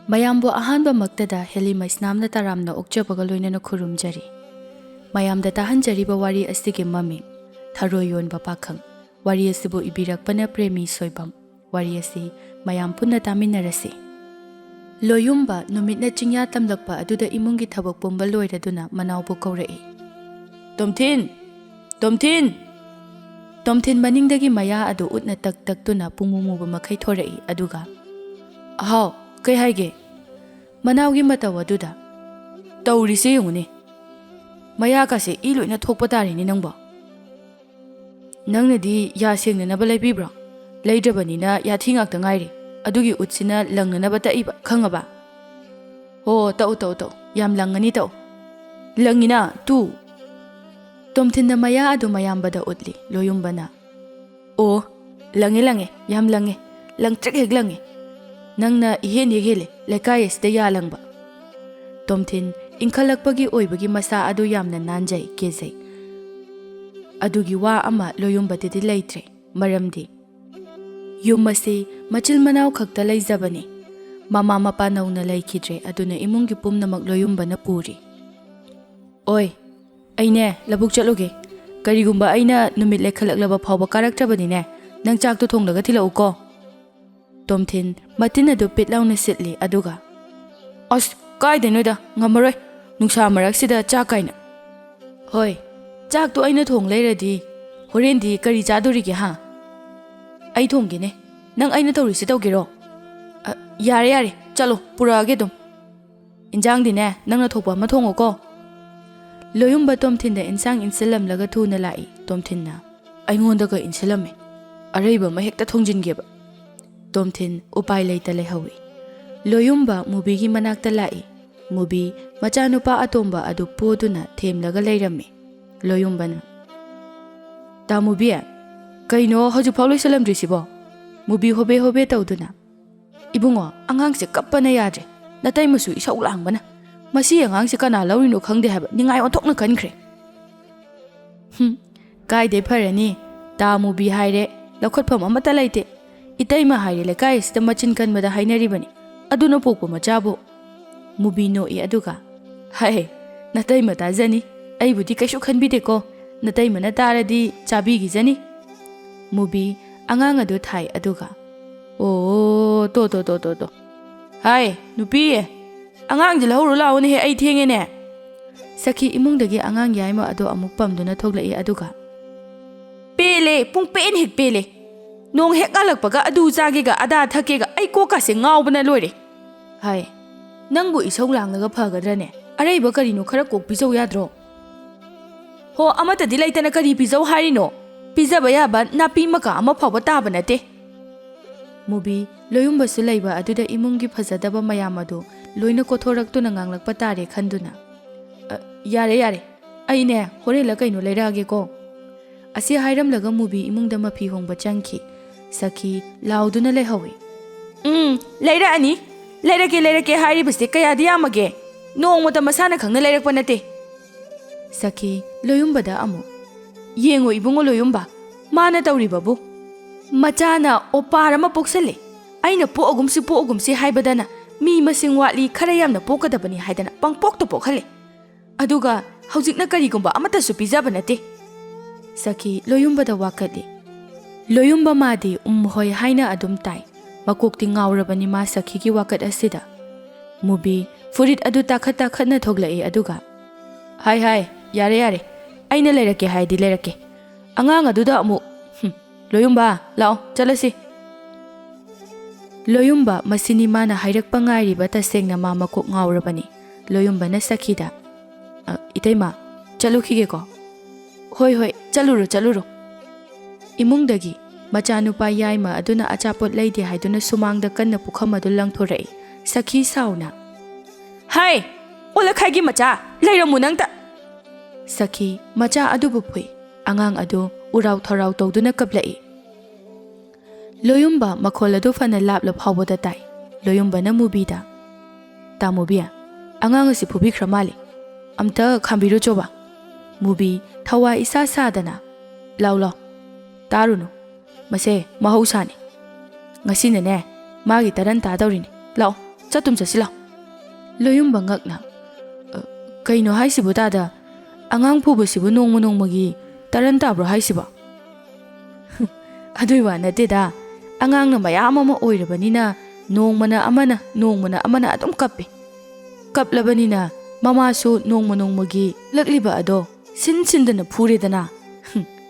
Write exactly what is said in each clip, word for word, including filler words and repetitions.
ꯃꯌꯥꯝꯕꯨ ꯑꯍꯥꯟꯕꯃꯛꯇꯗ ꯍꯦꯂꯤ ꯃꯩꯁꯅꯥꯝꯅ ꯇꯔꯥꯝꯅ ꯑꯣꯛꯆꯕꯒ ꯂꯣꯏꯅꯅ ꯈꯨꯔꯨꯝꯖꯔꯤ꯫ ꯃꯌꯥꯝꯗ ꯇꯥꯍꯟꯖꯔꯤꯕ ꯋꯥꯔꯤ ꯑꯁꯤꯒꯤ ꯃꯃꯤꯡ ꯊꯔꯣꯏ ꯌꯣꯟꯕ ꯄꯥꯈꯪ꯫ ꯋꯥꯔꯤ ꯑꯁꯤꯕꯨ ꯏꯕꯤꯔꯛꯄꯅ ꯄ꯭ꯔꯦꯃꯤ ꯁꯣꯏꯕꯝ꯫ ꯋꯥꯔꯤ ꯑꯁꯤ ꯃꯌꯥꯝ ꯄꯨꯟꯅ ꯇꯥꯃꯤꯟꯅꯔꯁꯤ꯫ ꯂꯣꯌꯨꯝꯕ ꯅꯨꯃꯤꯠꯅ ꯆꯤꯡꯌꯥ ꯇꯝꯂꯛꯄ ꯑꯗꯨꯗ ꯏꯃꯨꯡꯒꯤ ꯊꯕꯛ ꯄꯨꯝꯕ ꯂꯣꯏꯔꯗꯨꯅ ꯃꯅꯥꯎꯕꯨ ꯀꯧꯔꯛꯏ꯫ "ꯇꯣꯝꯊꯤꯟ! ꯇꯣꯝꯊꯤꯟ!" ꯇꯣꯝꯊꯤꯟ ꯃꯅꯤꯡꯗꯒꯤ ꯃꯌꯥ ꯑꯗꯨ ꯎꯠꯅ ꯇꯛ ꯇꯛꯇꯨꯅ ꯄꯨꯡꯃꯨ ꯃꯨꯕ ꯃꯈꯩ ꯊꯣꯔꯛꯏ, ꯑꯗꯨꯒ, "ꯑꯍꯥꯎ, ꯀꯩ ꯍꯥꯏꯒꯦ?" ꯃꯅꯥꯎꯒꯤ ꯃꯇꯧ ꯑꯗꯨꯗ, "ꯇꯧꯔꯤꯁꯦ ꯌꯦꯡꯉꯨꯅꯦ, ꯃꯌꯥꯒꯁꯦ ꯏ ꯂꯣꯏꯅ ꯊꯣꯛꯄ ꯇꯥꯔꯦꯅꯦ ꯅꯪꯕꯣ꯫ ꯅꯪꯅꯗꯤ ꯌꯥ ꯁꯦꯡꯅꯅꯕ ꯂꯩꯕꯤꯕ꯭ꯔꯣ? ꯂꯩꯗ꯭ꯔꯕꯅꯤꯅ ꯌꯥꯊꯤ ꯉꯥꯛꯇ ꯉꯥꯏꯔꯦ꯫ ꯑꯗꯨꯒꯤ ꯎꯠꯁꯤꯅ ꯂꯪꯅꯅꯕ ꯇꯛꯏꯕ, ꯈꯪꯉꯕ? ꯍꯣ, ꯇꯛꯎ, ꯇꯛꯎ, ꯇꯛꯎ꯫ ꯌꯥꯝ ꯂꯪꯉꯅꯤ, ꯇꯛꯎ꯫ ꯂꯪꯉꯤꯅ, ꯇꯨ!" ꯇꯣꯝꯊꯤꯟꯅ ꯃꯌꯥ ꯑꯗꯨ ꯃꯌꯥꯝꯕꯗ ꯎꯠꯂꯤ꯫ ꯂꯣꯌꯨꯝꯕꯅ, "ꯑꯣ, ꯂꯪꯉꯦ, ꯂꯪꯉꯦ, ꯌꯥꯝ ꯂꯪꯉꯦ꯫ ꯂꯪꯇ꯭ꯔꯤꯛ ꯍꯦꯛ ꯂꯪꯉꯦ꯫ ꯅꯪꯅ ꯏꯍꯦꯟ ꯍꯦꯛ ꯍꯦꯜꯂꯦ ꯂꯩꯀꯥꯏ ꯑꯁꯤꯗ ꯌꯥ ꯂꯪꯕ꯫" ꯇꯣꯝꯊꯤꯟ ꯏꯟꯈꯠꯂꯛꯄꯒꯤ ꯑꯣꯏꯕꯒꯤ ꯃꯁꯥ ꯑꯗꯨ ꯌꯥꯝꯅ ꯅꯥꯟꯖꯩ, ꯀꯦꯖꯩ꯫ ꯑꯗꯨꯒꯤ ꯋꯥ ꯑꯃ ꯂꯣꯌꯨꯝꯕꯗꯗꯤ ꯂꯩꯇ꯭ꯔꯦ꯫ ꯃꯔꯝꯗꯤ ꯌꯨꯝ ꯑꯁꯤ ꯃꯆꯤꯜ ꯃꯅꯥꯎ ꯈꯛꯇ ꯂꯩꯖꯕꯅꯤ꯫ ꯃꯃꯥ ꯃꯄꯥ ꯅꯧꯅ ꯂꯩꯈꯤꯗ꯭ꯔꯦ, ꯑꯗꯨꯅ ꯏꯃꯨꯡꯒꯤ ꯄꯨꯝꯅꯃꯛ ꯂꯣꯌꯨꯝꯕꯅ ꯄꯨꯔꯤ꯫ "ꯑꯣꯏ, ꯑꯩꯅꯦ ꯂꯧꯕꯨꯛ ꯆꯠꯂꯨꯒꯦ꯫ ꯀꯔꯤꯒꯨꯝꯕ ꯑꯩꯅ ꯅꯨꯃꯤꯠ ꯂꯩꯈꯠꯂꯛꯂꯕ ꯐꯥꯎꯕ ꯀꯥꯔꯛꯇ꯭ꯔꯕꯗꯤꯅꯦ, ꯅꯪ ꯆꯥꯛꯇꯣ ꯊꯣꯡꯂꯒ ꯊꯤꯜꯂꯛꯎꯀꯣ꯫" ꯇꯣꯝꯊꯤꯟ ꯃꯇꯤꯟ ꯑꯗꯨ ꯄꯤꯠ ꯂꯥꯎꯅ ꯁꯤꯠꯂꯤ, ꯑꯗꯨꯒ, "ꯑꯁ, ꯀꯥꯏꯗꯩꯅꯣꯗ, ꯉꯝꯃꯔꯣꯏ, ꯅꯨꯡꯁꯥ ꯃꯔꯛꯁꯤꯗ ꯆꯥꯛ ꯀꯥꯏꯅ꯫" "ꯍꯣꯏ, ꯆꯥꯛꯇꯣ ꯑꯩꯅ ꯊꯣꯡ ꯂꯩꯔꯗꯤ ꯍꯣꯔꯦꯟꯗꯤ ꯀꯔꯤ ꯆꯥꯗꯣꯔꯤꯒꯦ, ꯍꯥ?" "ꯑꯩ ꯊꯣꯡꯒꯦꯅꯦ꯫ ꯅꯪ ꯑꯩꯅ ꯇꯧꯔꯤꯁꯦ ꯇꯧꯒꯦꯔꯣ?" "ꯑ, ꯌꯥꯔꯦ, ꯌꯥꯔꯦ, ꯆꯠꯂꯣ, ꯄꯨꯔꯛꯑꯒꯦ ꯑꯗꯨꯝ꯫ ꯏꯟꯖꯥꯡꯗꯤꯅꯦ, ꯅꯪꯅ ꯊꯣꯛꯄ ꯑꯃ ꯊꯣꯡꯉꯣꯀꯣ꯫" ꯂꯣꯌꯨꯝꯕ ꯇꯣꯝꯊꯤꯟꯗ ꯏꯟꯁꯥꯡ ꯏꯟꯁꯤꯜꯂꯝꯂꯒ ꯊꯨꯅ ꯂꯥꯛꯏ꯫ ꯇꯣꯝꯊꯤꯟꯅ, "ꯑꯩꯉꯣꯟꯗꯒ ꯏꯟꯁꯤꯜꯂꯝꯃꯦ꯫ ꯑꯔꯩꯕ ꯑꯃ ꯍꯦꯛꯇ ꯊꯣꯡꯖꯤꯟꯒꯦꯕ꯫" ꯇꯣꯝꯊꯤꯟ ꯎꯄꯥꯏ ꯂꯩꯇ ꯂꯩꯍꯧꯏ꯫ ꯂꯣꯌꯨꯝꯕ ꯃꯨꯕꯤꯒꯤ ꯃꯅꯥꯛꯇ ꯂꯥꯛꯏ꯫ ꯃꯨꯕꯤ ꯃꯆꯥꯅꯨꯄꯥ ꯑꯇꯣꯝꯕ ꯑꯗꯨ ꯄꯣꯗꯨꯅ ꯊꯦꯝꯂꯒ ꯂꯩꯔꯝꯃꯤ꯫ ꯂꯣꯌꯨꯝꯕꯅ, "ꯇꯥ ꯃꯨꯕꯤ, ꯀꯩꯅꯣ ꯍꯧꯖꯤꯛꯐꯥꯎ ꯂꯣꯏꯁꯤꯜꯂꯝꯗ꯭ꯔꯤꯁꯤꯕꯣ?" ꯃꯨꯕꯤ ꯍꯣꯕꯦ ꯍꯣꯕꯦ ꯇꯧꯗꯨꯅ, "ꯏꯕꯨꯡꯉꯣ, ꯑꯉꯥꯡꯁꯦ ꯀꯞꯄꯅ ꯌꯥꯗ꯭ꯔꯦ꯫ ꯅꯇꯩꯃꯁꯨ ꯏꯁꯧ ꯂꯥꯡꯕꯅ꯫ ꯃꯁꯤ ꯑꯉꯥꯡꯁꯦ ꯀꯅꯥ ꯂꯧꯔꯤꯅꯣ ꯈꯪꯗꯦ ꯍꯥꯏꯕ, ꯅꯤꯡꯉꯥꯏ ꯑꯣꯟꯊꯣꯛꯅ ꯀꯟꯈ꯭ꯔꯦ꯫" "ꯍꯨꯝ, ꯀꯥꯏꯗꯩ ꯐꯔꯅꯤ? ꯇꯥ ꯃꯨꯕꯤ ꯍꯥꯏꯔꯦ, ꯂꯧꯈꯠꯐꯝ ꯑꯃꯠꯇ ꯂꯩꯇꯦ꯫ ꯏꯇꯩꯃ ꯍꯥꯏꯔꯦ, ꯂꯩꯀꯥꯏ ꯑꯁꯤꯗ ꯃꯆꯤꯟ ꯀꯟꯕꯗ ꯍꯥꯏꯅꯔꯤꯕꯅꯤ꯫ ꯑꯗꯨꯅ ꯄꯣꯛꯄ ꯃꯆꯥꯕꯨ꯫ ꯃꯨꯕꯤ ꯅꯣꯛꯏ ꯑꯗꯨꯒ, "ꯍꯥꯏ, ꯅꯇꯩꯃ ꯇꯥꯖꯅꯤ꯫ ꯑꯩꯕꯨꯗꯤ ꯀꯩꯁꯨ ꯈꯟꯕꯤꯗꯦꯀꯣ꯫ ꯅꯇꯩꯃꯅ ꯇꯥꯔꯗꯤ ꯆꯥꯕꯤꯈꯤꯖꯅꯤ꯫" ꯃꯨꯕꯤ ꯑꯉꯥꯡ ꯑꯗꯨ ꯊꯥꯏ ꯑꯗꯨꯒ, "ꯑꯣ, ꯇꯣ, ꯇꯣ, ꯇꯣ, ꯇꯣ, ꯇꯣ꯫ ꯍꯥꯏ, ꯅꯨꯄꯤ, ꯑꯉꯥꯡꯁꯦ ꯂꯧꯍꯧꯔꯨ ꯂꯥꯛꯑꯣꯅꯦꯍꯦ, ꯑꯩ ꯊꯦꯡꯉꯦꯅꯦ꯫" ꯁꯈꯤ ꯏꯃꯨꯡꯗꯒꯤ ꯑꯉꯥꯡ ꯌꯥꯏꯃ ꯑꯗꯨ ꯑꯃꯨꯛ ꯄꯝꯗꯨꯅ ꯊꯣꯛꯂꯛꯏ ꯑꯗꯨꯒ, "ꯄꯦꯜꯂꯦ, ꯄꯨꯡ ꯄꯦꯟ ꯍꯦꯛ ꯄꯦꯜꯂꯦ꯫ ꯅꯣꯡ ꯍꯦꯛ ꯉꯥꯜꯂꯛꯄꯒ ꯑꯗꯨ ꯆꯥꯒꯦꯒ ꯑꯗꯥ ꯊꯛꯀꯦꯒ ꯑꯩ ꯀꯣꯛꯀꯥꯁꯦ ꯉꯥꯎꯕꯅ ꯂꯣꯏꯔꯦ꯫" ꯍꯥꯏ, "ꯅꯪꯕꯨ ꯏꯁꯧ ꯂꯥꯡꯂꯒ ꯐꯒꯗ꯭ꯔꯅꯦ? ꯑꯔꯩꯕ ꯀꯔꯤꯅꯣ ꯈꯔ ꯀꯣꯛ ꯄꯤꯖꯧ ꯌꯥꯗ꯭ꯔꯣ?" "ꯍꯣ, ꯑꯃꯠꯇꯗꯤ ꯂꯩꯇꯅ ꯀꯔꯤ ꯄꯤꯖꯧ ꯍꯥꯏꯔꯤꯅꯣ? ꯄꯤꯖꯕ ꯌꯥꯕ ꯅꯥꯄꯤ ꯃꯀꯥ ꯑꯃ ꯐꯥꯎꯕ ꯇꯥꯕ ꯅꯠꯇꯦ꯫" ꯃꯨꯕꯤ ꯂꯣꯌꯨꯝꯕꯁꯨ ꯂꯩꯕ ꯑꯗꯨꯗ ꯏꯃꯨꯡꯒꯤ ꯐꯖꯗꯕ ꯃꯌꯥꯝ ꯑꯗꯨ ꯂꯣꯏꯅ ꯀꯣꯊꯣꯔꯛꯇꯨꯅ ꯉꯥꯡꯂꯛꯄ ꯇꯥꯔꯦ ꯈꯟꯗꯨꯅ, "ꯑ, ꯌꯥꯔꯦ, ꯌꯥꯔꯦ, ꯑꯩꯅꯦ ꯍꯣꯔꯦꯟꯂ ꯀꯩꯅꯣ ꯂꯩꯔꯛꯑꯒꯦꯀꯣ꯫" ꯑꯁꯤ ꯍꯥꯏꯔꯝꯂꯒ ꯃꯨꯕꯤ ꯏꯃꯨꯡꯗ ꯃꯐꯤ ꯍꯣꯡꯕ ꯆꯪꯈꯤ꯫ ꯁꯈꯤ ꯂꯥꯎꯗꯨꯅ ꯂꯩꯍꯧꯏ꯫ "ꯎꯝ, ꯂꯩꯔꯛꯑꯅꯤ꯫ ꯂꯩꯔꯛꯀꯦ, ꯂꯩꯔꯛꯀꯦ ꯍꯥꯏꯔꯤꯕꯁꯦ ꯀꯌꯥꯗꯤ ꯌꯥꯝꯃꯒꯦ? ꯅꯣꯡꯃꯇ ꯃꯁꯥꯅ ꯈꯪꯅ ꯂꯩꯔꯛꯄ ꯅꯠꯇꯦ꯫" ꯁꯈꯤ ꯂꯣꯌꯨꯝꯕꯗ ꯑꯃꯨꯛ, "ꯌꯦꯡꯉꯣ ꯏꯕꯨꯡꯉꯣ ꯂꯣꯌꯨꯝꯕ, ꯃꯥꯅ ꯇꯧꯔꯤꯕꯕꯨ꯫ ꯃꯆꯥꯅ ꯑꯣꯄꯥꯔ ꯑꯃ ꯄꯣꯛꯁꯜꯂꯦ꯫ ꯑꯩꯅ ꯄꯣꯛꯑꯒꯨꯝꯁꯤ, ꯄꯣꯛꯑꯒꯨꯝꯁꯤ ꯍꯥꯏꯕꯗꯅ ꯃꯤ ꯃꯁꯤꯡ ꯋꯥꯠꯂꯤ, ꯈꯔ ꯌꯥꯝꯅ ꯄꯣꯛꯀꯗꯕꯅꯤ ꯍꯥꯏꯗꯅ ꯄꯪꯄꯣꯛꯇ ꯄꯣꯛꯍꯜꯂꯦ꯫ ꯑꯗꯨꯒ ꯍꯧꯖꯤꯛꯅ ꯀꯔꯤꯒꯨꯝꯕ ꯑꯃꯠꯇꯁꯨ ꯄꯤꯖꯕ ꯅꯠꯇꯦ꯫" ꯁꯈꯤ ꯂꯣꯌꯨꯝꯕꯗ ꯋꯥꯀꯠꯂꯤ꯫ ꯂꯣꯌꯨꯝꯕ ꯃꯥꯗꯤ ꯎꯝ ꯍꯣꯏ ꯍꯥꯏꯅ ꯑꯗꯨꯝ ꯇꯥꯏ꯫ ꯃꯀꯣꯛꯇꯤ ꯉꯥꯎꯔꯕꯅꯤ ꯃꯥ ꯁꯈꯤꯒꯤ ꯋꯥꯀꯠ ꯑꯁꯤꯗ꯫ ꯃꯨꯕꯤ ꯐꯨꯔꯤꯠ ꯑꯗꯨ ꯇꯥꯈꯠ ꯇꯥꯈꯠꯅ ꯊꯣꯛꯂꯛꯏ ꯑꯗꯨꯒ, "ꯍꯥꯏ, ꯍꯥꯏ, ꯌꯥꯔꯦ, ꯌꯥꯔꯦ꯫ ꯑꯩꯅ ꯂꯩꯔꯛꯀꯦ ꯍꯥꯏꯗꯤ ꯂꯩꯔꯛꯀꯦ꯫ ꯑꯉꯥꯡ ꯑꯗꯨꯗ ꯑꯃꯨꯛ, ꯍꯨꯝ, ꯂꯣꯌꯨꯝꯕ, ꯂꯥꯛꯑꯣ, ꯆꯠꯂꯁꯤ꯫" ꯂꯣꯌꯨꯝꯕ ꯃꯁꯤꯅꯤ ꯃꯥꯅ ꯍꯥꯏꯔꯛꯄ ꯉꯥꯏꯔꯤꯕ, ꯇꯁꯦꯡꯅ ꯃꯥ ꯃꯀꯣꯛ ꯉꯥꯎꯔꯕꯅꯤ꯫ ꯂꯣꯌꯨꯝꯕꯅ ꯁꯈꯤꯗ, "ꯑ, ꯏꯇꯩꯃ, ꯆꯠꯂꯨꯈꯤꯒꯦꯀꯣ꯫" "ꯍꯣꯏ, ꯍꯣꯏ, ꯆꯠꯂꯨꯔꯣ, ꯆꯠꯂꯨꯔꯣ꯫" ꯏꯃꯨꯡꯗꯒꯤ ꯃꯆꯥꯅꯨꯄꯥ ꯌꯥꯏꯃ ꯑꯗꯨꯅ ꯑꯆꯥꯄꯣꯠ ꯂꯩꯗꯦ ꯍꯥꯏꯗꯨꯅ ꯁꯨꯃꯥꯡꯗ ꯀꯟꯅ ꯄꯨꯈꯝ ꯑꯗꯨ ꯂꯪꯊꯣꯔꯛꯏ꯫ ꯁꯈꯤ ꯁꯥꯎꯅ, "ꯍꯥꯏ, ꯑꯣꯂꯛꯈꯥꯏꯒꯤ ꯃꯆꯥ, ꯂꯩꯔꯝꯃꯨ ꯅꯪꯇ!" ꯁꯈꯤ ꯃꯆꯥ ꯑꯗꯨꯕꯨ ꯐꯨꯏ꯫ ꯑꯉꯥꯡ ꯑꯗꯨ ꯎꯔꯥꯎ ꯊꯔꯥꯎ ꯇꯧꯗꯨꯅ ꯀꯞꯂꯛꯏ꯫ ꯂꯣꯌꯨꯝꯕ ꯃꯈꯣꯜ ꯑꯗꯨ ꯐꯅ ꯂꯥꯞꯂ ꯐꯥꯎꯕꯗ ꯇꯥꯏ꯫ ꯂꯣꯌꯨꯝꯕꯅ ꯃꯨꯕꯤꯗ, "ꯇꯥꯃꯨꯕꯤ, ꯑꯉꯥꯡ ꯑꯁꯤ ꯐꯨꯕꯤꯈ꯭ꯔ ꯃꯥꯜꯂꯤ꯫ ꯑꯝꯇ ꯈꯥꯝꯕꯤꯔꯨꯆꯣꯕ꯫" ꯃꯨꯕꯤ ꯊꯋꯥꯏ ꯏꯁꯥ ꯁꯥꯗꯅ, "ꯂꯥꯎ, ꯂꯥꯎ, ꯇꯥꯔꯨꯅꯨ꯫ ꯃꯁꯦ ꯃꯍꯧꯁꯥꯅꯤ꯫ ꯉꯁꯤꯅꯅꯦ, ꯃꯥꯒꯤ ꯇꯔꯟ ꯇꯥꯗꯧꯔꯤꯅꯤ꯫ ꯂꯥꯛꯑꯣ, ꯆꯠꯇꯨꯝ ꯆꯠꯁꯤꯜꯂꯣ꯫ ꯂꯣꯌꯨꯝꯕ ꯉꯛꯅ, "ꯑ, ꯀꯩꯅꯣ ꯍꯥꯏꯁꯤꯕꯨ ꯇꯥꯗ? ꯑꯉꯥꯡ ꯐꯨꯕꯁꯤꯕꯨ ꯅꯣꯡꯃ ꯅꯣꯡꯃꯒꯤ ꯇꯔꯟ ꯇꯥꯕ꯭ꯔꯣ ꯍꯥꯏꯁꯤꯕꯣ?" "ꯑꯗꯨꯏ ꯋꯥ ꯅꯠꯇꯦꯗ꯫ ꯑꯉꯥꯡꯅ ꯃꯌꯥꯝ ꯑꯃ ꯑꯣꯏꯔꯕꯅꯤꯅ ꯅꯣꯡꯃꯅ ꯑꯃꯅ, ꯅꯣꯡꯃꯅ ꯑꯃꯅ ꯑꯗꯨꯝ ꯀꯞꯄꯦ꯫ ꯀꯞꯂꯕꯅꯤꯅ ꯃꯃꯥꯁꯨ ꯅꯣꯡꯃ ꯅꯣꯡꯃꯒꯤ ꯂꯛꯂꯤꯕ ꯑꯗꯣ ꯁꯤꯟ ꯁꯤꯟꯗꯅ ꯐꯨꯔꯦꯗꯅ꯫"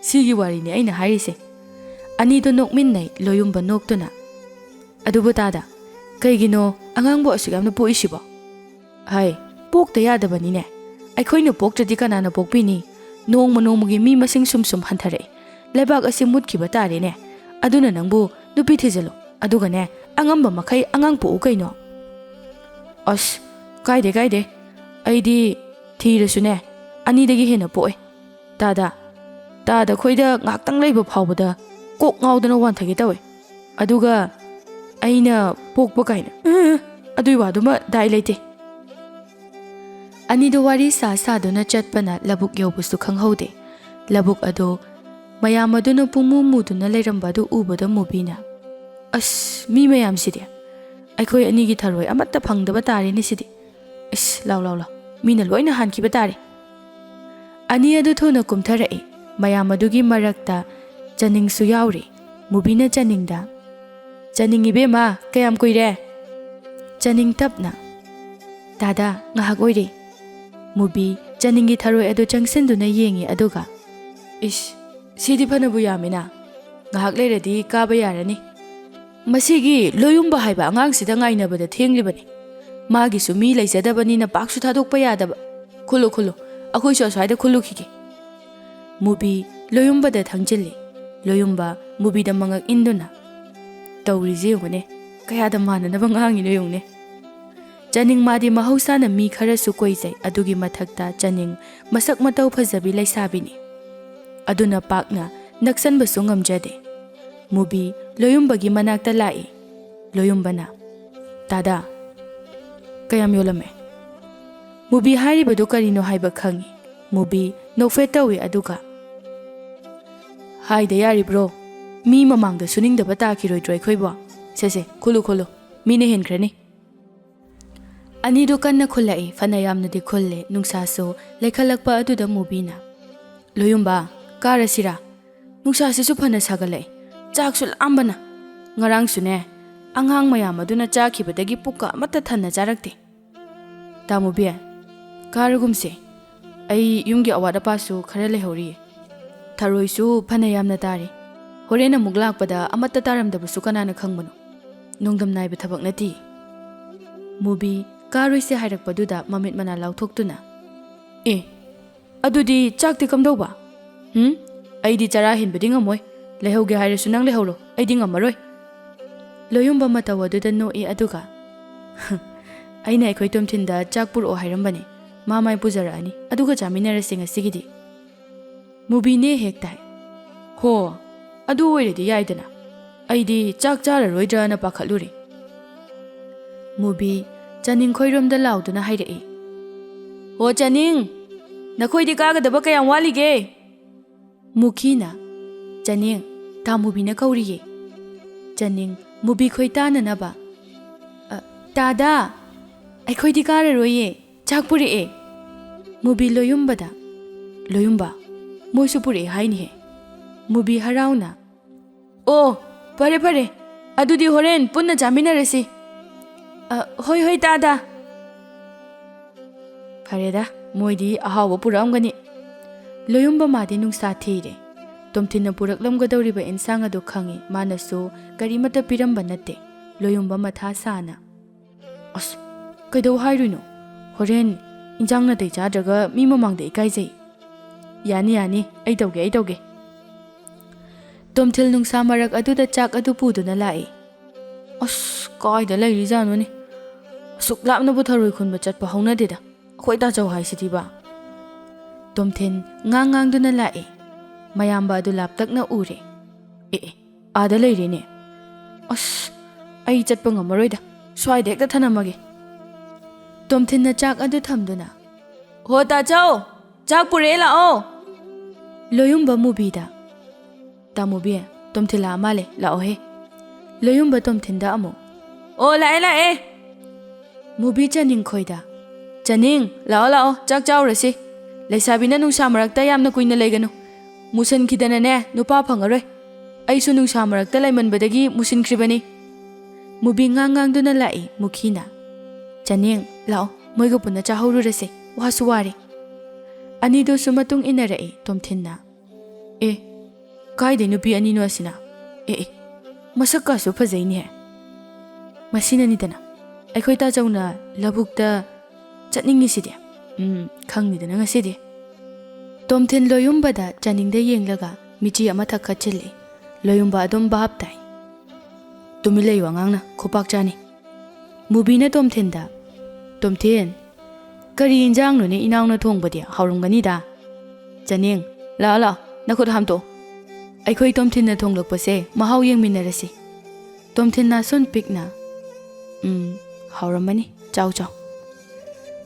ꯁꯤꯒꯤ ꯋꯥꯔꯤꯅꯤ ꯑꯩꯅ ꯍꯥꯏꯔꯤꯁꯦ꯫ ꯑꯅꯤꯗꯣ ꯅꯣꯛꯃꯤꯟꯅꯩ, ꯂꯣꯌꯨꯝꯕ ꯅꯣꯛꯇꯨꯅ꯫ "ꯑꯗꯨꯕꯨ ꯇꯥꯗ, ꯀꯩꯒꯤꯅꯣ ꯑꯉꯥꯡꯕꯨ ꯑꯁꯨꯛ ꯌꯥꯝꯅ ꯄꯣꯛꯏꯁꯤꯕꯣ?" "ꯍꯥꯏ, ꯄꯣꯛꯇ ꯌꯥꯗꯕꯅꯤꯅꯦ꯫ ꯑꯩꯈꯣꯏꯅ ꯄꯣꯛꯇ꯭ꯔꯗꯤ ꯀꯅꯥꯅ ꯄꯣꯛꯄꯤꯅꯤ? ꯅꯣꯡꯃ ꯅꯣꯡꯃꯒꯤ ꯃꯤ ꯃꯁꯤꯡ ꯁꯨꯝ ꯁꯨꯝ ꯍꯟꯊꯔꯛꯑꯦ꯫ ꯂꯩꯕꯥꯛ ꯑꯁꯤ ꯃꯨꯠꯈꯤꯕ ꯇꯥꯔꯦꯅꯦ꯫ ꯑꯗꯨꯅ ꯅꯪꯕꯨ ꯅꯨꯄꯤ ꯊꯤꯖꯤꯜꯂꯣ꯫ ꯑꯗꯨꯒꯅꯦ, ꯑꯉꯝꯕ ꯃꯈꯩ ꯑꯉꯥꯡ ꯄꯣꯛꯎ ꯀꯩꯅꯣ꯫" "ꯑꯁ, ꯀꯥꯏꯗꯦ, ꯀꯥꯏꯗꯦ꯫ ꯑꯩꯗꯤ ꯊꯤꯔꯁꯨꯅꯦ, ꯑꯅꯤꯗꯒꯤ ꯍꯦꯟꯅ ꯄꯣꯛꯑꯦ꯫ ꯇꯥꯗ, ꯇꯥꯗ ꯈꯣꯏꯗ ꯉꯥꯏꯍꯥꯛꯇꯪ ꯂꯩꯕ ꯐꯥꯎꯕꯗ ꯀꯣꯛ ꯉꯥꯎꯗꯅ ꯋꯥꯟꯊꯒꯦ ꯇꯧꯋꯦ꯫ ꯑꯗꯨꯒ ꯑꯩꯅ ꯄꯣꯛꯄ ꯀꯥꯏꯅ, ꯑꯗꯨꯏ ꯋꯥꯗꯨꯃ ꯗꯥꯏ ꯂꯩꯇꯦ꯫" ꯑꯅꯤꯗꯣ ꯋꯥꯔꯤ ꯁꯥ ꯁꯥꯗꯨꯅ ꯆꯠꯄꯅ ꯂꯧꯕꯨꯛ ꯌꯧꯕꯁꯨ ꯈꯪꯍꯧꯗꯦ꯫ ꯂꯧꯕꯨꯛ ꯑꯗꯣ ꯃꯌꯥꯝ ꯑꯗꯨꯅ ꯄꯨꯡꯃꯨ ꯃꯨꯗꯨꯅ ꯂꯩꯔꯝꯕ ꯑꯗꯨ ꯎꯕꯗ ꯃꯨꯕꯤꯅ, "ꯑꯁ, ꯃꯤ ꯃꯌꯥꯝꯁꯤꯗꯤ! ꯑꯩꯈꯣꯏ ꯑꯅꯤꯒꯤ ꯊꯔꯣꯏ ꯑꯃꯠꯇ ꯐꯪꯗꯕ ꯇꯥꯔꯦꯅꯦ ꯁꯤꯗꯤ꯫ ꯏꯁ, ꯂꯥꯎ, ꯂꯥꯎ, ꯂꯥꯎ꯫ ꯃꯤꯅ ꯂꯣꯏꯅ ꯍꯥꯟꯈꯤꯕ ꯇꯥꯔꯦ꯫" ꯑꯅꯤ ꯑꯗꯨ ꯊꯨꯅ ꯀꯨꯝꯊꯔꯛꯏ꯫ ꯃꯌꯥꯝ ꯑꯗꯨꯒꯤ ꯃꯔꯛꯇ ꯆꯅꯤꯡꯁꯨ ꯌꯥꯎꯔꯤ꯫ ꯃꯨꯕꯤꯅ ꯆꯅꯤꯡꯗ, "ꯆꯅꯤꯡ ꯏꯕꯦꯝꯃ, ꯀꯌꯥꯝ ꯀꯨꯏꯔꯦ?" ꯆꯅꯤꯡ ꯇꯞꯅ, "ꯗꯥꯗꯥ, ꯉꯥꯏꯍꯥꯛ ꯑꯣꯏꯔꯦ꯫" ꯃꯨꯕꯤ ꯆꯅꯤꯡꯒꯤ ꯊꯔꯣꯏ ꯑꯗꯨ ꯆꯪꯁꯤꯟꯗꯨꯅ ꯌꯦꯡꯉꯤ, ꯑꯗꯨꯒ, "ꯏꯁ, ꯁꯤꯗꯤ ꯐꯅꯕꯨ ꯌꯥꯝꯃꯤꯅ꯫ ꯉꯥꯏꯍꯥꯛ ꯂꯩꯔꯗꯤ ꯀꯥꯕ ꯌꯥꯔꯅꯤ꯫ ꯃꯁꯤꯒꯤ ꯂꯣꯌꯨꯝꯕ ꯍꯥꯏꯕ ꯑꯉꯥꯡꯁꯤꯗ ꯉꯥꯏꯅꯕꯗ ꯊꯦꯡꯂꯤꯕꯅꯤ꯫ ꯃꯥꯒꯤꯁꯨ ꯃꯤ ꯂꯩꯖꯗꯕꯅꯤꯅ ꯄꯥꯛꯁꯨ ꯊꯥꯗꯣꯛꯄ ꯌꯥꯗꯕ꯫ ꯈꯨꯜꯂꯨ, ꯈꯨꯜꯂꯨ, ꯑꯩꯈꯣꯏꯁꯨ ꯑꯁ꯭ꯋꯥꯏꯗ ꯈꯨꯜꯂꯨꯈꯤꯒꯦ꯫" ꯃꯨꯕꯤ ꯂꯣꯌꯨꯝꯕꯗ ꯊꯪꯖꯤꯜꯂꯤ꯫ ꯂꯣꯌꯨꯝꯕ ꯃꯨꯕꯤꯗ ꯃꯉꯛ ꯏꯟꯗꯨꯅ, "ꯇꯧꯔꯤꯁꯦ ꯌꯦꯡꯉꯨꯅꯦ, ꯀꯌꯥꯗ ꯃꯥꯟꯅꯅꯕ ꯉꯥꯡꯉꯤꯅꯣ ꯌꯦꯡꯉꯨꯅꯦ꯫" ꯆꯅꯤꯡ ꯃꯥꯗꯤ ꯃꯍꯧꯁꯥꯅ ꯃꯤ ꯈꯔꯁꯨ ꯀꯣꯏꯖꯩ, ꯑꯗꯨꯒꯤ ꯃꯊꯛꯇ ꯆꯅꯤꯡ ꯃꯁꯛ ꯃꯇꯧ ꯐꯖꯕꯤ ꯂꯩꯁꯥꯕꯤꯅꯤ꯫ ꯑꯗꯨꯅ ꯄꯥꯛꯅ ꯅꯛꯁꯟꯕꯁꯨ ꯉꯝꯖꯗꯦ꯫ ꯃꯨꯕꯤ ꯂꯣꯌꯨꯝꯕꯒꯤ ꯃꯅꯥꯛꯇ ꯂꯥꯛꯏ꯫ ꯂꯣꯌꯨꯝꯕꯅ, "ꯗꯥꯗꯥ, ꯀꯌꯥꯝ ꯌꯣꯜꯂꯝꯃꯦ?" ꯃꯨꯕꯤ ꯍꯥꯏꯔꯤꯕꯗꯨ ꯀꯔꯤꯅꯣ ꯍꯥꯏꯕ ꯈꯪꯏ꯫ ꯃꯨꯕꯤ ꯅꯣꯛꯐꯦꯠ ꯇꯧꯏ, ꯑꯗꯨꯒ, "ꯍꯥꯏꯗ ꯌꯥꯔꯤꯕ꯭ꯔꯣ? ꯃꯤ ꯃꯃꯥꯡꯗ ꯁꯨꯅꯤꯡꯗꯕ ꯇꯥꯈꯤꯔꯣꯏꯗ꯭ꯔꯣ ꯑꯩꯈꯣꯏꯕꯣ? ꯁꯦ, ꯁꯦ, ꯈꯨꯜꯂꯨ, ꯈꯨꯜꯂꯨ, ꯃꯤꯅ ꯍꯦꯟꯈ꯭ꯔꯅꯤ꯫" ꯑꯅꯤꯗꯨ ꯀꯟꯅ ꯈꯨꯜꯂꯛꯏ꯫ ꯐꯅ ꯌꯥꯝꯅꯗꯤ ꯈꯨꯜꯂꯦ꯫ ꯅꯨꯡꯁꯥꯁꯨ ꯂꯩꯈꯠꯂꯛꯄ ꯑꯗꯨꯗ ꯃꯨꯕꯤꯅ, "ꯂꯣꯌꯨꯝꯕ, ꯀꯥꯔꯁꯤꯔꯥ? ꯅꯨꯡꯁꯥꯁꯤꯁꯨ ꯐꯅ ꯁꯥꯒꯠꯂꯛꯏ꯫ ꯆꯥꯛꯁꯨ ꯂꯥꯝꯕꯅ꯫ ꯉꯔꯥꯡꯁꯨꯅꯦ, ꯑꯉꯥꯡ ꯃꯌꯥꯝ ꯑꯗꯨꯅ ꯆꯥꯈꯤꯕꯗꯒꯤ ꯄꯨꯛꯀ ꯑꯃꯠꯇ ꯊꯟꯅ ꯆꯥꯔꯛꯇꯦ꯫ ꯇꯥꯃꯨꯕꯤ, ꯀꯥꯔꯒꯨꯝꯁꯦ꯫ ꯑꯩ ꯌꯨꯝꯒꯤ ꯑꯋꯥꯠ ꯑꯄꯥꯁꯨ ꯈꯔ ꯂꯩꯍꯧꯔꯤꯌꯦ꯫ ꯊꯔꯣꯏꯁꯨ ꯐꯅ ꯌꯥꯝꯅ ꯇꯥꯔꯤ꯫ ꯍꯣꯔꯦꯟ ꯑꯃꯨꯛ ꯂꯥꯛꯄꯗ ꯑꯃꯠꯇ ꯇꯥꯔꯝꯗꯕꯁꯨ ꯀꯅꯥꯅ ꯈꯪꯕꯅꯣ? ꯅꯣꯡꯗꯝ ꯅꯥꯏꯕ ꯊꯕꯛ ꯅꯠꯇꯦ꯫" ꯃꯨꯕꯤ ꯀꯥꯔꯣꯏꯁꯦ ꯍꯥꯏꯔꯛꯄꯗꯨꯗ ꯃꯃꯤꯠ ꯃꯅꯥ ꯂꯥꯎꯊꯣꯛꯇꯨꯅ, "ꯑꯦ, ꯑꯗꯨꯗꯤ ꯆꯥꯛꯇꯤ ꯀꯝꯗꯧꯕ? ꯎꯝ? ꯑꯩꯗꯤ ꯆꯔꯥ ꯍꯦꯟꯕꯗꯤ ꯉꯝꯃꯣꯏ꯫ ꯂꯩꯍꯧꯒꯦ ꯍꯥꯏꯔꯁꯨ ꯅꯪ ꯂꯩꯍꯧꯔꯣ꯫ ꯑꯩꯗꯤ ꯉꯝꯃꯔꯣꯏ꯫" ꯂꯣꯌꯨꯝꯕ ꯃꯇꯧ ꯑꯗꯨꯗ ꯅꯣꯛꯏ ꯑꯗꯨꯒ, "ꯑꯩꯅ ꯑꯩꯈꯣꯏ ꯇꯣꯝꯊꯤꯟꯗ ꯆꯥꯛ ꯄꯨꯔꯛꯑꯣ ꯍꯥꯏꯔꯝꯕꯅꯦ꯫ ꯃꯥ ꯃꯥꯏ ꯄꯨꯖꯔꯛꯑꯅꯤ꯫ ꯑꯗꯨꯒ ꯆꯥꯃꯤꯟꯅꯔꯁꯤ ꯉꯁꯤꯒꯤꯗꯤ꯫" ꯃꯨꯕꯤꯅꯦ ꯍꯦꯛ ꯇꯥꯏ꯫ "ꯍꯣ, ꯑꯗꯨ ꯑꯣꯏꯔꯗꯤ ꯌꯥꯏꯗꯅ꯫ ꯑꯩꯗꯤ ꯆꯥꯛ ꯆꯥꯔꯔꯣꯏꯗ꯭ꯔꯅ ꯄꯥꯈꯠꯂꯨꯔꯦ꯫" ꯃꯨꯕꯤ ꯆꯥꯅꯤꯡ ꯈꯣꯏꯔꯣꯝꯗ ꯂꯥꯎꯗꯨꯅ ꯍꯥꯏꯔꯛꯏ꯫ "ꯍꯣ ꯆꯥꯅꯤꯡ, ꯅꯈꯣꯏꯗꯤ ꯀꯥꯒꯗꯕ ꯀꯌꯥꯝ ꯋꯥꯠꯂꯤꯒꯦ?" ꯃꯨꯈꯤꯅ, "ꯆꯥꯅꯤꯡ, ꯇꯥꯃꯨꯕꯤꯅ ꯀꯧꯔꯤꯌꯦ꯫" ꯆꯥꯅꯤꯡ ꯃꯨꯕꯤ ꯈꯣꯏ ꯇꯥꯅꯅꯕ, "ꯑ, ꯇꯥꯗ, ꯑꯩꯈꯣꯏꯗꯤ ꯀꯥꯔꯔꯣꯏꯌꯦ꯫ ꯆꯥꯛ ꯄꯨꯔꯛꯑꯦ꯫" ꯃꯨꯕꯤ ꯂꯣꯌꯨꯝꯕꯗ, "ꯂꯣꯌꯨꯝꯕ, ꯃꯣꯏꯁꯨ ꯄꯨꯔꯛꯑꯦ ꯍꯥꯏꯅꯤꯍꯦ꯫" ꯃꯨꯕꯤ ꯍꯔꯥꯎꯅ, "ꯑꯣ, ꯐꯔꯦ ꯐꯔꯦ, ꯑꯗꯨꯗꯤ ꯍꯣꯔꯦꯟ ꯄꯨꯟꯅ ꯆꯥꯃꯤꯟꯅꯔꯁꯤ꯫" "ꯑ, ꯍꯣꯏ ꯍꯣꯏ ꯇꯥꯗ꯫" ꯐꯔꯦꯗ, ꯃꯣꯏꯗꯤ ꯑꯍꯥꯎꯕ ꯄꯨꯔꯛꯑꯝꯒꯅꯤ꯫ ꯂꯣꯌꯨꯝꯕ ꯃꯥꯗꯤ ꯅꯨꯡꯁꯥ ꯊꯤꯔꯦ꯫ ꯇꯣꯝꯊꯤꯟꯅ ꯄꯨꯔꯛꯂꯝꯒꯗꯧꯔꯤꯕ ꯏꯟꯁꯥꯡ ꯑꯗꯨ ꯈꯪꯏ꯫ ꯃꯥꯅꯁꯨ ꯀꯔꯤꯃꯠꯇ ꯄꯤꯔꯝꯕ ꯅꯠꯇꯦ꯫ ꯂꯣꯌꯨꯝꯕ ꯃꯊꯥ ꯁꯥꯅ, "ꯑꯁ, ꯀꯩꯗꯧ ꯍꯥꯏꯔꯨꯏꯅꯣ? ꯍꯣꯔꯦꯟ ꯏꯟꯖꯥꯡ ꯅꯥꯇꯩ ꯆꯥꯗ꯭ꯔꯒ ꯃꯤ ꯃꯃꯥꯡꯗ ꯏꯀꯥꯏꯖꯩ꯫" "ꯌꯥꯅꯤ, ꯌꯥꯅꯤ, ꯑꯩ ꯇꯧꯒꯦ, ꯑꯩ ꯇꯧꯒꯦ꯫" ꯇꯣꯝꯊꯤꯜ ꯅꯨꯡꯁꯥ ꯃꯔꯛ ꯑꯗꯨꯗ ꯆꯥꯛ ꯑꯗꯨ ꯄꯨꯗꯨꯅ ꯂꯥꯛꯏ꯫ "ꯑꯁ, ꯀꯥꯏꯗ ꯂꯩꯔꯤꯖꯥꯠꯅꯣꯅꯦ? ꯑꯁꯨꯛ ꯂꯥꯞꯅꯕꯨ ꯊꯔꯣꯏ ꯈꯨꯟꯕ ꯆꯠꯄ ꯍꯧꯅꯗꯦꯗ, ꯑꯩꯈꯣꯏ ꯇꯥꯆꯧ ꯍꯥꯏꯁꯤꯗꯤꯕ꯫" ꯇꯣꯝꯊꯤꯟ ꯉꯥꯡ ꯉꯥꯡꯗꯨꯅ ꯂꯥꯛꯏ꯫ ꯃꯌꯥꯝꯕ ꯑꯗꯨ ꯂꯥꯞꯇꯛꯅ ꯎꯔꯦ꯫ "ꯑꯦ, ꯑꯦ, ꯑꯥꯗ ꯂꯩꯔꯦꯅꯦ꯫ ꯑꯁ, ꯑꯩ ꯆꯠꯄ ꯉꯝꯃꯔꯣꯏꯗ, ꯁ꯭ꯋꯥꯏꯗ ꯍꯦꯛꯇ ꯊꯅꯝꯃꯒꯦ꯫" ꯇꯣꯝꯊꯤꯟꯅ ꯆꯥꯛ ꯑꯗꯨ ꯊꯝꯗꯨꯅ, "ꯍꯣ ꯇꯥꯆꯧ, ꯆꯥꯛ ꯄꯨꯔꯛꯑꯦ ꯂꯥꯛꯑꯣ꯫" ꯂꯣꯌꯨꯝꯕ ꯃꯨꯕꯤꯗ, "ꯇꯥꯃꯨꯕꯤ, ꯇꯣꯝꯊꯤꯜ ꯂꯥꯛꯑ ꯃꯥꯜꯂꯦ, ꯂꯥꯛꯑꯣꯍꯦ꯫" ꯂꯣꯌꯨꯝꯕ ꯇꯣꯝꯊꯤꯟꯗ ꯑꯃꯨꯛ, "ꯑꯣ, ꯂꯥꯛꯑꯦ, ꯂꯥꯛꯑꯦ꯫" ꯃꯨꯕꯤ ꯆꯥꯅꯤꯡ ꯈꯣꯏꯗ, "ꯆꯥꯅꯤꯡ, ꯂꯥꯛꯑꯣ, ꯂꯥꯛꯑꯣ, ꯆꯥꯛ ꯆꯥꯎꯔꯁꯤ꯫ ꯂꯩꯁꯥꯕꯤꯅ ꯅꯨꯡꯁꯥ ꯃꯔꯛꯇ ꯌꯥꯝꯅ ꯀꯨꯏꯅ ꯂꯩꯒꯅꯨ꯫ ꯃꯨꯁꯟꯈꯤꯗꯅꯅꯦ, ꯅꯨꯄꯥ ꯐꯪꯉꯔꯣꯏ꯫ ꯑꯩꯁꯨ ꯅꯨꯡꯁꯥ ꯃꯔꯛꯇ ꯂꯩꯃꯟꯕꯗꯒꯤ ꯃꯨꯁꯤꯟꯈ꯭ꯔꯤꯕꯅꯤ꯫" ꯃꯨꯕꯤ ꯉꯥꯡ ꯉꯥꯡꯗꯨꯅ ꯂꯥꯛꯏ ꯃꯨꯈꯤꯅ꯫ "ꯆꯥꯅꯤꯡ, ꯂꯥꯛꯑꯣ, ꯃꯣꯏꯒ ꯄꯨꯟꯅ ꯆꯥꯍꯧꯔꯨꯔꯁꯦ, ꯋꯥꯁꯨ ꯋꯥꯔꯦ꯫" ꯑꯅꯤꯗꯨꯁꯨ ꯃꯇꯨꯡ ꯏꯟꯅꯔꯛꯏ ꯇꯣꯝꯊꯤꯟꯅ꯫ "ꯑꯦ, ꯀꯥꯏꯗꯩ ꯅꯨꯄꯤ ꯑꯅꯤꯅꯣ ꯑꯁꯤꯅ? ꯑꯦ, ꯑꯦ, ꯃꯁꯛꯀꯁꯨ ꯐꯖꯩꯅꯦ꯫ ꯃꯁꯤꯅꯅꯤꯗꯅ ꯑꯩꯈꯣꯏ ꯇꯥꯆꯧꯅ ꯂꯧꯕꯨꯛꯇ ꯆꯠꯅꯤꯡꯉꯤꯁꯤꯗꯤ꯫ ꯎꯝ, ꯈꯪꯅꯤꯗꯅ ꯉꯁꯤꯗꯤ꯫" ꯇꯣꯝꯊꯤꯟ ꯂꯣꯌꯨꯝꯕꯗ ꯆꯥꯅꯤꯡꯗ ꯌꯦꯡꯂꯒ ꯃꯤꯆꯤ ꯑꯃ ꯊꯛꯀꯠꯆꯤꯜꯂꯤ꯫ ꯂꯣꯌꯨꯝꯕ ꯑꯗꯨꯝ ꯚꯥꯞ ꯇꯥꯏ꯫ "ꯇꯨꯃꯤꯟ ꯂꯩꯌꯨ ꯑꯉꯥꯡꯅ, ꯈꯨꯄꯥꯛ ꯆꯥꯅꯤ꯫" ꯃꯨꯕꯤꯅ ꯇꯣꯝꯊꯤꯟꯗ, "ꯇꯣꯝꯊꯤꯟ, ꯀꯔꯤ ꯏꯟꯖꯥꯡꯅꯣꯅꯦ ꯏꯅꯥꯎꯅ ꯊꯣꯡꯕꯗꯤ? ꯍꯥꯎꯔꯝꯒꯅꯤꯗ꯫" "ꯆꯥꯅꯤꯡ, ꯂꯥꯛꯑꯣ, ꯂꯥꯛꯑꯣ, ꯅꯈꯨꯠ ꯍꯥꯝꯇꯣꯛꯑꯣ꯫ ꯑꯩꯈꯣꯏ ꯇꯣꯝꯊꯤꯟꯅ ꯊꯣꯡꯂꯛꯄꯁꯦ ꯃꯍꯥꯎ ꯌꯦꯡꯃꯤꯟꯅꯔꯁꯤ꯫" ꯇꯣꯝꯊꯤꯟ ꯅꯥꯁꯨꯟ ꯄꯤꯛꯅ, "ꯎꯝ, ꯍꯥꯎꯔꯝꯃꯅꯤ, ꯆꯥꯎ, ꯆꯥꯎ꯫"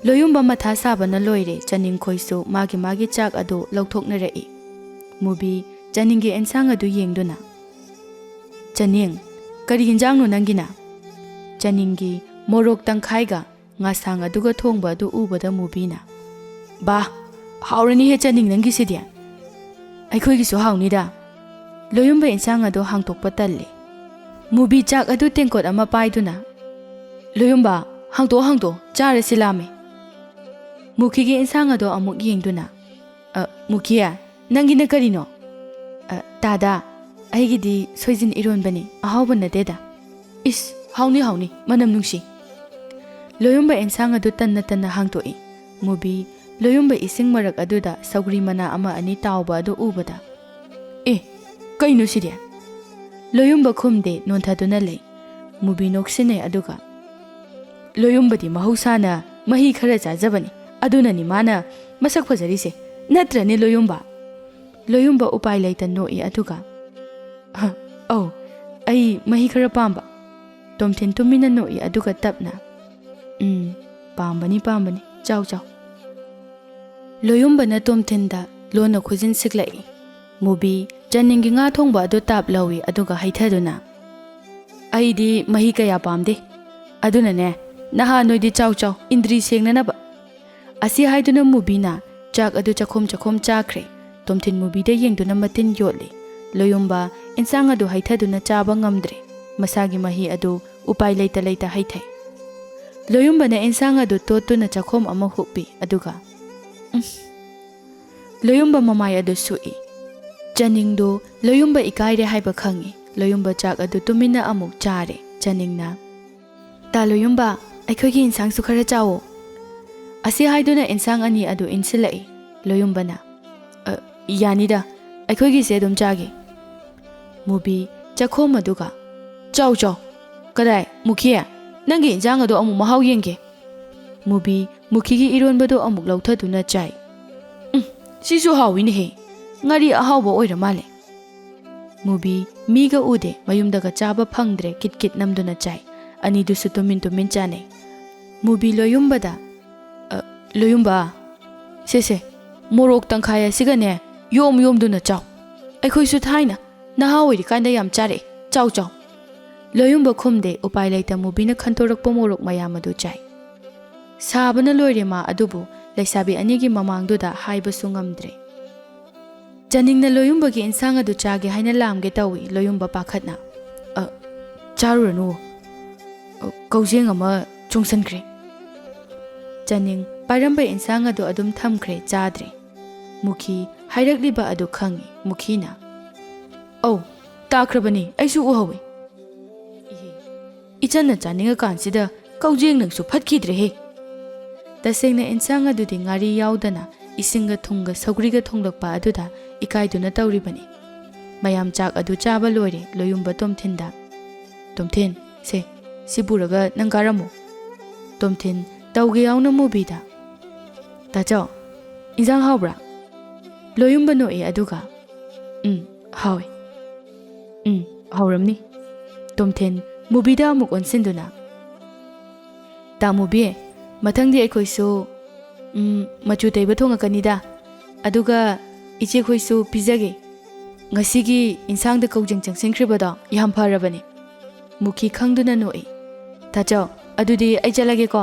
ꯂꯣꯌꯨꯝꯕ ꯃꯊꯥ ꯁꯥꯕꯅ ꯂꯣꯏꯔꯦ꯫ ꯆꯥꯅꯤꯡ ꯈꯣꯏꯁꯨ ꯃꯥꯒꯤ ꯃꯥꯒꯤ ꯆꯥꯛ ꯑꯗꯨ ꯂꯧꯊꯣꯛꯅꯔꯛꯏ꯫ ꯃꯨꯕꯤ ꯆꯥꯅꯤꯡꯒꯤ ꯑꯦꯟꯁꯥꯡ ꯑꯗꯨ ꯌꯦꯡꯗꯨꯅ, "ꯆꯥꯅꯤꯡ, ꯀꯔꯤ ꯏꯟꯖꯥꯡꯅꯣ ꯅꯪꯒꯤꯅ?" ꯆꯥꯅꯤꯡꯒꯤ ꯃꯣꯔꯣꯛ ꯇꯪꯈꯥꯏꯒ ꯉꯥꯁꯥꯡ ꯑꯗꯨꯒ ꯊꯣꯡꯕ ꯑꯗꯨ ꯎꯕꯗ ꯃꯨꯕꯤꯅ, "ꯕꯥ, ꯍꯥꯎꯔꯅꯤꯍꯦ ꯆꯥꯅꯤꯡ ꯅꯪꯒꯤꯁꯤꯗꯤ꯫ ꯑꯩꯈꯣꯏꯒꯤꯁꯨ ꯍꯥꯎꯅꯤꯗ꯫" ꯂꯣꯌꯨꯝꯕ ꯏꯟꯁꯥꯡ ꯑꯗꯨ ꯍꯥꯡꯇꯣꯛꯄ ꯇꯜꯂꯦ꯫ ꯃꯨꯕꯤ ꯆꯥꯛ ꯑꯗꯨ ꯇꯦꯡꯀꯣꯠ ꯑꯃ ꯄꯥꯏꯗꯨꯅ, "ꯂꯣꯌꯨꯝꯕ, ꯍꯥꯡꯇꯣꯛꯑꯣ, ꯍꯥꯡꯇꯣꯛꯑꯣ, ꯆꯥꯔꯁꯤ, ꯂꯥꯝꯃꯦ꯫" ꯃꯨꯈꯤꯒꯤ ꯏꯟꯁꯥꯡ ꯑꯗꯣ ꯑꯃꯨꯛ ꯌꯦꯡꯗꯨꯅ, "ꯑ, ꯃꯨꯈꯤ, ꯅꯪꯒꯤꯅ ꯀꯔꯤꯅꯣ?" "ꯑ, ꯇꯥꯗ, ꯑꯩꯒꯤꯗꯤ ꯁꯣꯏꯖꯤꯟ ꯏꯔꯣꯟꯕꯅꯤ, ꯑꯍꯥꯎꯕ ꯅꯠꯇꯦꯗ꯫" "ꯏꯁ, ꯍꯥꯎꯅꯤ, ꯍꯥꯎꯅꯤ, ꯃꯅꯝ ꯅꯨꯡꯁꯤ꯫" ꯂꯣꯌꯨꯝꯕ ꯏꯟꯁꯥꯡ ꯑꯗꯨ ꯇꯟꯅ ꯇꯟꯅ ꯍꯥꯡꯇꯣꯛꯏ꯫ ꯃꯨꯕꯤ ꯂꯣꯌꯨꯝꯕ ꯏꯁꯤꯡ ꯃꯔꯛ ꯑꯗꯨꯗ ꯁꯧꯒ꯭ꯔꯤ ꯃꯅꯥ ꯑꯃ ꯑꯅꯤ ꯇꯥꯎꯕ ꯑꯗꯨ ꯎꯕꯗ, "ꯑꯦ, ꯀꯩꯅꯣ ꯁꯤꯗꯤ?" ꯂꯣꯌꯨꯝꯕ ꯈꯨꯝꯗꯦ, ꯅꯣꯟꯊꯗꯨꯅ ꯂꯩ꯫ ꯃꯨꯕꯤ ꯅꯣꯛꯁꯤꯟꯅꯩ ꯑꯗꯨꯒ, "ꯂꯣꯌꯨꯝꯕꯗꯤ ꯃꯍꯧꯁꯥꯅ ꯃꯍꯤ ꯈꯔ ꯆꯥꯖꯕꯅꯤ, ꯑꯗꯨꯅꯅꯤ ꯃꯥꯅ ꯃꯁꯛ ꯐꯖꯔꯤꯁꯦ, ꯅꯠꯇ꯭ꯔꯅꯦ ꯂꯣꯌꯨꯝꯕ?" ꯂꯣꯌꯨꯝꯕ ꯎꯄꯥꯏ ꯂꯩꯇ ꯅꯣꯛꯏ ꯑꯗꯨꯒ, "ꯍ, ꯑꯧ, ꯑꯩ ꯃꯍꯤ ꯈꯔ ꯄꯥꯝꯕ꯫" ꯇꯣꯝꯊꯤꯟ ꯇꯨꯃꯤꯟꯅ ꯅꯣꯛꯏ ꯑꯗꯨꯒ ꯇꯞꯅ, "ꯎꯝ, ꯄꯥꯝꯕꯅꯤ, ꯄꯥꯝꯕꯅꯤ, ꯆꯥꯎ, ꯆꯥꯎ꯫" ꯂꯣꯌꯨꯝꯕꯅ ꯇꯣꯝꯊꯤꯟꯗ ꯂꯣꯟꯅ ꯈꯨꯖꯤꯟ ꯁꯤꯛꯂꯛꯏ꯫ ꯃꯨꯕꯤ ꯆꯥꯅꯤꯡꯒꯤ ꯉꯥ ꯊꯣꯡꯕ ꯑꯗꯨ ꯇꯥꯞ ꯂꯧꯏ ꯑꯗꯨꯒ ꯍꯩꯊꯗꯨꯅ, "ꯑꯩꯗꯤ ꯃꯍꯤ ꯀꯌꯥ ꯄꯥꯝꯗꯦ, ꯑꯗꯨꯅꯅꯦ, "ꯅꯍꯥ, ꯅꯣꯏꯗꯤ ꯆꯥꯎ ꯆꯥꯎ, ꯏꯟꯗ꯭ꯔꯤ ꯁꯦꯡꯅꯅꯕ"꯫ ꯑꯁꯤ ꯍꯥꯏꯗꯨꯅ ꯃꯨꯕꯤꯅ ꯆꯥꯛ ꯑꯗꯨ ꯆꯈꯣꯝ ꯆꯈꯣꯝ ꯆꯥꯈ꯭ꯔꯦ꯫ ꯇꯣꯝꯊꯤꯟ ꯃꯨꯕꯤꯗ ꯌꯦꯡꯗꯨꯅ ꯃꯇꯤꯟ ꯌꯣꯠꯂꯤ꯫ ꯂꯣꯌꯨꯝꯕ ꯏꯟꯁꯥꯡ ꯑꯗꯨ ꯍꯩꯊꯗꯨꯅ ꯆꯥꯕ ꯉꯝꯗ꯭ꯔꯦ꯫ ꯃꯁꯥꯒꯤ ꯃꯍꯤ ꯑꯗꯨ ꯎꯄꯥꯏ ꯂꯩꯇ ꯂꯩꯇ ꯍꯩꯊꯩ꯫ ꯂꯣꯌꯨꯝꯕꯅ ꯏꯟꯁꯥꯡ ꯑꯗꯨ ꯇꯣꯠꯇꯨꯅ ꯆꯈꯣꯝ ꯑꯃ ꯍꯨꯞꯄꯤ, ꯑꯗꯨꯒ, "ꯎꯝ"꯫ ꯂꯣꯌꯨꯝꯕ ꯃꯃꯥꯏ ꯑꯗꯨ ꯁꯨꯛꯏ꯫ ꯆꯅꯤꯡꯗꯨ ꯂꯣꯌꯨꯝꯕ ꯏꯀꯥꯏꯔꯦ ꯍꯥꯏꯕ ꯈꯪꯏ꯫ ꯂꯣꯌꯨꯝꯕ ꯆꯥꯛ ꯑꯗꯨ ꯇꯨꯃꯤꯟꯅ ꯑꯃꯨꯛ ꯆꯥꯔꯦ꯫ ꯆꯅꯤꯡꯅ, "ꯇꯥ ꯂꯣꯌꯨꯝꯕ, ꯑꯩꯈꯣꯏꯒꯤ ꯏꯟꯁꯥꯡꯁꯨ ꯈꯔ ꯆꯥꯎꯑꯣ"꯫ ꯑꯁꯤ ꯍꯥꯏꯗꯨꯅ ꯏꯟꯁꯥꯡ ꯑꯅꯤ ꯑꯗꯨ ꯏꯟꯁꯤꯜꯂꯛꯏ꯫ ꯂꯣꯌꯨꯝꯕꯅ, "ꯑ, ꯌꯥꯅꯤꯗ, ꯑꯩꯈꯣꯏꯒꯤꯁꯦ ꯑꯗꯨꯝ ꯆꯥꯒꯦ"꯫ ꯃꯨꯕꯤ ꯆꯈꯣꯝ ꯑꯗꯨꯒ, "ꯆꯥꯎ ꯆꯥꯎ"꯫ "ꯀꯗꯥꯏ, ꯃꯨꯈꯤ? ꯅꯪꯒꯤ ꯏꯟꯁꯥꯡ ꯑꯗꯣ ꯑꯃꯨꯛ ꯃꯍꯥꯎ ꯌꯦꯡꯒꯦ"꯫ ꯃꯨꯕꯤ ꯃꯨꯈꯤꯒꯤ ꯏꯔꯣꯟꯕꯗꯨ ꯑꯃꯨꯛ ꯂꯧꯊꯗꯨꯅ ꯆꯥꯏ꯫ "ꯎꯝ, ꯁꯤꯁꯨ ꯍꯥꯎꯏꯅꯦꯍꯦ꯫ ꯉꯥꯔꯤ ꯑꯍꯥꯎꯕ ꯑꯣꯏꯔ ꯃꯥꯜꯂꯦ"꯫ ꯃꯨꯕꯤ ꯃꯤꯒ ꯎꯗꯦ, ꯃꯌꯨꯝꯗꯒ ꯆꯥꯕ ꯐꯪꯗ꯭ꯔꯦ, ꯀꯤꯠ ꯀꯤꯠ ꯅꯝꯗꯨꯅ ꯆꯥꯏ꯫ ꯑꯅꯤꯗꯨꯁꯨ ꯇꯨꯃꯤꯟ ꯇꯨꯃꯤꯟ ꯆꯥꯅꯩ꯫ ꯃꯨꯕꯤ ꯂꯣꯌꯨꯝꯕꯗ, "ꯑ, ꯂꯣꯌꯨꯝꯕ, ꯁꯦ ꯁꯦ, ꯃꯣꯔꯣꯛ ꯇꯪꯈꯥꯏ ꯑꯁꯤꯒꯅꯦ, ꯌꯣꯝ ꯌꯣꯝꯗꯨꯅ ꯆꯥꯎ꯫ ꯑꯩꯈꯣꯏꯁꯨ ꯊꯥꯏꯅ ꯅꯍꯥ ꯑꯣꯏꯔꯤꯀꯥꯟꯗ ꯌꯥꯝ ꯆꯥꯔꯛꯏ꯫ ꯆꯥꯎ ꯆꯥꯎ"꯫ ꯂꯣꯌꯨꯝꯕ ꯈꯨꯝꯗꯦ, ꯎꯄꯥꯏ ꯂꯩꯇ ꯃꯨꯕꯤꯅ ꯈꯟꯇꯣꯔꯛꯄ ꯃꯣꯔꯣꯛ ꯃꯌꯥꯝ ꯑꯗꯨ ꯆꯥꯏ꯫ ꯁꯥꯕꯅ ꯂꯣꯏꯔꯦ ꯃꯥ, ꯑꯗꯨꯕꯨ ꯂꯩꯁꯥꯕꯤ ꯑꯅꯤꯒꯤ ꯃꯃꯥꯡꯗꯨꯗ ꯍꯥꯏꯕꯁꯨ ꯉꯝꯗ꯭ꯔꯦ꯫ ꯆꯅꯤꯡꯅ ꯂꯣꯌꯨꯝꯕꯒꯤ ꯏꯟꯁꯥꯡ ꯑꯗꯨ ꯆꯥꯒꯦ ꯍꯥꯏꯅ ꯂꯥꯝꯒꯦ ꯇꯧꯏ꯫ ꯂꯣꯌꯨꯝꯕ ꯄꯥꯈꯠꯅ, "ꯑ, ꯆꯥꯔꯨꯔꯅꯨ꯫ ꯑ, ꯀꯧꯖꯦꯡ ꯑꯃ ꯆꯣꯡꯁꯟꯈ꯭ꯔꯦ"꯫ ꯆꯅꯤꯡ ꯄꯥꯏꯔꯝꯕ ꯏꯟꯁꯥꯡ ꯑꯗꯨ ꯑꯗꯨꯝ ꯊꯝꯈ꯭ꯔꯦ, ꯆꯥꯗ꯭ꯔꯦ꯫ ꯃꯨꯈꯤ ꯍꯥꯏꯔꯛꯂꯤꯕ ꯑꯗꯨ ꯈꯪꯏ꯫ ꯃꯨꯈꯤꯅ, "ꯑꯧ, ꯇꯥꯈ꯭ꯔꯕꯅꯤ, ꯑꯩꯁꯨ ꯎꯍꯧꯏ"꯫ "ꯏꯍꯦ, ꯏꯆꯟꯅ ꯆꯥꯅꯤꯡꯉꯀꯥꯟꯁꯤꯗ ꯀꯧꯖꯦꯡ ꯅꯪꯁꯨ ꯐꯠꯈꯤꯗ꯭ꯔꯦꯍꯦ"꯫ ꯇꯁꯦꯡꯅ ꯏꯟꯁꯥꯡ ꯑꯗꯨꯗꯤ ꯉꯥꯔꯤ ꯌꯥꯎꯗꯅ ꯏꯁꯤꯡꯒ ꯊꯨꯝꯒ ꯁꯧꯒ꯭ꯔꯤꯒ ꯊꯣꯡꯂꯛꯄ ꯑꯗꯨꯗ ꯏꯀꯥꯏꯗꯨꯅ ꯇꯧꯔꯤꯕꯅꯤ꯫ ꯃꯌꯥꯝ ꯆꯥꯛ ꯑꯗꯨ ꯆꯥꯕ ꯂꯣꯏꯔꯦ, ꯂꯣꯌꯨꯝꯕ ꯇꯣꯝꯊꯤꯟꯗ, "ꯇꯣꯝꯊꯤꯟ, ꯁꯦ, ꯁꯤ ꯄꯨꯔꯒ ꯅꯪ ꯀꯥꯔꯝꯃꯨ"꯫ ꯇꯣꯝꯊꯤꯟ ꯇꯧꯒꯦ ꯌꯥꯎꯅ ꯃꯨꯕꯤꯗ, "ꯇꯥꯆꯧ, ꯏꯟꯖꯥꯡ ꯍꯥꯎꯕ꯭ꯔꯥ?" ꯂꯣꯌꯨꯝꯕ ꯅꯣꯛꯏ, ꯑꯗꯨꯒ, "ꯎꯝ, ꯍꯥꯎꯏ꯫ ꯎꯝ, ꯍꯥꯎꯔꯝꯅꯤ"꯫ ꯇꯣꯝꯊꯤꯟ ꯃꯨꯕꯤꯗ ꯑꯃꯨꯛ ꯑꯣꯟꯁꯤꯟꯗꯨꯅ, "ꯇꯥ ꯃꯨꯕꯤ, ꯃꯊꯪꯗꯤ ꯑꯩꯈꯣꯏꯁꯨ, ꯎꯝ, ꯃꯆꯨ ꯇꯩꯕ ꯊꯣꯡꯉꯛꯀꯅꯤꯗ꯫ ꯑꯗꯨꯒ ꯏꯆꯦꯈꯣꯏꯁꯨ ꯄꯤꯖꯒꯦ꯫ ꯉꯁꯤꯒꯤ ꯏꯟꯁꯥꯡꯗ ꯀꯧꯖꯦꯡ ꯆꯪꯁꯤꯟꯈ꯭ꯔꯤꯕꯗꯣ ꯌꯥꯝ ꯐꯔꯕꯅꯤ"꯫ ꯃꯨꯈꯤ ꯈꯪꯗꯨꯅ ꯅꯣꯛꯏ꯫ "ꯇꯥꯆꯧ, "ꯑꯗꯨꯗꯤ ꯑꯩ ꯆꯠꯂꯒꯦꯀꯣ꯫"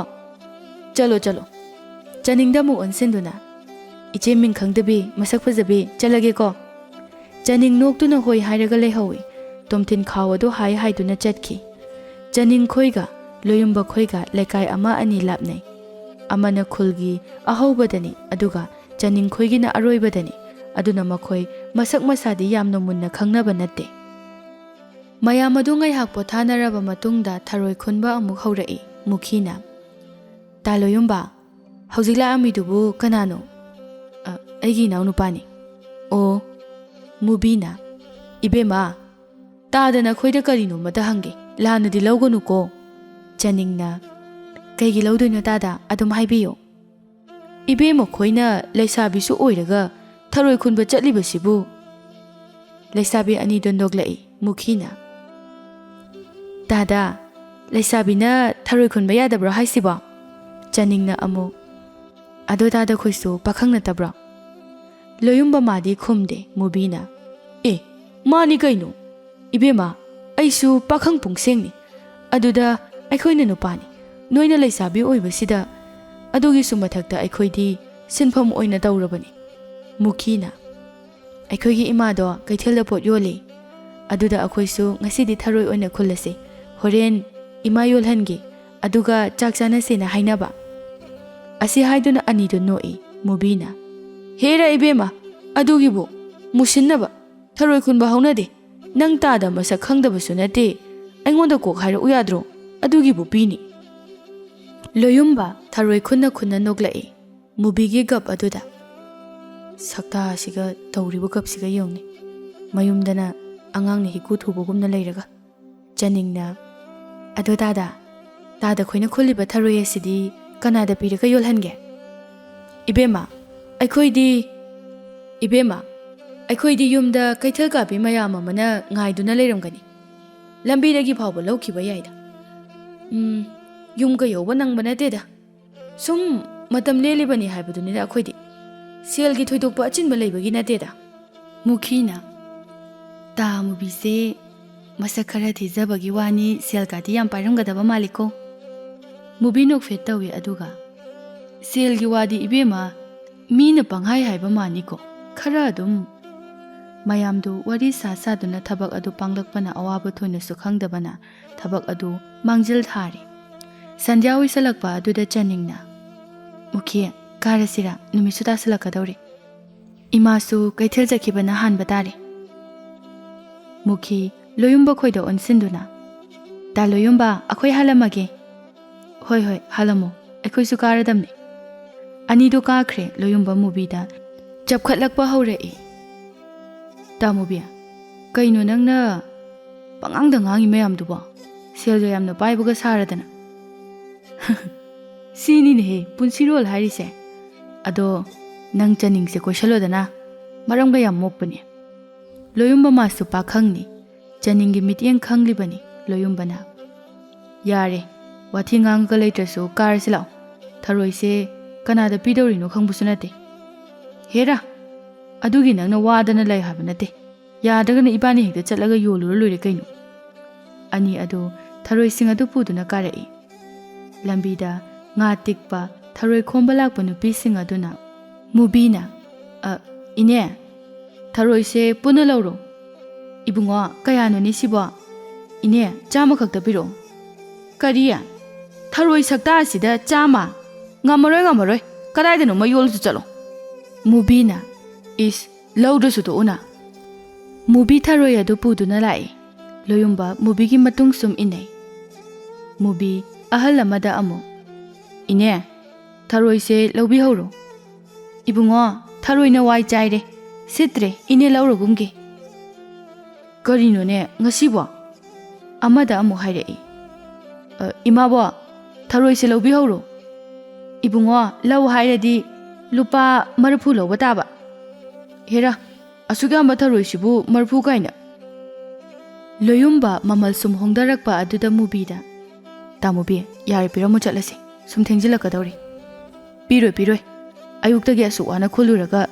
"ꯆꯠꯂꯣ, ꯆꯠꯂꯣ꯫" ꯆꯅꯤꯡꯗ ꯑꯃꯨꯛ ꯑꯣꯟꯁꯤꯟꯗꯨꯅ, "ꯏꯆꯦ ꯃꯤꯡ ꯈꯪꯗꯕꯤ, ꯃꯁꯛ ꯐꯖꯕꯤ, ꯆꯠꯂꯒꯦꯀꯣ꯫" ꯆꯅꯤꯡ ꯅꯣꯛꯇꯨꯅ ꯍꯣꯏ ꯍꯥꯏꯔꯒ ꯂꯩꯍꯧꯏ꯫ ꯇꯣꯝꯊꯤꯟ ꯈꯥꯎ ꯑꯗꯨ ꯍꯥꯏ ꯍꯥꯏꯗꯨꯅ ꯆꯠꯈꯤ꯫ ꯆꯅꯤꯡ ꯈꯣꯏꯒ ꯂꯣꯌꯨꯝꯕ ꯈꯣꯏꯒ ꯂꯩꯀꯥꯏ ꯑꯃ ꯑꯅꯤ ꯂꯥꯞꯅꯩ꯫ ꯑꯃꯅ ꯈꯨꯜꯒꯤ ꯑꯍꯧꯕꯗꯅꯤ, ꯑꯗꯨꯒ ꯆꯅꯤꯡ ꯈꯣꯏꯒꯤꯅ ꯑꯔꯣꯏꯕꯗꯅꯤ꯫ ꯑꯗꯨꯅ ꯃꯈꯣꯏ ꯃꯁꯛ ꯃꯁꯥꯗꯤ ꯌꯥꯝꯅ ꯃꯨꯟꯅ ꯈꯪꯅꯕ ꯅꯠꯇꯦ꯫ ꯃꯌꯥꯝ ꯑꯗꯨ ꯉꯥꯏꯍꯥꯛ ꯄꯣꯊꯥꯅꯔꯕ ꯃꯇꯨꯡꯗ ꯊꯔꯣꯏ ꯈꯨꯟꯕ ꯑꯃꯨꯛ ꯍꯧꯔꯛꯏ꯫ ꯃꯨꯈꯤꯅ, "ꯇꯥ ꯂꯣꯌꯨꯝꯕ, ꯍꯧꯖꯤꯛ ꯂꯥꯛꯑꯝꯃꯤꯗꯨꯕꯨ ꯀꯅꯥꯅꯣ?" "ꯑ, ꯑꯩꯒꯤ ꯏꯅꯥꯎꯅꯨꯄꯥꯅꯤ꯫" "ꯑꯣ꯫" ꯃꯨꯕꯤꯅ, "ꯏꯕꯦꯝꯃ, ꯇꯥꯗ ꯅꯈꯣꯏꯗ ꯀꯔꯤꯅꯣꯃꯇ ꯍꯪꯒꯦ, ꯂꯥꯟꯅꯗꯤ ꯂꯧꯒꯅꯨꯀꯣ꯫" ꯆꯅꯤꯡꯅ, "ꯀꯩꯒꯤ ꯂꯧꯗꯣꯏꯅꯣ ꯇꯥꯗ? ꯑꯗꯨꯝ ꯍꯥꯏꯕꯤꯌꯨ꯫" "ꯏꯕꯦꯝꯃ ꯈꯣꯏꯅ ꯂꯩꯁꯥꯕꯤꯁꯨ ꯑꯣꯏꯔꯒ ꯊꯔꯣꯏ ꯈꯨꯟꯕ ꯆꯠꯂꯤꯕꯁꯤꯕꯨ?" ꯂꯩꯁꯥꯕꯤ ꯑꯅꯤꯗꯣ ꯅꯣꯛꯂꯛꯏ꯫ ꯃꯨꯈꯤꯅ, "ꯇꯥꯗ, ꯂꯩꯁꯥꯕꯤꯅ ꯊꯔꯣꯏ ꯈꯨꯟꯕ ꯌꯥꯗꯕ꯭ꯔꯣ ꯍꯥꯏꯁꯤꯕꯣ?" ꯆꯅꯤꯡꯅ ꯑꯃꯨꯛ, "ꯑꯗꯣ ꯇꯥꯗ ꯈꯣꯏꯁꯨ ꯄꯥꯈꯪ ꯅꯠꯇꯕ꯭ꯔꯣ?" ꯂꯣꯌꯨꯝꯕ ꯃꯥꯗꯤ ꯈꯨꯝꯗꯦ꯫ ꯃꯨꯕꯤꯅ, "ꯑꯦ, ꯃꯥꯅꯤ ꯀꯩꯅꯣ꯫ ꯏꯕꯦꯝꯃ, ꯑꯩꯁꯨ ꯄꯥꯈꯪ ꯄꯨꯡꯁꯦꯡꯅꯤ꯫ ꯑꯗꯨꯗ ꯑꯩꯈꯣꯏꯅ ꯅꯨꯄꯥꯅꯤ, ꯅꯣꯏꯅ ꯂꯩꯁꯥꯕꯤ ꯑꯣꯏꯕꯁꯤꯗ꯫ ꯑꯗꯨꯒꯤꯁꯨ ꯃꯊꯛꯇ ꯑꯩꯈꯣꯏꯗꯤ ꯁꯤꯟꯐꯝ ꯑꯣꯏꯅ ꯇꯧꯔꯕꯅꯤ꯫" ꯃꯨꯈꯤꯅ, "ꯑꯩꯈꯣꯏꯒꯤ ꯏꯃꯥꯗꯣ ꯀꯩꯊꯦꯜꯗ ꯄꯣꯠ ꯌꯣꯜꯂꯤ꯫ ꯑꯗꯨꯗ ꯑꯩꯈꯣꯏꯁꯨ ꯉꯁꯤꯗꯤ ꯊꯔꯣꯏ ꯑꯣꯏꯅ ꯈꯨꯜꯂꯁꯤ꯫ ꯍꯣꯔꯦꯟ ꯏꯃꯥ ꯌꯣꯜꯍꯟꯒꯦ꯫ ꯑꯗꯨꯒ ꯆꯥꯛ ꯆꯥꯅꯁꯦꯅ ꯍꯥꯏꯅꯕ꯫" ꯑꯁꯤ ꯍꯥꯏꯗꯨꯅ ꯑꯅꯤꯗꯨ ꯅꯣꯛꯏ꯫ ꯃꯨꯕꯤꯅ, "ꯍꯦꯔꯥ ꯏꯕꯦꯝꯃ, ꯑꯗꯨꯒꯤꯕꯨ ꯃꯨꯁꯤꯟꯅꯕ꯫ ꯊꯔꯣꯏ ꯈꯨꯟꯕ ꯍꯧꯅꯗꯦ꯫ ꯅꯪ ꯇꯥꯗ ꯃꯁꯛ ꯈꯪꯗꯕꯁꯨ ꯅꯠꯇꯦ꯫ ꯑꯩꯉꯣꯟꯗ ꯀꯣꯛ ꯍꯥꯏꯔꯛꯎ ꯌꯥꯗ꯭ꯔꯣ? ꯑꯗꯨꯒꯤꯕꯨ ꯄꯤꯅꯤ꯫" ꯂꯣꯌꯨꯝꯕ ꯊꯔꯣꯏ ꯈꯨꯟꯅ ꯈꯨꯟꯅ ꯅꯣꯛꯂꯛꯏ꯫ ꯃꯨꯕꯤꯒꯤ ꯒꯞ ꯑꯗꯨꯗ꯫ "ꯁꯛꯇꯥꯁꯤꯒ ꯇꯧꯔꯤꯕ ꯒꯞꯁꯤꯒ ꯌꯦꯡꯉꯨꯅꯦ꯫ ꯃꯌꯨꯝꯗꯅ ꯑꯉꯥꯡꯅ ꯍꯤꯀꯨ ꯊꯨꯕꯒꯨꯝꯅ ꯂꯩꯔꯒ꯫" ꯆꯅꯤꯡꯅ, "ꯑꯗꯣ ꯇꯥꯗ, ꯇꯥꯗ ꯈꯣꯏꯅ ꯈꯨꯜꯂꯤꯕ ꯊꯔꯣꯏ ꯑꯁꯤꯗꯤ ꯀꯅꯥꯗ ꯄꯤꯔꯒ ꯌꯣꯜꯍꯟꯒꯦ?" "ꯏꯕꯦꯝꯃ, ꯑꯩꯈꯣꯏꯗꯤ, ꯏꯕꯦꯝꯃ, ꯑꯩꯈꯣꯏꯗꯤ ꯌꯨꯝꯗ ꯀꯩꯊꯦꯜ ꯀꯥꯕꯤ ꯃꯌꯥꯝ ꯑꯃꯅ ꯉꯥꯏꯗꯨꯅ ꯂꯩꯔꯝꯒꯅꯤ꯫ ꯂꯝꯕꯤꯗꯒꯤ ꯐꯥꯎꯕ ꯂꯧꯈꯤꯕ ꯌꯥꯏꯗ꯫ ꯎꯝ, ꯌꯨꯝꯒ ꯌꯧꯕ ꯅꯪꯕ ꯅꯠꯇꯦꯗ꯫ ꯁꯨꯝ ꯃꯇꯝ ꯂꯦꯜꯂꯤꯕꯅꯤ ꯍꯥꯏꯕꯗꯨꯅꯤꯗ ꯑꯩꯈꯣꯏꯗꯤ꯫ ꯁꯦꯜꯒꯤ ꯊꯣꯏꯗꯣꯛꯄ ꯑꯆꯤꯟꯕ ꯂꯩꯕꯒꯤ ꯅꯠꯇꯦꯗ꯫" ꯃꯨꯈꯤꯅ, "ꯇꯥ ꯃꯨꯕꯤꯁꯦ ꯃꯁꯛ ꯈꯔ ꯊꯤꯖꯕꯒꯤ ꯋꯥꯅꯤ, ꯁꯦꯜꯒꯗꯤ ꯌꯥꯝ ꯄꯥꯏꯔꯝꯒꯗꯕ ꯃꯥꯜꯂꯤꯀꯣ꯫" ꯃꯨꯕꯤ ꯅꯣꯛꯐꯦꯠ ꯇꯧꯏ, ꯑꯗꯨꯒ, "ꯁꯦꯜꯒꯤ ꯋꯥꯗꯤ, ꯏꯕꯦꯝꯃ, ꯃꯤꯅ ꯄꯪꯍꯥꯏ ꯍꯥꯏꯕ ꯃꯥꯅꯤꯀꯣ, ꯈꯔ ꯑꯗꯨꯝ"꯫ ꯃꯌꯥꯝꯗꯨ ꯋꯥꯔꯤ ꯁꯥ ꯁꯥꯗꯨꯅ ꯊꯕꯛ ꯑꯗꯨ ꯄꯥꯡꯂꯛꯄꯅ ꯑꯋꯥꯕ ꯊꯣꯏꯅꯁꯨ ꯈꯪꯗꯕꯅ ꯊꯕꯛ ꯑꯗꯨ ꯃꯥꯡꯖꯤꯜ ꯊꯥꯔꯤ꯫ ꯁꯟꯙ꯭ꯌꯥ ꯑꯣꯏꯁꯜꯂꯛꯄ ꯑꯗꯨꯗ ꯆꯅꯤꯡꯅ, "ꯃꯨꯈꯤ, ꯀꯥꯔꯁꯤꯔꯥ? ꯅꯨꯃꯤꯠꯁꯨ ꯇꯥꯁꯤꯜꯂꯛꯀꯗꯧꯔꯦ꯫ ꯏꯃꯥꯁꯨ ꯀꯩꯊꯦꯜ ꯆꯠꯈꯤꯕꯅ ꯍꯥꯟꯕ ꯇꯥꯔꯦ"꯫ ꯃꯨꯈꯤ ꯂꯣꯌꯨꯝꯕ ꯈꯣꯏꯗ ꯑꯣꯟꯁꯤꯟꯗꯨꯅ, "ꯇꯥ ꯂꯣꯌꯨꯝꯕ, ꯑꯩꯈꯣꯏ ꯍꯜꯂꯝꯃꯒꯦ"꯫ "ꯍꯣꯏ, ꯍꯣꯏ, ꯍꯜꯂꯝꯃꯣ, ꯑꯩꯈꯣꯏꯁꯨ ꯀꯥꯔꯗꯝꯅꯦ"꯫ ꯑꯅꯤꯗꯣ ꯀꯥꯈ꯭ꯔꯦ꯫ ꯂꯣꯌꯨꯝꯕ ꯃꯨꯕꯤꯗ ꯆꯞꯈꯠꯂꯛꯄ ꯍꯧꯔꯛꯏ꯫ "ꯇꯥ ꯃꯨꯕꯤ, ꯀꯩꯅꯣ ꯅꯪꯅ ꯄꯉꯥꯡꯗ ꯉꯥꯡꯉꯤ ꯃꯌꯥꯝꯗꯨꯕꯣ? ꯁꯦꯜꯒ ꯌꯥꯝꯅ ꯄꯥꯏꯕꯒ ꯁꯥꯔꯗꯅ"꯫ "ꯁꯤꯅꯤꯅꯦꯍꯦ ꯄꯨꯟꯁꯤꯔꯣꯜ ꯍꯥꯏꯔꯤꯁꯦ꯫ ꯑꯗꯣ ꯅꯪ ꯆꯅꯤꯡꯁꯦ ꯀꯣꯏꯁꯜꯂꯣꯗꯅ, ꯃꯔꯝꯒ ꯌꯥꯝ ꯃꯣꯛꯄꯅꯦ"꯫ ꯂꯣꯌꯨꯝꯕ ꯃꯥꯁꯨ ꯄꯥꯈꯪꯅꯤ, ꯆꯅꯤꯡꯒꯤ ꯃꯤꯠꯌꯦꯡ ꯈꯪꯂꯤꯕꯅꯤ ꯂꯣꯌꯨꯝꯕꯅ꯫ "ꯌꯥꯔꯦ, ꯋꯥꯊꯤ ꯉꯥꯡꯉꯒ ꯂꯩꯇ꯭ꯔꯁꯨ ꯀꯥꯔꯁꯤ ꯂꯥꯛꯑꯣ꯫ ꯊꯔꯣꯏꯁꯦ ꯀꯅꯥꯗ ꯄꯤꯗꯧꯔꯤꯅꯣ ꯈꯪꯕꯁꯨ ꯅꯠꯇꯦ"꯫ "ꯍꯦꯔꯥ, ꯑꯗꯨꯒꯤ ꯅꯪꯅ ꯋꯥꯗꯅ ꯂꯩ ꯍꯥꯏꯕ ꯅꯠꯇꯦ꯫ ꯌꯥꯗ꯭ꯔꯒꯅ ꯏꯕꯥꯅꯤ ꯍꯦꯛꯇ ꯆꯠꯂꯒ ꯌꯣꯜꯂꯨꯔ ꯂꯣꯏꯔꯦ ꯀꯩꯅꯣ"꯫ ꯑꯅꯤ ꯑꯗꯨ ꯊꯔꯣꯏꯁꯤꯡ ꯑꯗꯨ ꯄꯨꯗꯨꯅ ꯀꯥꯔꯛꯏ꯫ ꯂꯝꯕꯤꯗ ꯉꯥ ꯇꯤꯛꯄ, ꯊꯔꯣꯏ ꯈꯣꯝꯕ ꯂꯥꯛꯄ ꯅꯨꯄꯤꯁꯤꯡ ꯑꯗꯨꯅ ꯃꯨꯕꯤꯅ, "ꯑ, ꯏꯅꯦ, ꯊꯔꯣꯏꯁꯦ ꯄꯨꯟꯅ ꯂꯧꯔꯣ"꯫ "ꯏꯕꯨꯡꯉꯣ, ꯀꯌꯥꯅꯣꯅꯦ ꯁꯤꯕꯣ?" "ꯏꯅꯦ, ꯆꯥꯝꯃ ꯈꯛꯇ ꯄꯤꯔꯛꯑꯣ"꯫ "ꯀꯔꯤ? ꯊꯔꯣꯏ ꯁꯛꯇꯥꯁꯤꯗ ꯆꯥꯝꯃ? ꯉꯝꯃꯔꯣꯏ, ꯉꯝꯃꯔꯣꯏ, ꯀꯗꯥꯏꯗꯅꯣꯃ ꯌꯣꯜꯂꯨꯆꯣ ꯆꯠꯂꯣ"꯫ ꯃꯨꯕꯤꯅ, "ꯏꯁ, ꯂꯧꯗ꯭ꯔꯁꯨ ꯇꯣꯛꯎꯅ"꯫ ꯃꯨꯕꯤ ꯊꯔꯣꯏ ꯑꯗꯨ ꯄꯨꯗꯨꯅ ꯂꯥꯛꯏ꯫ ꯂꯣꯌꯨꯝꯕ ꯃꯨꯕꯤꯒꯤ ꯃꯇꯨꯡ ꯁꯨꯝ ꯏꯟꯅꯩ꯫ ꯃꯨꯕꯤ ꯑꯍꯜ ꯑꯃꯗ ꯑꯃꯨꯛ, "ꯏꯅꯦ, ꯊꯔꯣꯏꯁꯦ ꯂꯧꯕꯤꯍꯧꯔꯣ"꯫ "ꯏꯕꯨꯡꯉꯣ, ꯊꯔꯣꯏꯅ ꯋꯥꯏ ꯆꯥꯏꯔꯦ, ꯁꯤꯠꯇ꯭ꯔꯦ, ꯏꯅꯦ ꯂꯧꯔꯒꯨꯝꯒꯦ"꯫ "ꯀꯔꯤꯅꯣꯅꯦ ꯉꯁꯤꯕꯣ?" ꯑꯃꯗ ꯑꯃꯨꯛ ꯍꯥꯏꯔꯛꯏ꯫ "ꯑ, ꯏꯃꯥꯕꯣ, ꯊꯔꯣꯏꯁꯦ ꯂꯧꯕꯤꯍꯧꯔꯣ"꯫ "ꯏꯕꯨꯡꯉꯣ, ꯂꯧ ꯍꯥꯏꯔꯗꯤ ꯂꯨꯄꯥ ꯃꯔꯤꯐꯨ ꯂꯧꯕ ꯇꯥꯕ"꯫ "ꯍꯦꯔꯥ, ꯑꯁꯨꯛ ꯌꯥꯝꯕ ꯊꯔꯣꯏꯁꯤꯕꯨ ꯃꯔꯤꯐꯨ ꯀꯥꯏꯅ"꯫ ꯂꯣꯌꯨꯝꯕ ꯃꯃꯜ ꯁꯨꯝ ꯍꯣꯡꯗꯔꯛꯄ ꯑꯗꯨꯗ ꯃꯨꯕꯤꯗ, "ꯇꯥꯃꯨꯕꯤ, ꯌꯥꯔꯦ, ꯄꯤꯔꯝꯃꯨ, ꯆꯠꯂꯁꯤ, ꯁꯨꯝ ꯊꯦꯡꯖꯤꯜꯂꯛꯀꯗꯧꯔꯦ"꯫ "ꯄꯤꯔꯣꯏ, ꯄꯤꯔꯣꯏ, ꯑꯌꯨꯛꯇꯒꯤ ꯑꯁꯨꯛ ꯋꯥꯅ ꯈꯨꯜꯂꯨꯔꯒ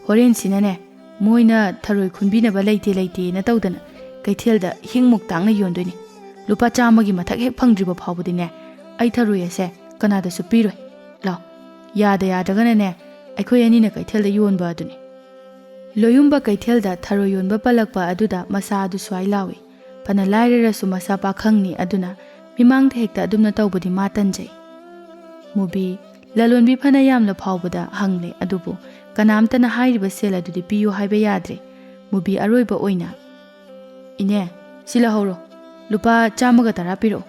ꯍꯣꯔꯦꯟꯁꯤꯅꯅꯦ, ꯃꯣꯏꯅ ꯊꯔꯣꯏ ꯈꯨꯟꯕꯤꯅꯕ ꯂꯩꯇꯦ ꯂꯩꯇꯦꯅ ꯇꯧꯗꯅ ꯀꯩꯊꯦꯜꯗ ꯍꯤꯡꯃꯨꯛ ꯇꯥꯡꯅ ꯌꯣꯟꯗꯣꯏꯅꯤ꯫ ꯂꯨꯄꯥ ꯆꯥꯝꯃꯒꯤ ꯃꯊꯛ ꯍꯦꯛ ꯐꯪꯗ꯭ꯔꯤꯕ ꯐꯥꯎꯕꯗꯤꯅꯦ, ꯑꯩ ꯊꯔꯣꯏ ꯑꯁꯦ ꯀꯅꯥꯗꯁꯨ ꯄꯤꯔꯣꯏ꯫ ꯂꯥꯎ, ꯌꯥꯗ ꯌꯥꯗ꯭ꯔꯒꯅꯅꯦ, ꯑꯩꯈꯣꯏ ꯑꯅꯤꯅ ꯀꯩꯊꯦꯜꯗ ꯌꯣꯟꯕ ꯑꯗꯨꯅꯤ꯫ ꯂꯣꯌꯨꯝꯕ ꯀꯩꯊꯦꯜꯗ ꯊꯔꯣꯏ ꯌꯣꯟꯕ ꯄꯜꯂꯛꯄ ꯑꯗꯨꯗ ꯃꯁꯥ ꯑꯗꯨ ꯁ꯭ꯋꯥꯏ ꯂꯥꯎꯏ꯫ ꯐꯅ ꯂꯥꯏꯔꯔꯁꯨ ꯃꯁꯥ ꯄꯥꯈꯪꯅꯤ, ꯑꯗꯨꯅ ꯃꯤꯃꯥꯡꯗ ꯍꯦꯛꯇ ꯑꯗꯨꯝꯅ ꯇꯧꯕꯗꯤ ꯃꯥ ꯇꯟꯖꯩ꯫ ꯃꯨꯕꯤ, ꯂꯂꯣꯟꯕꯤ ꯐꯅ ꯌꯥꯝꯅ ꯐꯥꯎꯕꯗ ꯍꯪꯂꯦ, ꯑꯗꯨꯕꯨ ꯀꯅꯥꯝꯇꯅ ꯍꯥꯏꯔꯤꯕ ꯁꯦꯜ ꯑꯗꯨꯗꯤ ꯄꯤꯌꯨ ꯍꯥꯏꯕ ꯌꯥꯗ꯭ꯔꯦ꯫ ꯃꯨꯕꯤ ꯑꯔꯣꯏꯕ ꯑꯣꯏꯅ, "ꯏꯅꯦ, ꯁꯤ ꯂꯧꯍꯧꯔꯣ, ꯂꯨꯄꯥ ꯆꯥꯝꯃꯒ ꯇꯔꯥ ꯄꯤꯔꯛꯑꯣ"꯫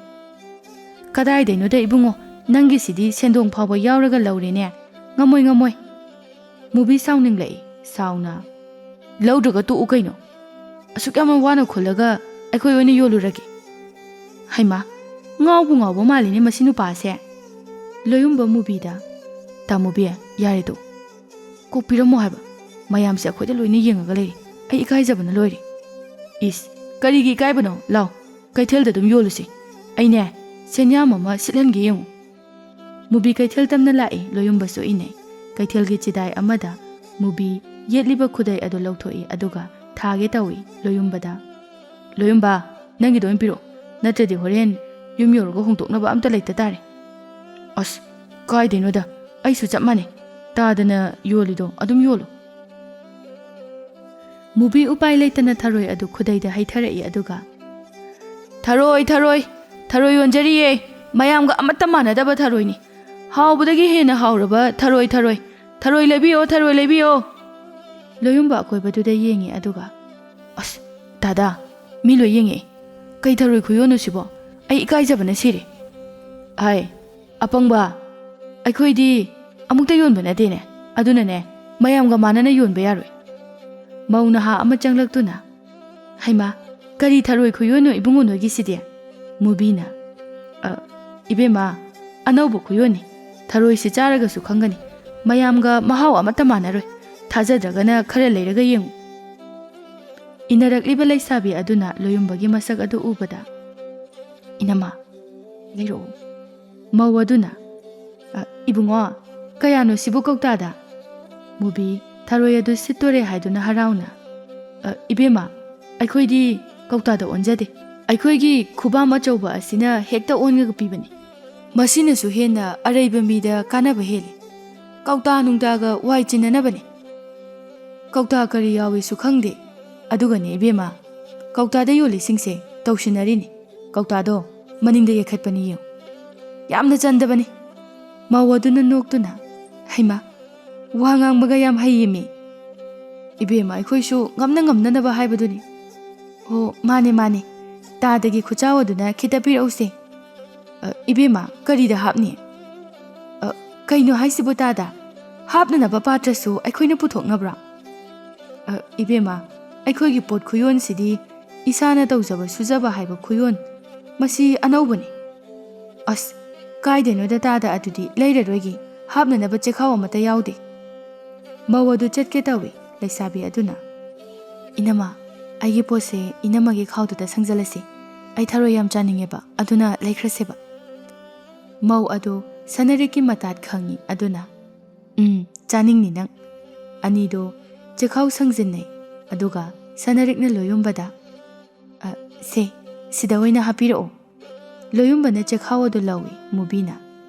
"ꯀꯗꯥꯏꯗꯩꯅꯣꯗ ꯏꯕꯨꯡꯉꯣ, ꯅꯪꯒꯤꯁꯤꯗꯤ ꯁꯦꯟꯗꯣꯡ ꯐꯥꯎꯕ ꯌꯥꯎꯔꯒ ꯂꯧꯔꯦꯅꯦ꯫ ꯉꯝꯃꯣꯏ, ꯉꯝꯃꯣꯏ"꯫ ꯃꯨꯕꯤ ꯁꯥꯎꯅꯤꯡꯂꯛꯏ, ꯁꯥꯎꯅ, "ꯂꯧꯗ꯭ꯔꯒ ꯇꯣꯛꯎ ꯀꯩꯅꯣ꯫ ꯑꯁꯨꯛ ꯌꯥꯝꯅ ꯋꯥꯅ ꯈꯨꯜꯂꯒ ꯑꯩꯈꯣꯏ ꯑꯣꯏꯅ ꯌꯣꯜꯂꯨꯔꯒꯦ"꯫ ꯍꯩꯃꯥ, ꯉꯥꯎꯕꯨ ꯉꯥꯎꯕ ꯃꯥꯜꯂꯤꯅꯦ ꯃꯁꯤ ꯅꯨꯄꯥꯁꯦ꯫ ꯂꯣꯌꯨꯝꯕ ꯃꯨꯕꯤꯗ, "ꯇꯥ ꯃꯨꯕꯤ, ꯌꯥꯔꯦ ꯇꯣꯛꯎ꯫ ꯀꯣꯛꯄꯤꯔꯝꯃꯣ ꯍꯥꯏꯕ꯫ ꯃꯌꯥꯝꯁꯦ ꯑꯩꯈꯣꯏꯗ ꯂꯣꯏꯅ ꯌꯦꯡꯉꯒ ꯂꯩꯔꯦ꯫ ꯑꯩ ꯏꯀꯥꯏꯖꯕꯅ ꯂꯣꯏꯔꯦ"꯫ "ꯏꯁ, ꯀꯔꯤꯒꯤ ꯏꯀꯥꯏꯕꯅꯣ? ꯂꯥꯎ, ꯀꯩꯊꯦꯜꯗ ꯑꯗꯨꯝ ꯌꯣꯜꯂꯨꯁꯤ꯫ ꯑꯩꯅꯦ, ꯁꯦꯟꯌꯥꯝ ꯑꯃ ꯁꯤꯠꯍꯟꯒꯦ ꯌꯦꯡꯉꯨ"꯫ ꯃꯨꯕꯤ ꯀꯩꯊꯦꯜ ꯇꯝꯅ ꯂꯥꯛꯏ, ꯂꯣꯌꯨꯝꯕꯁꯨ ꯏꯟꯅꯩ꯫ ꯀꯩꯊꯦꯜꯒꯤ ꯆꯤꯗꯥꯏ ꯑꯃꯗ ꯃꯨꯕꯤ ꯌꯦꯠꯂꯤꯕ ꯈꯨꯗꯩ ꯑꯗꯨ ꯂꯧꯊꯣꯛꯏ, ꯑꯗꯨꯒ ꯊꯥꯒꯦ ꯇꯧꯏ ꯂꯣꯌꯨꯝꯕꯗ꯫ "ꯂꯣꯌꯨꯝꯕ, ꯅꯪꯒꯤꯗꯣ ꯑꯣꯏꯅ ꯄꯤꯔꯛꯑꯣ, ꯅꯠꯇ꯭ꯔꯗꯤ ꯍꯣꯔꯦꯟ ꯌꯨꯝ ꯌꯧꯔꯒ ꯍꯣꯡꯗꯣꯛꯅꯕ ꯑꯝꯇ ꯂꯩꯇ ꯇꯥꯔꯦ"꯫ "ꯑꯁ, ꯀꯥꯏꯗꯩꯅꯣꯗ, ꯑꯩꯁꯨ ꯆꯞ ꯃꯥꯟꯅꯩ꯫ ꯇꯥꯗꯅ ꯌꯣꯜꯂꯤꯗꯣ ꯑꯗꯨꯝ ꯌꯣꯜꯂꯨ"꯫ ꯃꯨꯕꯤ ꯎꯄꯥꯏ ꯂꯩꯇꯅ ꯊꯔꯣꯏ ꯑꯗꯨ ꯈꯨꯗꯩꯗ ꯍꯩꯊꯔꯛꯏ, ꯑꯗꯨꯒ, "ꯊꯔꯣꯏ, ꯊꯔꯣꯏ, ꯊꯔꯣꯏ ꯌꯣꯟꯖꯔꯤꯌꯦ, ꯃꯌꯥꯝꯒ ꯑꯃꯠꯇ ꯃꯥꯟꯅꯗꯕ ꯊꯔꯣꯏꯅꯤ꯫ ꯍꯥꯎꯕꯗꯒꯤ ꯍꯦꯟꯅ ꯍꯥꯎꯔꯕ ꯊꯔꯣꯏ, ꯊꯔꯣꯏ, ꯊꯔꯣꯏ ꯂꯩꯕꯤꯌꯣ, ꯊꯔꯣꯏ ꯂꯩꯕꯤꯌꯣ"꯫ ꯂꯣꯌꯨꯝꯕ ꯑꯀꯣꯏꯕꯗꯨꯗ ꯌꯦꯡꯉꯤ, ꯑꯗꯨꯒ, "ꯑꯁ, ꯗꯥꯗꯥ, ꯃꯤ ꯂꯣꯏ ꯌꯦꯡꯉꯛꯑꯦ꯫ ꯀꯩ ꯊꯔꯣꯏ ꯈꯨꯌꯣꯟꯅꯣ ꯁꯤꯕꯣ? ꯑꯩ ꯏꯀꯥꯏꯖꯕꯅ ꯁꯤꯔꯦ"꯫ "ꯍꯥꯏ, ꯑꯄꯪꯕ, ꯑꯩꯈꯣꯏꯗꯤ ꯑꯃꯨꯛꯇ ꯌꯣꯟꯕ ꯅꯠꯇꯦꯅꯦ, ꯑꯗꯨꯅꯅꯦ, ꯃꯌꯥꯝꯒ ꯃꯥꯟꯅꯅ ꯌꯣꯟꯕ ꯌꯥꯔꯣꯏ"꯫ ꯃꯧ ꯅꯍꯥ ꯑꯃ ꯆꯪꯂꯛꯇꯨꯅ, "ꯍꯩꯃꯥ, ꯀꯔꯤ ꯊꯔꯣꯏ ꯈꯨꯌꯣꯟꯅꯣ ꯏꯕꯨꯡꯉꯣ ꯅꯣꯏꯒꯤꯁꯤꯗꯤ?" ꯃꯨꯕꯤꯅ, "ꯑ, ꯏꯕꯦꯝꯃ, ꯑꯅꯧꯕ ꯈꯨꯌꯣꯟꯅꯤ꯫ ꯊꯔꯣꯏꯁꯤ ꯆꯥꯔꯒꯁꯨ ꯈꯪꯒꯅꯤ꯫ ꯃꯌꯥꯝꯒ ꯃꯍꯥꯎ ꯑꯃꯠꯇ ꯃꯥꯟꯅꯔꯣꯏ꯫ ꯊꯥꯖꯗ꯭ꯔꯒꯅ ꯈꯔ ꯂꯩꯔꯒ ꯌꯦꯡꯉꯨ"꯫ ꯏꯟꯅꯔꯛꯂꯤꯕ ꯂꯩꯁꯥꯕꯤ ꯑꯗꯨꯅ ꯂꯣꯌꯨꯝꯕꯒꯤ ꯃꯁꯛ ꯑꯗꯨ ꯎꯕꯗ, "ꯏꯅꯝꯃ, ꯂꯩꯔꯛꯎ"꯫ ꯃꯧ ꯑꯗꯨꯅ, "ꯑ, ꯏꯕꯨꯡꯉꯣ, ꯀꯌꯥꯅꯣ ꯁꯤꯕꯨ ꯀꯧꯇꯥꯗ?" ꯃꯨꯕꯤ ꯊꯔꯣꯏ ꯑꯗꯨ ꯁꯤꯠꯇꯣꯔꯦ ꯍꯥꯏꯗꯨꯅ ꯍꯔꯥꯎꯅ, "ꯑ, ꯏꯕꯦꯝꯃ, ꯑꯩꯈꯣꯏꯗꯤ ꯀꯧꯇꯥꯗ ꯑꯣꯟꯖꯗꯦ꯫ ꯑꯩꯈꯣꯏꯒꯤ ꯈꯨꯕꯥꯝ ꯑꯆꯧꯕ ꯑꯁꯤꯅ ꯍꯦꯛꯇ ꯑꯣꯟꯂꯒ ꯄꯤꯕꯅꯤ"꯫ ꯃꯁꯤꯅꯁꯨ ꯍꯦꯟꯅ ꯑꯔꯩꯕ ꯃꯤꯗ ꯀꯥꯟꯅꯕ ꯍꯦꯜꯂꯤ꯫ ꯀꯧꯇꯥ ꯅꯨꯡꯇꯥꯒ ꯋꯥꯏ ꯆꯤꯟꯅꯅꯕꯅꯤ꯫ ꯀꯧꯇꯥ ꯀꯔꯤ ꯌꯥꯎꯏꯁꯨ ꯈꯪꯗꯦ꯫ ꯑꯗꯨꯒꯅꯦ ꯏꯕꯦꯝꯃ, ꯀꯧꯇꯥꯗ ꯌꯣꯜꯂꯤꯁꯤꯡꯁꯦ ꯇꯧꯁꯤꯟꯅꯔꯤꯅꯤ꯫ ꯀꯧꯇꯥꯗꯣ ꯃꯅꯤꯡꯗ ꯌꯩꯈꯠꯄꯅꯤ ꯌꯦꯡꯉꯨ꯫ ꯌꯥꯝꯅ ꯆꯟꯗꯕꯅꯤ꯫ ꯃꯧ ꯑꯗꯨꯅ ꯅꯣꯛꯇꯨꯅ, "ꯍꯩꯃꯥ, ꯋꯥ ꯉꯥꯡꯕꯒ ꯌꯥꯝ ꯍꯩꯌꯦꯃꯤ꯫ ꯏꯕꯦꯝꯃ, ꯑꯩꯈꯣꯏꯁꯨ ꯉꯝꯅ ꯉꯝꯅꯅꯕ ꯍꯥꯏꯕꯗꯨꯅꯤ꯫ ꯑꯣ, ꯃꯥꯅꯦ, ꯃꯥꯅꯦ꯫ ꯇꯥꯗꯒꯤ ꯈꯨꯠꯆꯥꯎ ꯑꯗꯨꯅ ꯈꯤꯇ ꯄꯤꯔꯛꯎꯁꯦ꯫ ꯑ, ꯏꯕꯦꯝꯃ, ꯀꯔꯤꯗ ꯍꯥꯞꯅꯤ?" "ꯑ, ꯀꯩꯅꯣ ꯍꯥꯏꯁꯤꯕꯨ ꯇꯥꯗ? ꯍꯥꯞꯅꯅꯕ ꯄꯥꯇ꯭ꯔꯁꯨ ꯑꯩꯈꯣꯏꯅ ꯄꯨꯊꯣꯛꯅꯕ꯭ꯔꯣ?" "ꯑ, ꯏꯕꯦꯝꯃ, ꯑꯩꯈꯣꯏꯒꯤ ꯄꯣꯠ ꯈꯨꯌꯣꯟꯁꯤꯗꯤ ꯏꯁꯥꯅ ꯇꯧꯖꯕ ꯁꯨꯖꯕ ꯍꯥꯏꯕ ꯈꯨꯌꯣꯟ꯫ ꯃꯁꯤ ꯑꯅꯧꯕꯅꯤ꯫" "ꯑꯁ, ꯀꯥꯏꯗꯩꯅꯣꯗ ꯇꯥꯗ, ꯑꯗꯨꯗꯤ ꯂꯩꯔꯔꯣꯏꯒꯦ꯫ ꯍꯥꯞꯅꯅꯕ ꯆꯦꯈꯥꯎ ꯑꯃꯠꯇ ꯌꯥꯎꯗꯦ꯫" ꯃꯧ ꯑꯗꯨ ꯆꯠꯀꯦ ꯇꯧꯏ꯫ ꯂꯩꯁꯥꯕꯤ ꯑꯗꯨꯅ, "ꯏꯅꯝꯃ, ꯑꯩꯒꯤ ꯄꯣꯠꯁꯦ ꯏꯅꯝꯃꯒꯤ ꯈꯥꯎꯗꯨꯗ ꯁꯪꯖꯜꯂꯁꯤ꯫ ꯑꯩ ꯊꯔꯣꯏ ꯌꯥꯝ ꯆꯥꯅꯤꯡꯉꯦꯕ, ꯑꯗꯨꯅ ꯂꯩꯈ꯭ꯔꯁꯦꯕ꯫" ꯃꯧ ꯑꯗꯨ ꯁꯅꯔꯤꯛꯀꯤ ꯃꯇꯥꯠ ꯈꯪꯏ꯫ ꯑꯗꯨꯅ, "ꯎꯝ, ꯆꯥꯅꯤꯡꯅꯤ ꯅꯪ꯫" ꯑꯅꯤꯗꯨ ꯆꯦꯈꯥꯎ ꯁꯪꯖꯤꯟꯅꯩ꯫ ꯑꯗꯨꯒ ꯁꯅꯔꯤꯛꯅ ꯂꯣꯌꯨꯝꯕꯗ, "ꯑ, ꯁꯦ, ꯁꯤꯗ ꯑꯣꯏꯅ ꯍꯥꯞꯄꯤꯔꯛꯑꯣ꯫" ꯂꯣꯌꯨꯝꯕꯅ ꯆꯦꯈꯥꯎ ꯑꯗꯨ ꯂꯧꯏ꯫ ꯃꯨꯕꯤꯅ,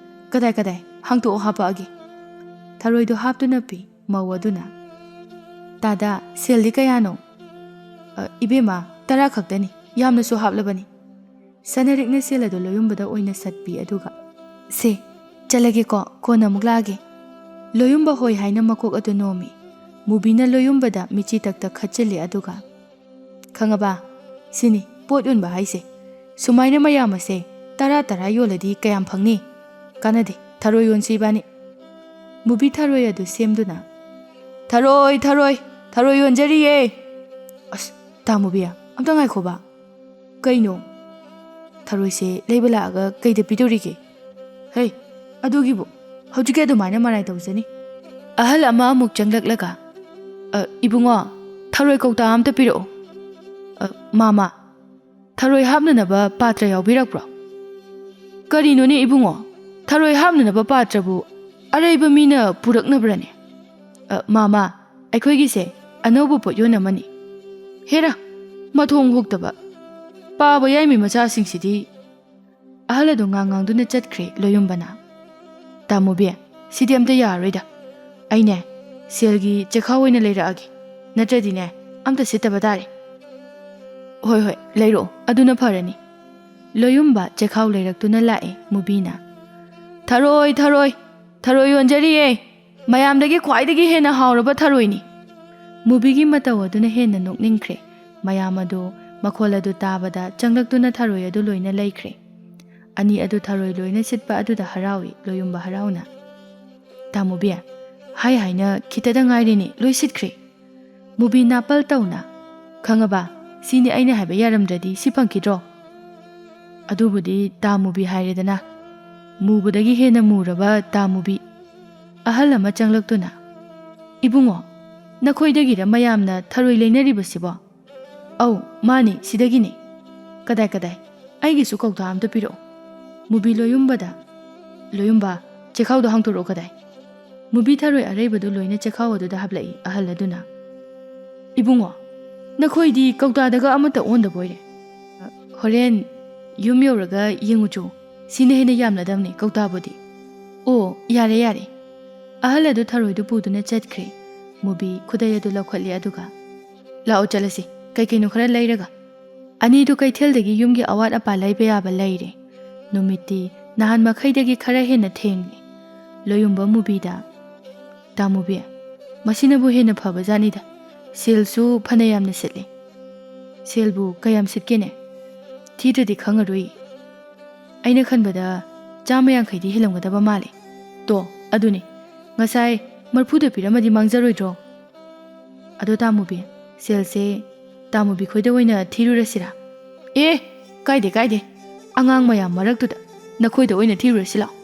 "ꯀꯗꯥꯏ, ꯀꯗꯥꯏ? ꯍꯥꯡꯇꯣꯛꯑꯣ, ꯍꯥꯞꯄꯛꯑꯒꯦ꯫" ꯊꯔꯣꯏꯗꯨ ꯍꯥꯞꯇꯨꯅ ꯄꯤ꯫ ꯃꯧ ꯑꯗꯨꯅ, "ꯇꯥꯗ, ꯁꯦꯜꯗꯤ ꯀꯌꯥꯅꯣ?" "ꯑ, ꯏꯕꯦꯝꯃ, ꯇꯔꯥ ꯈꯛꯇꯅꯤ, ꯌꯥꯝꯅꯁꯨ ꯍꯥꯞꯂꯕꯅꯤ꯫" ꯁꯅꯔꯤꯛꯅ ꯁꯦꯜ ꯑꯗꯨ ꯂꯣꯌꯨꯝꯕꯗ ꯑꯣꯏꯅ ꯁꯠꯄꯤ꯫ ꯑꯗꯨꯒ, "ꯁꯦ, ꯆꯠꯂꯒꯦꯀꯣ, ꯀꯣꯟꯅ ꯑꯃꯨꯛ ꯂꯥꯛꯑꯒꯦ꯫" ꯂꯣꯌꯨꯝꯕ ꯍꯣꯏ ꯍꯥꯏꯅ ꯃꯀꯣꯛ ꯑꯗꯨ ꯅꯣꯝꯃꯤ꯫ ꯃꯨꯕꯤꯅ ꯂꯣꯌꯨꯝꯕꯗ ꯃꯤꯠꯆꯤ ꯇꯛ ꯇꯛ ꯈꯠꯆꯤꯜꯂꯤ꯫ ꯑꯗꯨꯒ, "ꯈꯪꯉꯕ? ꯁꯤꯅꯤ ꯄꯣꯠ ꯌꯣꯟꯕ ꯍꯥꯏꯁꯦ꯫ ꯁꯨꯃꯥꯏꯅ ꯃꯌꯥꯝ ꯑꯁꯦ ꯇꯔꯥ ꯇꯔꯥ ꯌꯣꯜꯂꯗꯤ ꯀꯌꯥꯝ ꯐꯪꯅꯤ? ꯀꯥꯟꯅꯗꯦ, ꯊꯔꯣꯏ ꯌꯣꯟꯁꯤ ꯏꯕꯥꯅꯤ꯫" ꯃꯨꯕꯤ ꯊꯔꯣꯏ ꯑꯗꯨ ꯁꯦꯝꯗꯨꯅ, "ꯊꯔꯣꯏ, ꯊꯔꯣꯏ, ꯊꯔꯣꯏ ꯌꯣꯟꯖꯔꯤꯌꯦ!" "ꯑꯁ, ꯇꯥ ꯃꯨꯕꯤ, ꯑꯝꯇ ꯉꯥꯏꯈꯣꯕ꯫" "ꯀꯩꯅꯣ?" "ꯊꯔꯣꯏꯁꯦ ꯂꯩꯕ ꯂꯥꯛꯑꯒ ꯀꯩꯗ ꯄꯤꯗꯣꯔꯤꯒꯦ?" "ꯍꯦ, ꯑꯗꯨꯒꯤꯕꯨ ꯍꯧꯖꯤꯛꯀꯤ ꯑꯗꯨꯃꯥꯏꯅ ꯃꯔꯥꯏ ꯇꯧꯖꯅꯤ꯫" ꯑꯍꯜ ꯑꯃ ꯑꯃꯨꯛ ꯆꯪꯂꯛꯂꯒ, "ꯑ, ꯏꯕꯨꯡꯉꯣ, ꯊꯔꯣꯏ ꯀꯧꯇꯥ ꯑꯝꯇ ꯄꯤꯔꯛꯑꯣ꯫" "ꯑ, ꯃꯥꯃ, ꯊꯔꯣꯏ ꯍꯥꯞꯅꯅꯕ ꯄꯥꯇ꯭ꯔ ꯌꯥꯎꯕꯤꯔꯛꯄ꯭ꯔꯣ?" "ꯀꯔꯤꯅꯣꯅꯦ ꯏꯕꯨꯡꯉꯣ, ꯊꯔꯣꯏ ꯍꯥꯞꯅꯅꯕ ꯄꯥꯇ꯭ꯔꯕꯨ ꯑꯔꯩꯕ ꯃꯤꯅ ꯄꯨꯔꯛꯅꯕ꯭ꯔꯅꯦ?" "ꯑ, ꯃꯥꯃ, ꯑꯩꯈꯣꯏꯒꯤꯁꯦ ꯑꯅꯧꯕ ꯄꯣꯠꯌꯣꯟ ꯑꯃꯅꯤ꯫" "ꯍꯦꯔꯥ, ꯃꯊꯣꯡ ꯍꯨꯛꯇꯕ꯫ ꯄꯥꯕ ꯌꯥꯏꯃꯤ ꯃꯆꯥꯁꯤꯡꯁꯤꯗꯤ ꯑꯍꯜ ꯑꯗꯨ ꯉꯥꯡ ꯉꯥꯡꯗꯨꯅ ꯆꯠꯈ꯭ꯔꯦ ꯂꯣꯌꯨꯝꯕꯅ꯫ "ꯇꯥꯃꯨꯕꯤ, ꯁꯤꯗꯤ ꯑꯝꯇ ꯌꯥꯔꯔꯣꯏꯗ꯫ ꯑꯩꯅꯦ, ꯁꯦꯜꯒꯤ ꯆꯦꯈꯥꯎ ꯑꯣꯏꯅ ꯂꯩꯔꯛꯑꯒꯦ꯫ ꯅꯠꯇ꯭ꯔꯗꯤꯅꯦ, ꯑꯝꯇ ꯁꯤꯠꯇꯕ ꯇꯥꯔꯦ꯫" "ꯍꯣꯏ, ꯍꯣꯏ, ꯂꯩꯔꯛꯑꯣ꯫ ꯑꯗꯨꯅ ꯐꯔꯅꯤ꯫" ꯂꯣꯌꯨꯝꯕ ꯆꯦꯈꯥꯎ ꯂꯩꯔꯛꯇꯨꯅ ꯂꯥꯛꯑꯦ ꯃꯨꯕꯤꯅ꯫ "ꯊꯔꯣꯏ, ꯊꯔꯣꯏ, ꯊꯔꯣꯏ ꯌꯣꯟꯖꯔꯤꯌꯦ꯫ ꯃꯌꯥꯝꯗꯒꯤ ꯈ꯭ꯋꯥꯏꯗꯒꯤ ꯍꯦꯟꯅ ꯍꯥꯎꯔꯕ ꯊꯔꯣꯏꯅꯤ꯫" ꯃꯨꯕꯤꯒꯤ ꯃꯇꯧ ꯑꯗꯨꯅ ꯍꯦꯟꯅ ꯅꯣꯛꯅꯤꯡꯈ꯭ꯔꯦ꯫ ꯃꯌꯥꯝ ꯑꯗꯨ ꯃꯈꯣꯜ ꯑꯗꯨ ꯇꯥꯕꯗ ꯆꯪꯂꯛꯇꯨꯅ ꯊꯔꯣꯏ ꯑꯗꯨ ꯂꯣꯏꯅ ꯂꯩꯈ꯭ꯔꯦ꯫ ꯑꯅꯤ ꯑꯗꯨ ꯊꯔꯣꯏ ꯂꯣꯏꯅ ꯁꯤꯠꯄ ꯑꯗꯨꯗ ꯍꯔꯥꯎꯏ ꯂꯣꯌꯨꯝꯕ ꯍꯔꯥꯎꯅ꯫ "ꯇꯥꯃꯨꯕꯤ, ꯍꯥꯏ ꯍꯥꯏꯅ ꯈꯤꯇꯗ ꯉꯥꯏꯔꯦꯅꯦ, ꯂꯣꯏ ꯁꯤꯠꯈ꯭ꯔꯦ꯫" ꯃꯨꯕꯤ ꯅꯥꯄꯜ ꯇꯧꯅ꯫ "ꯈꯪꯉꯕ, ꯁꯤꯅꯤ ꯑꯩꯅ ꯍꯥꯏꯕ ꯌꯥꯔꯝꯗ꯭ꯔꯗꯤ ꯁꯤ ꯐꯪꯈꯤꯗ꯭ꯔꯣ?" "ꯑꯗꯨꯕꯨꯗꯤ ꯇꯥ ꯃꯨꯕꯤ ꯍꯥꯏꯔꯦꯗꯅ꯫ ꯃꯨꯕꯗꯒꯤ ꯍꯦꯟꯅ ꯃꯨꯔꯕ ꯇꯥ ꯃꯨꯕꯤ꯫" ꯑꯍꯜ ꯑꯃ ꯆꯪꯂꯛꯇꯨꯅ, "ꯏꯕꯨꯡꯉꯣ, ꯅꯈꯣꯏꯗꯒꯤꯔ ꯃꯌꯥꯝꯅ ꯊꯔꯣꯏ ꯂꯩꯅꯔꯤꯕꯁꯤꯕꯣ?" "ꯑꯧ, ꯃꯥꯅꯤ, ꯁꯤꯗꯒꯤꯅꯤ꯫" "ꯀꯗꯥꯏ, ꯀꯗꯥꯏ? ꯑꯩꯒꯤꯁꯨ ꯀꯧꯇꯥ ꯑꯝꯇ ꯄꯤꯔꯛꯑꯣ꯫" ꯃꯨꯕꯤ ꯂꯣꯌꯨꯝꯕꯗ, "ꯂꯣꯌꯨꯝꯕ, ꯆꯦꯈꯥꯎꯗꯣ ꯍꯥꯡꯇꯣꯔꯛꯑꯣ ꯀꯗꯥꯏ?" ꯃꯨꯕꯤ ꯊꯔꯣꯏ ꯑꯔꯩꯕꯗꯨ ꯂꯣꯏꯅ ꯆꯦꯈꯥꯎ ꯑꯗꯨꯗ ꯍꯥꯞꯂꯛꯏ ꯑꯍꯜ ꯑꯗꯨꯅ꯫ "ꯏꯕꯨꯡꯉꯣ, ꯅꯈꯣꯏꯗꯤ ꯀꯧꯇꯥꯗꯒ ꯑꯃꯠꯇ ꯑꯣꯟꯗꯕ ꯑꯣꯏꯔꯦ꯫" "ꯍꯣꯔꯦꯟ ꯌꯨꯝ ꯌꯧꯔꯒ ꯌꯦꯡꯉꯨꯆꯣ, ꯁꯤꯅ ꯍꯦꯟꯅ ꯌꯥꯝꯂꯗꯝꯅꯦ ꯀꯧꯇꯥꯕꯨꯗꯤ꯫" "ꯑꯣ, ꯌꯥꯔꯦ, ꯌꯥꯔꯦ꯫" ꯑꯍꯜ ꯑꯗꯨ ꯊꯔꯣꯏꯗꯨ ꯄꯨꯗꯨꯅ ꯆꯠꯈ꯭ꯔꯦ꯫ ꯃꯨꯕꯤ ꯈꯨꯗꯩ ꯑꯗꯨ ꯂꯧꯈꯠꯂꯦ, ꯑꯗꯨꯒ, "ꯂꯥꯛꯑꯣ ꯆꯠꯂꯁꯤ, ꯀꯩ ꯀꯩꯅꯣ ꯈꯔ ꯂꯩꯔꯒ꯫" ꯑꯅꯤꯗꯨ ꯀꯩꯊꯦꯜꯗꯒꯤ ꯌꯨꯝꯒꯤ ꯑꯋꯥꯠ ꯑꯄꯥ ꯂꯩꯕ ꯌꯥꯕ ꯂꯩꯔꯦ꯫ ꯅꯨꯃꯤꯠꯇꯤ ꯅꯍꯥꯟ ꯃꯈꯩꯗꯒꯤ ꯈꯔ ꯍꯦꯟꯅ ꯊꯦꯡꯂꯦ꯫ ꯂꯣꯌꯨꯝꯕ ꯃꯨꯕꯤꯗ, "ꯇꯥ ꯃꯨꯕꯤ, ꯃꯁꯤꯅꯕꯨ ꯍꯦꯟꯅ ꯐꯕ ꯖꯥꯠꯅꯤꯗ꯫ ꯁꯦꯜꯁꯨ ꯐꯅ ꯌꯥꯝꯅ ꯁꯤꯠꯂꯦ꯫" "ꯁꯦꯜꯕꯨ ꯀꯌꯥꯝ ꯁꯤꯠꯀꯦꯅꯦ? ꯊꯤꯗ꯭ꯔꯗꯤ ꯈꯪꯉꯔꯣꯏ꯫ ꯑꯩꯅ ꯈꯟꯕꯗ ꯆꯥꯝꯃ ꯌꯥꯡꯈꯩꯗꯤ ꯍꯦꯜꯂꯝꯒꯗꯕ ꯃꯥꯜꯂꯦ꯫" "ꯇꯣ, ꯑꯗꯨꯅꯤ꯫ ꯉꯁꯥꯏ ꯃꯔꯐꯨꯗ ꯄꯤꯔꯝꯃꯗꯤ ꯃꯥꯡꯖꯔꯣꯏꯗ꯭ꯔꯣ?" "ꯑꯗꯣ ꯇꯥꯃꯨꯕꯤ, ꯁꯦꯜꯁꯦ ꯇꯥꯃꯨꯕꯤ ꯈꯣꯏꯗ ꯑꯣꯏꯅ ꯊꯤꯔꯨꯔꯁꯤꯔꯥ?" "ꯑꯦ, ꯀꯥꯏꯗꯦ, ꯀꯥꯏꯗꯦ꯫ ꯑꯉꯥꯡ ꯃꯌꯥꯝ ꯃꯔꯛꯇꯨꯗ ꯅꯈꯣꯏꯗ ꯑꯣꯏꯅ ꯊꯤꯔꯨꯔꯁꯤ ꯂꯥꯛꯑꯣ꯫"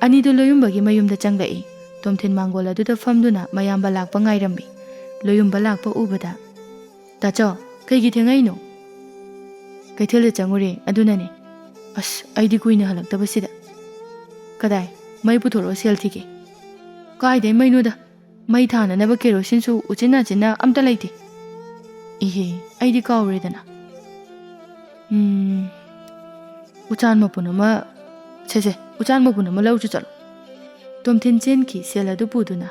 ꯑꯅꯤꯗꯨ ꯂꯣꯌꯨꯝꯕꯒꯤ ꯃꯌꯨꯝꯗ ꯆꯪꯂꯛꯏ꯫ ꯇꯣꯝꯊꯤꯟ ꯃꯥꯡꯒꯣꯜ ꯑꯗꯨꯗ ꯐꯝꯗꯨꯅ ꯃꯌꯥꯝꯕ ꯂꯥꯛꯄ ꯉꯥꯏꯔꯝꯃꯤ꯫ ꯂꯣꯌꯨꯝꯕ ꯂꯥꯛꯄ ꯎꯕꯗ, "ꯇꯥꯆꯧ, ꯀꯩꯒꯤ ꯊꯦꯡꯉꯛꯏꯅꯣ?" "ꯀꯩꯊꯦꯜꯗ ꯆꯪꯉꯨꯔꯦ, ꯑꯗꯨꯅꯅꯦ꯫" "ꯑꯁ, ꯑꯩꯗꯤ ꯀꯨꯏꯅ ꯍꯜꯂꯛꯇꯕꯁꯤꯗ꯫" "ꯀꯗꯥꯏ? ꯃꯩ ꯄꯨꯊꯣꯔꯛꯑꯣ, ꯁꯦꯜ ꯊꯤꯒꯦ꯫" "ꯀꯥꯏꯗꯩ ꯃꯩꯅꯣꯗ? ꯃꯩ ꯊꯥꯅꯅꯕ ꯀꯦꯔꯣꯁꯤꯟꯁꯨ ꯎꯆꯤꯟ ꯅꯥꯆꯤꯟꯅ ꯑꯝꯇ ꯂꯩꯇꯦ꯫" "ꯏꯍꯦ, ꯑꯩꯗꯤ ꯀꯥꯎꯔꯦꯗꯅ꯫" "ꯎꯝ, "ꯎꯆꯥꯟ ꯃꯄꯨꯟ ꯑꯃ, ꯁꯦ ꯁꯦ, ꯎꯆꯥꯟ ꯃꯄꯨꯟ ꯑꯃ ꯂꯧꯔꯨꯆꯣ ꯆꯠꯂꯣ꯫" ꯇꯣꯝꯊꯤꯟ ꯆꯦꯟꯈꯤ꯫ ꯁꯦꯜ ꯑꯗꯨ ꯄꯨꯗꯨꯅ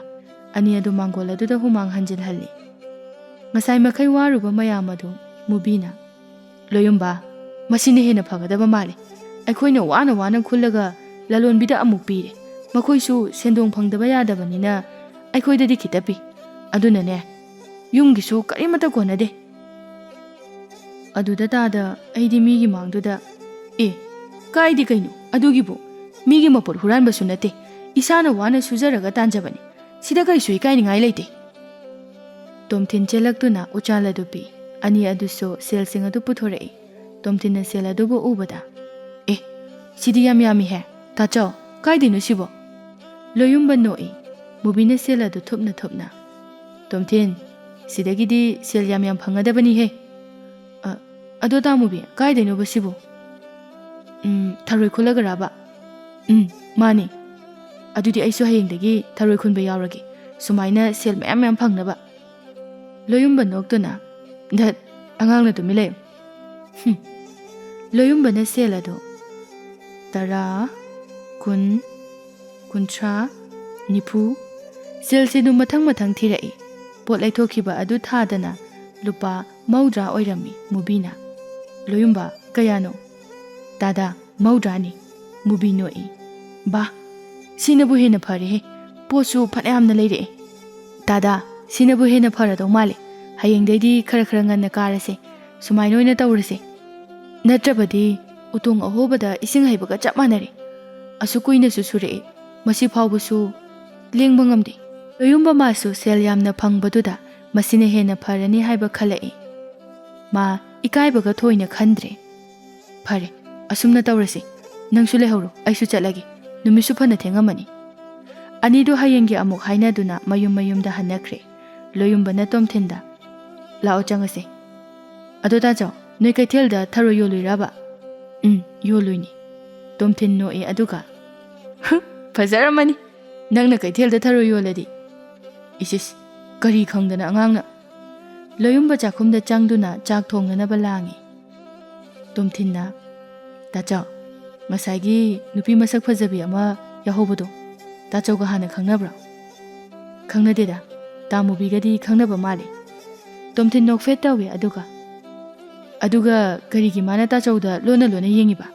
ꯑꯅꯤ ꯑꯗꯨ ꯃꯥꯡꯒꯣꯜ ꯑꯗꯨꯗ ꯍꯨꯃꯥꯡ ꯍꯟꯖꯤꯜꯍꯜꯂꯤ꯫ ꯉꯁꯥꯏ ꯃꯈꯩ ꯋꯥꯔꯨꯕ ꯃꯌꯥꯝ ꯑꯗꯨ ꯃꯨꯕꯤꯅ, "ꯂꯣꯌꯨꯝꯕ, ꯃꯁꯤꯅ ꯍꯦꯟꯅ ꯐꯒꯗꯕ ꯃꯥꯜꯂꯤ꯫ ꯑꯩꯈꯣꯏꯅ ꯋꯥꯅ ꯋꯥꯅ ꯈꯨꯜꯂꯒ ꯂꯂꯣꯟꯕꯤꯗ ꯑꯃꯨꯛ ꯄꯤꯔꯦ꯫ ꯃꯈꯣꯏꯁꯨ ꯁꯦꯟꯗꯣꯡ ꯐꯪꯗꯕ ꯌꯥꯗꯕꯅꯤꯅ ꯑꯩꯈꯣꯏꯗꯗꯤ ꯈꯤꯇ ꯄꯤ꯫ ꯑꯗꯨꯅꯅꯦ, ꯌꯨꯝꯒꯤꯁꯨ ꯀꯔꯤꯃꯠꯇ ꯀꯣꯟꯅꯗꯦ꯫" ꯑꯗꯨꯗ ꯇꯥꯗ ꯑꯩꯗꯤ ꯃꯤꯒꯤ ꯃꯥꯡꯗꯨꯗ, "ꯑꯦ, ꯀꯥꯏꯗꯦ ꯀꯩꯅꯣ, ꯑꯗꯨꯒꯤꯕꯨ ꯃꯤꯒꯤ ꯃꯄꯣꯠ ꯍꯨꯔꯥꯟꯕꯁꯨ ꯅꯠꯇꯦ, ꯏꯁꯥꯅ ꯋꯥꯅ ꯁꯨꯖꯔꯒ ꯇꯥꯟꯖꯕꯅꯤ꯫ ꯁꯤꯗ ꯀꯩꯁꯨ ꯏꯀꯥꯏꯅꯤꯡꯉꯥꯏ ꯂꯩꯇꯦ꯫" ꯇꯣꯝꯊꯤꯟ ꯆꯦꯜꯂꯛꯇꯨꯅ ꯎꯆꯥꯜ ꯑꯗꯨ ꯄꯤ꯫ ꯑꯅꯤ ꯑꯗꯨꯁꯨ ꯁꯦꯜꯁꯤꯡ ꯑꯗꯨ ꯄꯨꯊꯣꯔꯛꯏ꯫ ꯇꯣꯝꯊꯤꯟꯅ ꯁꯦꯜ ꯑꯗꯨꯕꯨ ꯎꯕꯗ, "ꯑꯦ, ꯁꯤꯗꯤ ꯌꯥꯝ ꯌꯥꯝꯃꯤꯍꯦ꯫ ꯇꯥꯆꯧ, ꯀꯥꯏꯗꯩꯅꯣ ꯁꯤꯕꯣ?" ꯂꯣꯌꯨꯝꯕ ꯅꯣꯛꯏ꯫ ꯃꯨꯕꯤꯅ ꯁꯦꯜ ꯑꯗꯨ ꯊꯨꯞꯅ ꯊꯨꯞꯅ, "ꯇꯣꯝꯊꯤꯟ, ꯁꯤꯗꯒꯤꯗꯤ ꯁꯦꯜ ꯌꯥꯝ ꯌꯥꯝ ꯐꯪꯒꯗꯕꯅꯤꯍꯦ꯫ ꯑ, ꯑꯗꯣ ꯇꯥꯃꯨꯕꯤ, ꯀꯥꯏꯗꯩꯅꯣꯕ ꯁꯤꯕꯨ?" "ꯎꯝ, ꯊꯔꯣꯏ ꯈꯨꯜꯂꯒꯔꯕ?" "ꯎꯝ, ꯃꯥꯅꯤ꯫" "ꯑꯗꯨꯗꯤ ꯑꯩꯁꯨ ꯍꯌꯦꯡꯗꯒꯤ ꯊꯔꯣꯏ ꯈꯨꯟꯕ ꯌꯥꯎꯔꯒꯦ, ꯁꯨꯃꯥꯏꯅ ꯁꯦꯜ ꯃꯌꯥꯝ ꯃꯌꯥꯝ ꯐꯪꯅꯕ꯫" ꯂꯣꯌꯨꯝꯕ ꯅꯣꯛꯇꯨꯅ, "ꯙꯠ, ꯑꯉꯥꯡꯅ ꯇꯨꯃꯤꯟ ꯂꯩꯌꯨ꯫" ꯍꯨꯝ꯫ ꯂꯣꯌꯨꯝꯕꯅ ꯁꯦꯜ ꯑꯗꯨ ꯇꯔꯥ, ꯀꯨꯟ, ꯀꯨꯟꯊ꯭ꯔꯥ, ꯅꯤꯐꯨ, ꯁꯦꯜꯁꯤꯡꯗꯨ ꯃꯊꯪ ꯃꯊꯪ ꯊꯤꯔꯛꯏ꯫ ꯄꯣꯠ ꯂꯩꯊꯣꯛꯈꯤꯕ ꯑꯗꯨ ꯊꯥꯗꯅ ꯂꯨꯄꯥ ꯃꯧꯗ꯭ꯔꯥ ꯑꯣꯏꯔꯝꯃꯤ꯫ ꯃꯨꯕꯤꯅ, "ꯂꯣꯌꯨꯝꯕ, ꯀꯌꯥꯅꯣ?" "ꯇꯥꯗ, ꯃꯧꯗ꯭ꯔꯥꯅꯤ꯫" ꯃꯨꯕꯤ ꯅꯣꯛꯏ꯫ "ꯕꯥ, ꯁꯤꯅꯕꯨ ꯍꯦꯟꯅ ꯐꯔꯦꯍꯦ꯫ ꯄꯣꯠꯁꯨ ꯐꯅꯌꯥꯝꯅ ꯂꯩꯔꯛꯑꯦ꯫ ꯇꯥꯗ, ꯁꯤꯅꯕꯨ ꯍꯦꯟꯅ ꯐꯔꯗꯧ ꯃꯥꯜꯂꯦ꯫ ꯍꯌꯦꯡꯗꯩꯗꯤ ꯈꯔ ꯈꯔ ꯉꯟꯅ ꯀꯥꯔꯁꯦ꯫ ꯁꯨꯃꯥꯏꯅ ꯑꯣꯏꯅ ꯇꯧꯔꯁꯦ꯫ ꯅꯠꯇ꯭ꯔꯕꯗꯤ ꯎꯇꯣꯡ ꯑꯍꯣꯕꯗ ꯏꯁꯤꯡ ꯍꯩꯕꯒ ꯆꯞ ꯃꯥꯟꯅꯔꯦ꯫ ꯑꯁꯨꯛ ꯀꯨꯏꯅꯁꯨ ꯁꯨꯔꯛꯑꯦ, ꯃꯁꯤ ꯐꯥꯎꯕꯁꯨ ꯂꯦꯡꯕ ꯉꯝꯗꯦ꯫" ꯂꯣꯌꯨꯝꯕ ꯃꯥꯁꯨ ꯁꯦꯜ ꯌꯥꯝꯅ ꯐꯪꯕꯗꯨꯗ ꯃꯁꯤꯅ ꯍꯦꯟꯅ ꯐꯔꯅꯤ ꯍꯥꯏꯕ ꯈꯜꯂꯛꯏ꯫ ꯃꯥ ꯏꯀꯥꯏꯕꯒ ꯊꯣꯏꯅ ꯈꯟꯗ꯭ꯔꯦ꯫ "ꯐꯔꯦ, ꯑꯁꯨꯝꯅ ꯇꯧꯔꯁꯤ꯫ ꯅꯪꯁꯨ ꯂꯩꯍꯧꯔꯣ, ꯑꯩꯁꯨ ꯆꯠꯂꯒꯦ꯫ ꯅꯨꯃꯤꯠꯁꯨ ꯐꯅ ꯊꯦꯡꯉꯝꯃꯅꯤ꯫" ꯑꯅꯤꯗꯨ ꯍꯌꯦꯡꯒꯤ ꯑꯃꯨꯛ ꯍꯥꯏꯅꯗꯨꯅ ꯃꯌꯨꯝ ꯃꯌꯨꯝꯗ ꯍꯟꯅꯈ꯭ꯔꯦ꯫ ꯂꯣꯌꯨꯝꯕꯅ ꯇꯣꯝꯊꯤꯟꯗ, "ꯂꯥꯛꯑꯣ ꯆꯪꯉꯁꯦ꯫ ꯑꯗꯣ ꯇꯥꯆꯧ, ꯅꯣꯏ ꯀꯩꯊꯦꯜꯗ ꯊꯔꯣꯏ ꯌꯣꯜꯂꯨꯏꯔꯕ?" "ꯎꯝ, ꯌꯣꯜꯂꯨꯏꯅꯤ꯫" ꯇꯣꯝꯊꯤꯟ ꯅꯣꯛꯑꯦ ꯑꯗꯨꯒ, "ꯍꯨ, ꯐꯖꯔꯝꯃꯅꯤ꯫ ꯅꯪꯅ ꯀꯩꯊꯦꯜꯗ ꯊꯔꯣꯏ ꯌꯣꯜꯂꯗꯤ꯫" "ꯏꯁ ꯏꯁ, ꯀꯔꯤ ꯈꯪꯗꯅ ꯑꯉꯥꯡꯅ꯫" ꯂꯣꯌꯨꯝꯕ ꯆꯥꯛꯈꯨꯝꯗ ꯆꯪꯗꯨꯅ ꯆꯥꯛ ꯊꯣꯡꯅꯅꯕ ꯂꯥꯡꯉꯤ꯫ ꯇꯣꯝꯊꯤꯟꯅ, "ꯇꯥꯆꯧ, ꯉꯁꯥꯏꯒꯤ ꯅꯨꯄꯤ ꯃꯁꯛ ꯐꯖꯕꯤ ꯑꯃ ꯌꯥꯎꯍꯧꯕꯗꯣ, ꯇꯥꯆꯧꯒ ꯍꯥꯟꯅ ꯈꯪꯅꯕ꯭ꯔꯣ?" "ꯈꯪꯅꯗꯦꯗ, ꯇꯥꯃꯨꯕꯤꯒꯗꯤ ꯈꯪꯅꯕ ꯃꯥꯜꯂꯤ꯫" ꯇꯣꯝꯊꯤꯟ ꯅꯣꯛꯐꯦꯠ ꯇꯧꯏ, ꯑꯗꯨꯒ, "ꯑꯗꯨꯒ ꯀꯔꯤꯒꯤ ꯃꯥꯅ ꯇꯥꯆꯧꯗ ꯂꯣꯟꯅ ꯂꯣꯟꯅ ꯌꯦꯡꯉꯤꯕ?"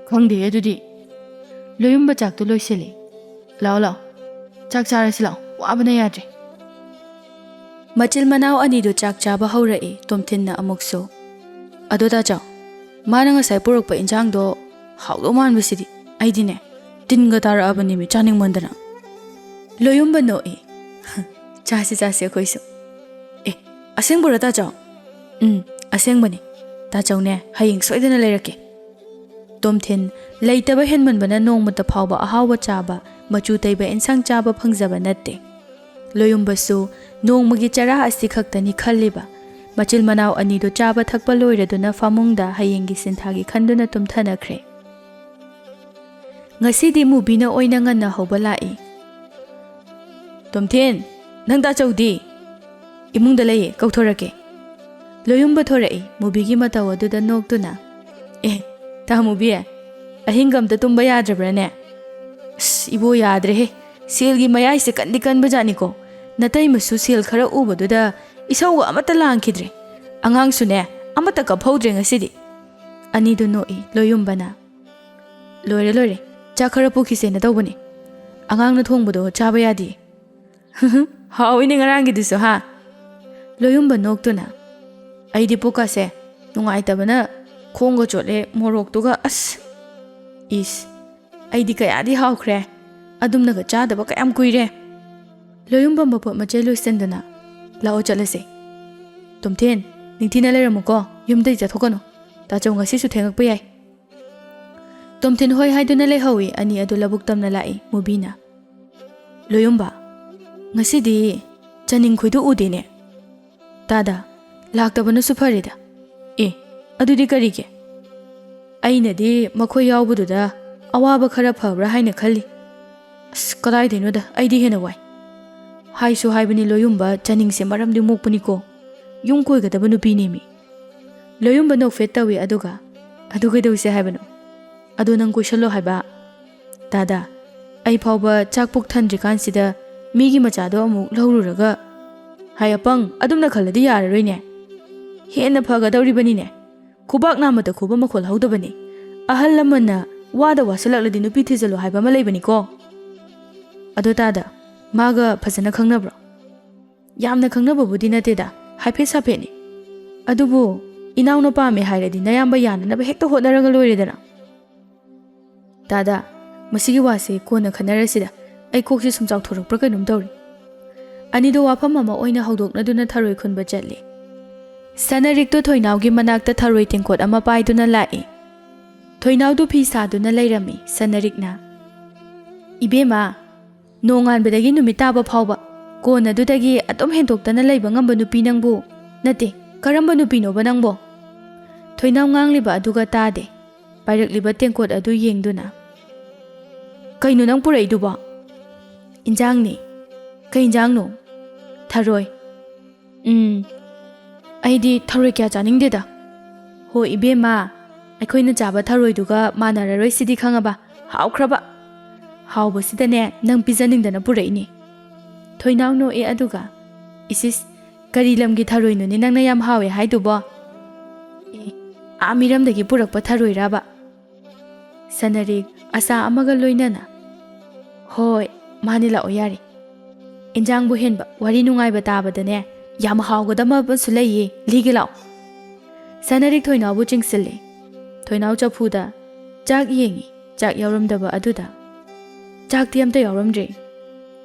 "ꯈꯪꯗꯦ ꯑꯗꯨꯗꯤ꯫" "ꯂꯣꯌꯨꯝꯕ, ꯆꯥꯛꯇꯣ ꯂꯣꯏꯁꯤꯜꯂꯤ꯫ ꯂꯥꯛꯑꯣ, ꯂꯥꯛꯑꯣ, ꯆꯥꯛ ꯆꯥꯔꯁꯤ ꯂꯥꯛꯑꯣ, ꯋꯥꯕꯅ ꯌꯥꯗ꯭ꯔꯦ꯫" ꯃꯆꯤꯜ ꯃꯅꯥꯎ ꯑꯅꯤꯗꯨ ꯆꯥꯛ ꯆꯥꯕ ꯍꯧꯔꯛꯏ꯫ ꯇꯣꯝꯊꯤꯟꯅ ꯑꯃꯨꯛꯁꯨ, "ꯑꯗꯣ ꯇꯥꯆꯧ, ꯃꯥꯅ ꯉꯁꯥꯏ ꯄꯨꯔꯛꯄ ꯏꯟꯁꯥꯡꯗꯣ ꯍꯥꯎꯗꯧ ꯃꯥꯟꯕꯁꯤꯗꯤ꯫ ꯑꯩꯗꯤꯅꯦ, ꯇꯤꯟꯒ ꯇꯥꯔꯛꯑꯕꯅꯦꯃꯤ ꯆꯥꯅꯤꯡꯃꯟꯗꯅ꯫" ꯂꯣꯌꯨꯝꯕ ꯅꯣꯛꯏ꯫ "ꯆꯥꯁꯤ, ꯆꯥꯁꯤ ꯑꯩꯈꯣꯏꯁꯨ꯫ ꯑꯦ, ꯑꯁꯦꯡꯕꯔꯣ ꯇꯥꯆꯧ?" "ꯎꯝ, ꯑꯁꯦꯡꯕꯅꯤ꯫ ꯇꯥꯆꯧꯅꯦ, ꯍꯌꯦꯡ ꯁꯣꯏꯗꯅ ꯂꯩꯔꯛꯀꯦ꯫" ꯇꯣꯝꯊꯤꯟ ꯂꯩꯇꯕ ꯍꯦꯟꯃꯟꯕꯅ ꯅꯣꯡꯃꯇ ꯐꯥꯎꯕ ꯑꯍꯥꯎꯕ ꯆꯥꯕ, ꯃꯆꯨ ꯇꯩꯕ ꯏꯟꯁꯥꯡ ꯆꯥꯕ ꯐꯪꯖꯕ ꯅꯠꯇꯦ꯫ ꯂꯣꯌꯨꯝꯕꯁꯨ ꯅꯣꯡꯃꯒꯤ ꯆꯔꯥ ꯑꯁꯤ ꯈꯛꯇꯅꯤ ꯈꯜꯂꯤꯕ꯫ ꯃꯆꯤꯜ ꯃꯅꯥꯎ ꯑꯅꯤꯗꯨ ꯆꯥꯕ ꯊꯛꯄ ꯂꯣꯏꯔꯗꯨꯅ ꯐꯃꯨꯡꯗ ꯍꯌꯦꯡꯒꯤ ꯁꯤꯟꯊꯥꯒꯤ ꯈꯟꯗꯨꯅ ꯇꯨꯝꯊꯅꯈ꯭ꯔꯦ꯫ ꯉꯁꯤꯗꯤ ꯃꯨꯕꯤꯅ ꯑꯣꯏꯅ ꯉꯟꯅ ꯍꯧꯕ ꯂꯥꯛꯏ꯫ "ꯇꯣꯝꯊꯤꯟ, ꯅꯪ ꯇꯥꯆꯧꯗꯤ?" "ꯏꯃꯨꯡꯗ ꯂꯩꯌꯦ, ꯀꯧꯊꯣꯔꯛꯀꯦ꯫" ꯂꯣꯌꯨꯝꯕ ꯊꯣꯔꯛꯏ, ꯃꯨꯕꯤꯒꯤ ꯃꯇꯧ ꯑꯗꯨꯗ ꯅꯣꯛꯇꯨꯅ꯫ "ꯑꯦ, ꯇꯥꯃꯨꯕꯤ, ꯑꯍꯤꯡꯒ ꯑꯝꯇ ꯇꯨꯝꯕ ꯌꯥꯗ꯭ꯔꯕ꯭ꯔꯥꯅꯦ?" "ꯑꯁ, ꯏꯕꯣ, ꯌꯥꯗ꯭ꯔꯦꯍꯦ꯫ ꯁꯦꯜꯒꯤ ꯃꯌꯥꯏꯁꯦ ꯀꯟꯗꯤ ꯀꯟꯕꯖꯥꯠꯅꯤꯀꯣ꯫ ꯅꯇꯩꯃꯁꯨ ꯁꯦꯜ ꯈꯔ ꯎꯕꯗꯨꯗ ꯏꯁꯧꯒ ꯑꯃꯠꯇ ꯂꯥꯡꯈꯤꯗ꯭ꯔꯦ꯫ ꯑꯉꯥꯡꯁꯨꯅꯦ, ꯑꯃꯠꯇ ꯀꯞꯍꯧꯗ꯭ꯔꯦ ꯉꯁꯤꯗꯤ꯫" ꯑꯅꯤꯗꯨ ꯅꯣꯛꯏ, ꯂꯣꯌꯨꯝꯕꯅ, "ꯂꯣꯏꯔꯦ, ꯂꯣꯏꯔꯦ꯫ ꯆꯥꯛ ꯈꯔ ꯄꯨꯈꯤꯁꯦꯅ ꯇꯧꯕꯅꯤ꯫ ꯑꯉꯥꯡꯅ ꯊꯣꯡꯕꯗꯣ ꯆꯥꯕ ꯌꯥꯗꯤꯌꯦ꯫" "ꯍꯥꯎꯏꯅꯦ ꯉꯔꯥꯡꯒꯤꯗꯨꯁꯨ, ꯍꯥ?" ꯂꯣꯌꯨꯝꯕ ꯅꯣꯛꯇꯨꯅ, "ꯑꯩꯗꯤ ꯄꯨꯛꯀꯁꯦ ꯅꯨꯡꯉꯥꯏꯇꯕꯅ ꯈꯣꯡꯒ ꯆꯣꯠꯂꯦ, ꯃꯣꯔꯣꯛꯇꯨꯒ, ꯑꯁ!" "ꯏꯁ, ꯑꯩꯗꯤ ꯀꯌꯥꯗꯤ ꯍꯥꯎꯈ꯭ꯔꯦ꯫ ꯑꯗꯨꯝꯅꯒ ꯆꯥꯗꯕ ꯀꯌꯥꯝ ꯀꯨꯏꯔꯦ꯫" ꯂꯣꯌꯨꯝꯕ ꯃꯄꯣꯠ ꯃꯆꯩ ꯂꯣꯏꯁꯤꯟꯗꯨꯅ, "ꯂꯥꯛꯑꯣ ꯆꯠꯂꯁꯦ꯫ ꯇꯣꯝꯊꯤꯟ, ꯅꯤꯡꯊꯤꯅ ꯂꯩꯔꯝꯃꯨꯀꯣ, ꯌꯨꯝꯗꯩ ꯆꯠꯊꯣꯛꯀꯅꯨ꯫ ꯇꯥꯆꯧ ꯉꯁꯤꯁꯨ ꯊꯦꯡꯉꯛꯄ ꯌꯥꯏ꯫" ꯇꯣꯝꯊꯤꯟ ꯍꯣꯏ ꯍꯥꯏꯗꯨꯅ ꯂꯩꯍꯧꯏ꯫ ꯑꯅꯤ ꯑꯗꯨ ꯂꯧꯕꯨꯛ ꯇꯝꯅ ꯂꯥꯛꯏ꯫ ꯃꯨꯕꯤꯅ, "ꯂꯣꯌꯨꯝꯕ, ꯉꯁꯤꯗꯤ ꯆꯅꯤꯡꯈꯣꯏꯗꯨ ꯎꯗꯦꯅꯦ꯫" "ꯇꯥꯗ, ꯂꯥꯛꯇꯕꯅꯁꯨ ꯐꯔꯦꯗ꯫" "ꯑꯦ, ꯑꯗꯨꯗꯤ ꯀꯔꯤꯒꯤ?" "ꯑꯩꯅꯗꯤ ꯃꯈꯣꯏ ꯌꯥꯎꯕꯗꯨꯗ ꯑꯋꯥꯕ ꯈꯔ ꯐꯕ꯭ꯔꯥ ꯍꯥꯏꯅ ꯈꯜꯂꯤ꯫" "ꯑꯁ, ꯀꯗꯥꯏꯗꯩꯅꯣꯗ, ꯑꯩꯗꯤ ꯍꯦꯟꯅ ꯋꯥꯏ꯫" "ꯍꯥꯏꯁꯨ ꯍꯥꯏꯕꯅꯤ ꯂꯣꯌꯨꯝꯕ, ꯆꯅꯤꯡꯁꯦ ꯃꯔꯝꯗꯤ ꯃꯣꯛꯄꯅꯤꯀꯣ꯫ ꯌꯨꯝ ꯀꯣꯏꯒꯗꯕ ꯅꯨꯄꯤꯅꯦꯃꯤ꯫" ꯂꯣꯌꯨꯝꯕ ꯅꯣꯛꯐꯦꯠ ꯇꯧꯏ, ꯑꯗꯨꯒ, ꯑꯗꯨ ꯀꯩꯗꯧꯁꯦ ꯍꯥꯏꯕꯅꯣ? ꯑꯗꯣ ꯅꯪ ꯀꯣꯏꯁꯜꯂꯣ ꯍꯥꯏꯕ? ꯇꯥꯗ, ꯑꯩ ꯐꯥꯎꯕ ꯆꯥꯛ ꯄꯨꯛ ꯊꯟꯗ꯭ꯔꯤꯀꯥꯟꯁꯤꯗ ꯃꯤꯒꯤ ꯃꯆꯥꯗꯣ ꯑꯃꯨꯛ ꯂꯧꯔꯨꯔꯒ꯫ ꯍꯥꯏ ꯑꯄꯪ, ꯑꯗꯨꯝꯅ ꯈꯜꯂꯗꯤ ꯌꯥꯔꯔꯣꯏꯅꯦ꯫ ꯍꯦꯟꯅ ꯐꯒꯗꯧꯔꯤꯕꯅꯤꯅꯦ꯫ ꯈꯨꯕꯥꯛ ꯅꯥꯝꯃꯇ ꯈꯨꯕ ꯃꯈꯣꯜ ꯍꯧꯗꯕꯅꯤ꯫ ꯑꯍꯜ ꯂꯃꯟꯅ ꯋꯥꯗ ꯋꯥꯁꯤꯜꯂꯛꯂꯗꯤ ꯅꯨꯄꯤ ꯊꯤꯖꯤꯜꯂꯣ ꯍꯥꯏꯕ ꯑꯃ ꯂꯩꯕꯅꯤꯀꯣ꯫ ꯑꯗꯣ ꯇꯥꯗ, ꯃꯥꯒ ꯐꯖꯅ ꯈꯪꯅꯕ꯭ꯔꯣ? ꯌꯥꯝꯅ ꯈꯪꯅꯕꯕꯨꯗꯤ ꯅꯠꯇꯦꯗ, ꯍꯥꯏꯐꯦꯠ ꯁꯥꯐꯦꯠꯅꯤ꯫ ꯑꯗꯨꯕꯨ ꯏꯅꯥꯎꯅ ꯄꯥꯝꯃꯦ ꯍꯥꯏꯔꯗꯤ ꯅꯌꯥꯝꯕ ꯌꯥꯅꯅꯕ ꯍꯦꯛꯇ ꯍꯣꯠꯅꯔꯒ ꯂꯣꯏꯔꯦꯗꯅ꯫ ꯇꯥꯗ, ꯃꯁꯤꯒꯤ ꯋꯥꯁꯦ ꯀꯣꯟꯅ ꯈꯟꯅꯔꯁꯤꯗ, ꯑꯩ ꯀꯣꯛꯁꯦ ꯁꯨꯝ ꯆꯥꯎꯊꯣꯔꯛꯄ꯭ꯔꯥ ꯀꯩꯅꯣꯝ ꯇꯧꯔꯤ꯫ ꯑꯅꯤꯗꯣ ꯋꯥꯐꯝ ꯑꯃ ꯑꯣꯏꯅ ꯍꯧꯗꯣꯛꯅꯗꯨꯅ ꯊꯔꯣꯏ ꯈꯨꯟꯕ ꯆꯠꯂꯤ꯫ ꯁꯅꯔꯤꯛꯇꯣ ꯊꯣꯏꯅꯥꯎꯒꯤ ꯃꯅꯥꯛꯇ ꯊꯔꯣꯏ ꯇꯦꯡꯀꯣꯠ ꯑꯃ ꯄꯥꯏꯗꯨꯅ ꯂꯥꯛꯏ꯫ ꯊꯣꯏꯅꯥꯎꯗꯨ ꯐꯤ ꯁꯥꯗꯨꯅ ꯂꯩꯔꯝꯃꯤ꯫ ꯁꯅꯔꯤꯛꯅ, "ꯏꯕꯦꯝꯃ, ꯅꯣꯡꯉꯥꯟꯕꯗꯒꯤ ꯅꯨꯃꯤꯠ ꯇꯥꯕ ꯐꯥꯎꯕ ꯀꯣꯟ ꯑꯗꯨꯗꯒꯤ ꯑꯗꯨꯝ ꯍꯦꯟꯗꯣꯛꯇꯅ ꯂꯩꯕ ꯉꯝꯕ ꯅꯨꯄꯤ ꯅꯪꯕꯨ, ꯅꯠꯇꯦ, ꯀꯔꯝꯕ ꯅꯨꯄꯤꯅꯣꯕ ꯅꯪꯕꯣ?" ꯊꯣꯏꯅꯥꯎ ꯉꯥꯡꯂꯤꯕ ꯑꯗꯨꯒ ꯇꯥꯗꯦ꯫ ꯄꯥꯏꯔꯛꯂꯤꯕ ꯇꯦꯡꯀꯣꯠ ꯑꯗꯨ ꯌꯦꯡꯗꯨꯅ, "ꯀꯩꯅꯣ ꯅꯪ ꯄꯨꯔꯛꯏꯗꯨꯕꯣ?" "ꯏꯟꯖꯥꯡꯅꯤ꯫ ꯀꯩ ꯏꯟꯖꯥꯡꯅꯣ?" "ꯊꯔꯣꯏ꯫ ꯎꯝ, ꯑꯩꯗꯤ ꯊꯔꯣꯏ ꯀꯌꯥ ꯆꯥꯅꯤꯡꯗꯦꯗ꯫ ꯍꯣ ꯏꯕꯦꯝꯃ, ꯑꯩꯈꯣꯏꯅ ꯆꯥꯕ ꯊꯔꯣꯏꯗꯨꯒ ꯃꯥꯟꯅꯔꯔꯣꯏ ꯁꯤꯗꯤ ꯈꯪꯉꯕ? ꯍꯥꯎꯈ꯭ꯔꯕ꯫ ꯍꯥꯎꯕꯁꯤꯗꯅꯦ ꯅꯪ ꯄꯤꯖꯅꯤꯡꯗꯅ ꯄꯨꯔꯛꯏꯅꯤ꯫" ꯊꯣꯏꯅꯥꯎ ꯅꯣꯛꯑꯦ ꯑꯗꯨꯒ, "ꯏꯁꯤꯁ, ꯀꯔꯤ ꯂꯝꯒꯤ ꯊꯔꯣꯏꯅꯣꯅꯦ ꯅꯪꯅ ꯌꯥꯝ ꯍꯥꯎꯋꯦ ꯍꯥꯏꯗꯨꯕꯣ?" "ꯑꯦ, ꯑꯥ ꯃꯤꯔꯝꯗꯒꯤ ꯄꯨꯔꯛꯄ ꯊꯔꯣꯏꯔꯕ?" ꯁꯅꯔꯤꯛ ꯑꯁꯥ ꯑꯃꯒ ꯂꯣꯏꯅꯅ, "ꯍꯣꯏ, ꯃꯥꯅꯦ, ꯂꯥꯛꯑꯣ ꯌꯥꯔꯦ꯫ ꯏꯟꯖꯥꯡꯕꯨ ꯍꯦꯟꯕ ꯋꯥꯔꯤ ꯅꯨꯡꯉꯥꯏꯕ ꯇꯥꯕꯗꯅꯦ ꯌꯥꯝ ꯍꯥꯎꯒꯗꯕ ꯑꯃꯁꯨ ꯂꯩꯌꯦ, ꯂꯤꯒꯦ ꯂꯥꯛꯑꯣ꯫" ꯁꯅꯔꯤꯛ ꯊꯣꯏꯅꯥꯎꯕꯨ ꯆꯤꯡꯁꯤꯜꯂꯦ꯫ ꯊꯣꯏꯅꯥꯎ ꯆꯐꯨꯗ ꯆꯥꯛ ꯌꯦꯡꯉꯤ, ꯆꯥꯛ ꯌꯥꯎꯔꯝꯗꯕ ꯑꯗꯨꯗ꯫ "ꯆꯥꯛꯇꯤ ꯑꯝꯇ ꯌꯥꯎꯔꯝꯗ꯭ꯔꯦ꯫"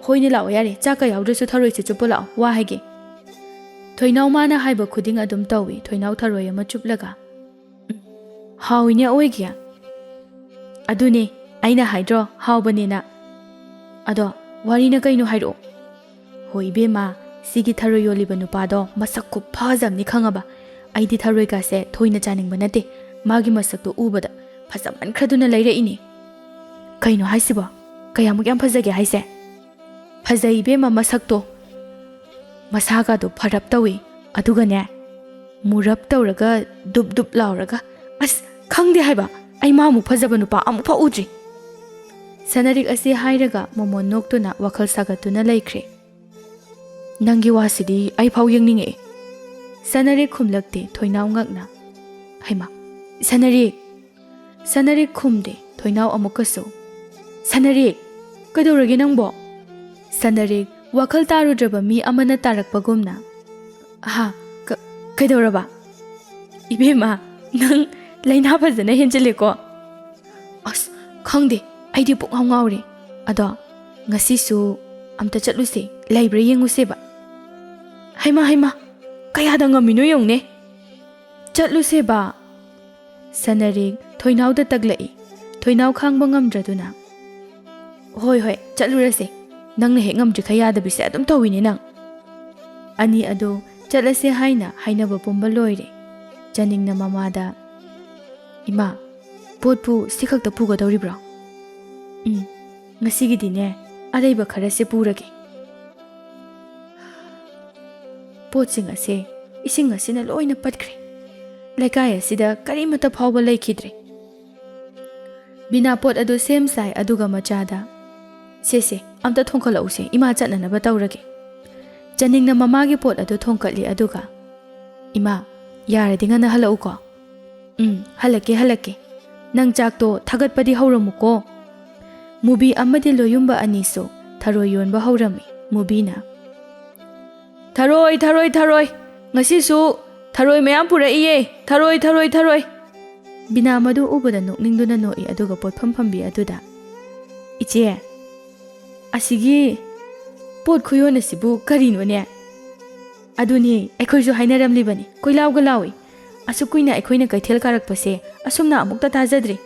"ꯍꯣꯏꯅꯦ, ꯂꯥꯛꯑꯣ ꯌꯥꯔꯦ, ꯆꯥꯛꯀ ꯌꯥꯎꯗ꯭ꯔꯁꯨ ꯊꯔꯣꯏꯁꯦ ꯆꯨꯞꯄꯣ ꯂꯥꯛꯑꯣ, ꯋꯥ ꯍꯥꯏꯒꯦ꯫" ꯊꯣꯏꯅꯥꯎ ꯃꯥꯅ ꯍꯥꯏꯕ ꯈꯨꯗꯤꯡ ꯑꯗꯨꯝ ꯇꯧꯏ꯫ ꯊꯣꯏꯅꯥꯎ ꯊꯔꯣꯏ ꯑꯃ ꯆꯨꯞꯂꯒ, "ꯎꯝ, ꯍꯥꯎꯏꯅꯦ ꯑꯋꯣꯏꯒꯤ꯫" "ꯑꯗꯨꯅꯦ, ꯑꯩꯅ ꯍꯥꯏꯗ꯭ꯔꯣ ꯍꯥꯎꯕꯅꯦꯅ꯫ ꯑꯗꯣ ꯋꯥꯔꯤꯅ ꯀꯩꯅꯣ ꯍꯥꯏꯔꯛꯑꯣ꯫" "ꯍꯣ ꯏꯕꯦꯝꯃ, ꯁꯤꯒꯤ ꯊꯔꯣꯏ ꯌꯣꯜꯂꯤꯕ ꯅꯨꯄꯥꯗꯣ ꯃꯁꯛ ꯈꯨꯐꯖꯕꯅꯤ ꯈꯪꯉꯕ? ꯑꯩꯗꯤ ꯊꯔꯣꯏꯒꯁꯦ ꯊꯣꯏꯅ ꯆꯥꯅꯤꯡꯕ ꯅꯠꯇꯦ, ꯃꯥꯒꯤ ꯃꯁꯛꯇꯣ ꯎꯕꯗ ꯐꯖꯃꯟꯈ꯭ꯔꯗꯨꯅ ꯂꯩꯔꯛꯏꯅꯦ꯫" "ꯀꯩꯅꯣ ꯍꯥꯏꯁꯤꯕꯣ? ꯀꯌꯥꯃꯨꯛ ꯌꯥꯝ ꯐꯖꯒꯦ ꯍꯥꯏꯁꯦ?" "ꯐꯖꯩ ꯏꯕꯦꯝꯃ, ꯃꯁꯛꯇꯣ꯫ ꯃꯁꯥꯒꯗꯣ ꯐꯔꯞ ꯇꯧꯏ, ꯑꯗꯨꯒꯅꯦ, ꯃꯨꯔꯞ ꯇꯧꯔꯒ ꯗꯨꯞ ꯗꯨꯞ ꯂꯥꯎꯔꯒ, ꯑꯁ, "ꯈꯪꯗꯦ ꯍꯥꯏꯕ, ꯑꯩ ꯃꯥꯃꯨꯛ ꯐꯖꯕ ꯅꯨꯄꯥ ꯑꯃꯨꯛꯐꯥꯎ ꯎꯗ꯭ꯔꯤ꯫" ꯁꯅꯔꯤꯛ ꯑꯁꯤ ꯍꯥꯏꯔꯒ ꯃꯣꯃꯣꯟ ꯅꯣꯛꯇꯨꯅ ꯋꯥꯈꯜ ꯁꯥꯒꯠꯇꯨꯅ ꯂꯩꯈ꯭ꯔꯦ꯫ "ꯅꯪꯒꯤ ꯋꯥꯁꯤꯗꯤ ꯑꯩ ꯐꯥꯎ ꯌꯦꯡꯅꯤꯡꯉꯛꯑꯦ꯫" ꯁꯅꯔꯤꯛ ꯈꯨꯝꯂꯛꯇꯦ, ꯊꯣꯏꯅꯥꯎ ꯉꯛꯅ꯫ "ꯍꯩꯃꯥ, ꯁꯅꯔꯤꯛ!" ꯁꯅꯔꯤꯛ ꯈꯨꯝꯗꯦ, ꯊꯣꯏꯅꯥꯎ ꯑꯃꯨꯛꯀꯁꯨ꯫ "ꯁꯅꯔꯤꯛ! ꯀꯩꯗꯧꯔꯒꯦ ꯅꯪꯕꯣ?" ꯁꯅꯔꯤꯛ ꯋꯥꯈꯜ ꯇꯥꯔꯨꯗ꯭ꯔꯕ ꯃꯤ ꯑꯃꯅ ꯇꯥꯔꯛꯄꯒꯨꯝꯅ꯫ "ꯍꯥ? ꯀ-, ꯀꯩꯗꯧꯔꯕ?" "ꯏꯕꯦꯝꯃ, ꯅꯪ ꯂꯥꯏꯅꯥ ꯐꯖꯅ ꯍꯦꯟꯖꯤꯜꯂꯦꯀꯣ꯫" "ꯑꯁ, ꯈꯪꯗꯦ, ꯑꯩꯗꯤ ꯄꯨꯡꯉꯥꯎ ꯉꯥꯎꯔꯦ꯫ ꯑꯗꯣ ꯉꯁꯤꯁꯨ ꯑꯝꯇ ꯆꯠꯂꯨꯁꯦ, ꯂꯩꯕ꯭ꯔꯥ ꯌꯦꯡꯉꯨꯁꯦꯕ꯫" "ꯍꯩꯃꯥ, ꯍꯩꯃꯥ, ꯀꯌꯥꯗ ꯉꯝꯃꯤꯅꯣ ꯌꯦꯡꯉꯨꯅꯦ꯫" "ꯆꯠꯂꯨꯁꯦꯕ꯫" ꯁꯅꯔꯤꯛ ꯊꯣꯏꯅꯥꯎꯗ ꯇꯛꯂꯛꯏ꯫ ꯊꯣꯏꯅꯥꯎ ꯈꯥꯡꯕ ꯉꯝꯗ꯭ꯔꯗꯨꯅ, "ꯍꯣꯏ, ꯍꯣꯏ, ꯆꯠꯂꯨꯔꯁꯦ꯫ ꯅꯪꯅ ꯍꯦꯛ ꯉꯝꯗ꯭ꯔꯤꯈꯩ ꯌꯥꯗꯕꯤꯁꯦ ꯑꯗꯨꯝ ꯇꯧꯏꯅꯦ ꯅꯪ꯫" ꯑꯅꯤ ꯑꯗꯨ ꯆꯠꯂꯁꯦ ꯍꯥꯏꯅ ꯍꯥꯏꯅꯕ ꯄꯨꯝꯕ ꯂꯣꯏꯔꯦ꯫ ꯆꯅꯤꯡꯅ ꯃꯃꯥꯗ, "ꯏꯃꯥ, ꯄꯣꯠꯄꯨ ꯁꯤ ꯈꯛꯇ ꯄꯨꯒꯗꯧꯔꯤꯕ꯭ꯔꯣ?" "ꯎꯝ, ꯉꯁꯤꯒꯤꯗꯤꯅꯦ, ꯑꯔꯩꯕ ꯈꯔꯁꯦ ꯄꯨꯔꯒꯦ꯫" ꯄꯣꯠꯁꯤꯡ ꯑꯁꯦ ꯏꯁꯤꯡ ꯑꯁꯤꯅ ꯂꯣꯏꯅ ꯄꯠꯈ꯭ꯔꯦ꯫ ꯂꯩꯀꯥꯏ ꯑꯁꯤꯗ ꯀꯔꯤꯃꯠꯇ ꯐꯥꯎꯕ ꯂꯩꯈꯤꯗ꯭ꯔꯦ꯫ ꯕꯤꯅꯥ ꯄꯣꯠ ꯑꯗꯨ ꯁꯦꯝ ꯁꯥꯏ, ꯑꯗꯨꯒ ꯃꯆꯥꯗ, "ꯁꯦ, ꯁꯦ, ꯑꯝꯇ ꯊꯣꯡꯀꯠꯂꯛꯎꯁꯦ, ꯏꯃꯥ ꯆꯠꯅꯅꯕ ꯇꯧꯔꯒꯦ꯫" ꯆꯅꯤꯡꯅ ꯃꯃꯥꯒꯤ ꯄꯣꯠ ꯑꯗꯨ ꯊꯣꯡꯀꯠꯂꯤ, ꯑꯗꯨꯒ, "ꯏꯃꯥ, ꯌꯥꯔꯗꯤ ꯉꯟꯅ ꯍꯜꯂꯛꯎꯀꯣ꯫" "ꯎꯝ, ꯍꯜꯂꯛꯀꯦ, ꯍꯜꯂꯛꯀꯦ꯫ ꯅꯪ ꯆꯥꯛꯇꯣ ꯊꯥꯒꯠꯄꯗꯤ ꯍꯧꯔꯝꯃꯨꯀꯣ꯫" ꯃꯨꯕꯤ ꯑꯃꯗꯤ ꯂꯣꯌꯨꯝꯕ ꯑꯅꯤꯁꯨ ꯊꯔꯣꯏ ꯌꯣꯟꯕ ꯍꯧꯔꯝꯃꯤ꯫ ꯃꯨꯕꯤꯅ, "ꯊꯔꯣꯏ, ꯊꯔꯣꯏ, ꯊꯔꯣꯏ! ꯉꯁꯤꯁꯨ ꯊꯔꯣꯏ ꯃꯌꯥꯝ ꯄꯨꯔꯛꯏꯌꯦ! ꯊꯔꯣꯏ, ꯊꯔꯣꯏ, ꯊꯔꯣꯏ!" ꯕꯤꯅꯥ ꯃꯗꯨ ꯎꯕꯗ ꯅꯣꯛꯅꯤꯡꯗꯨꯅ ꯅꯣꯛꯏ, ꯑꯗꯨꯒ ꯄꯣꯠꯐꯝ ꯐꯝꯕꯤ ꯑꯗꯨꯗ, "ꯏꯆꯦ, ꯑꯁꯤꯒꯤ ꯄꯣꯠ ꯈꯨꯌꯣꯟ ꯑꯁꯤꯕꯨ ꯀꯔꯤꯅꯣꯅꯦ?" "ꯑꯗꯨꯅꯦ, ꯑꯩꯈꯣꯏꯁꯨ ꯍꯥꯏꯅꯔꯝꯂꯤꯕꯅꯤ, ꯀꯣꯏꯂꯥꯎꯒ ꯂꯥꯎꯏ꯫ ꯑꯁꯨꯛ ꯀꯨꯏꯅ ꯑꯩꯈꯣꯏꯅ ꯀꯩꯊꯦꯜ ꯀꯥꯔꯛꯄꯁꯦ ꯑꯁꯨꯝꯅ ꯑꯃꯨꯛꯇ ꯇꯥꯖꯗ꯭ꯔꯤ꯫"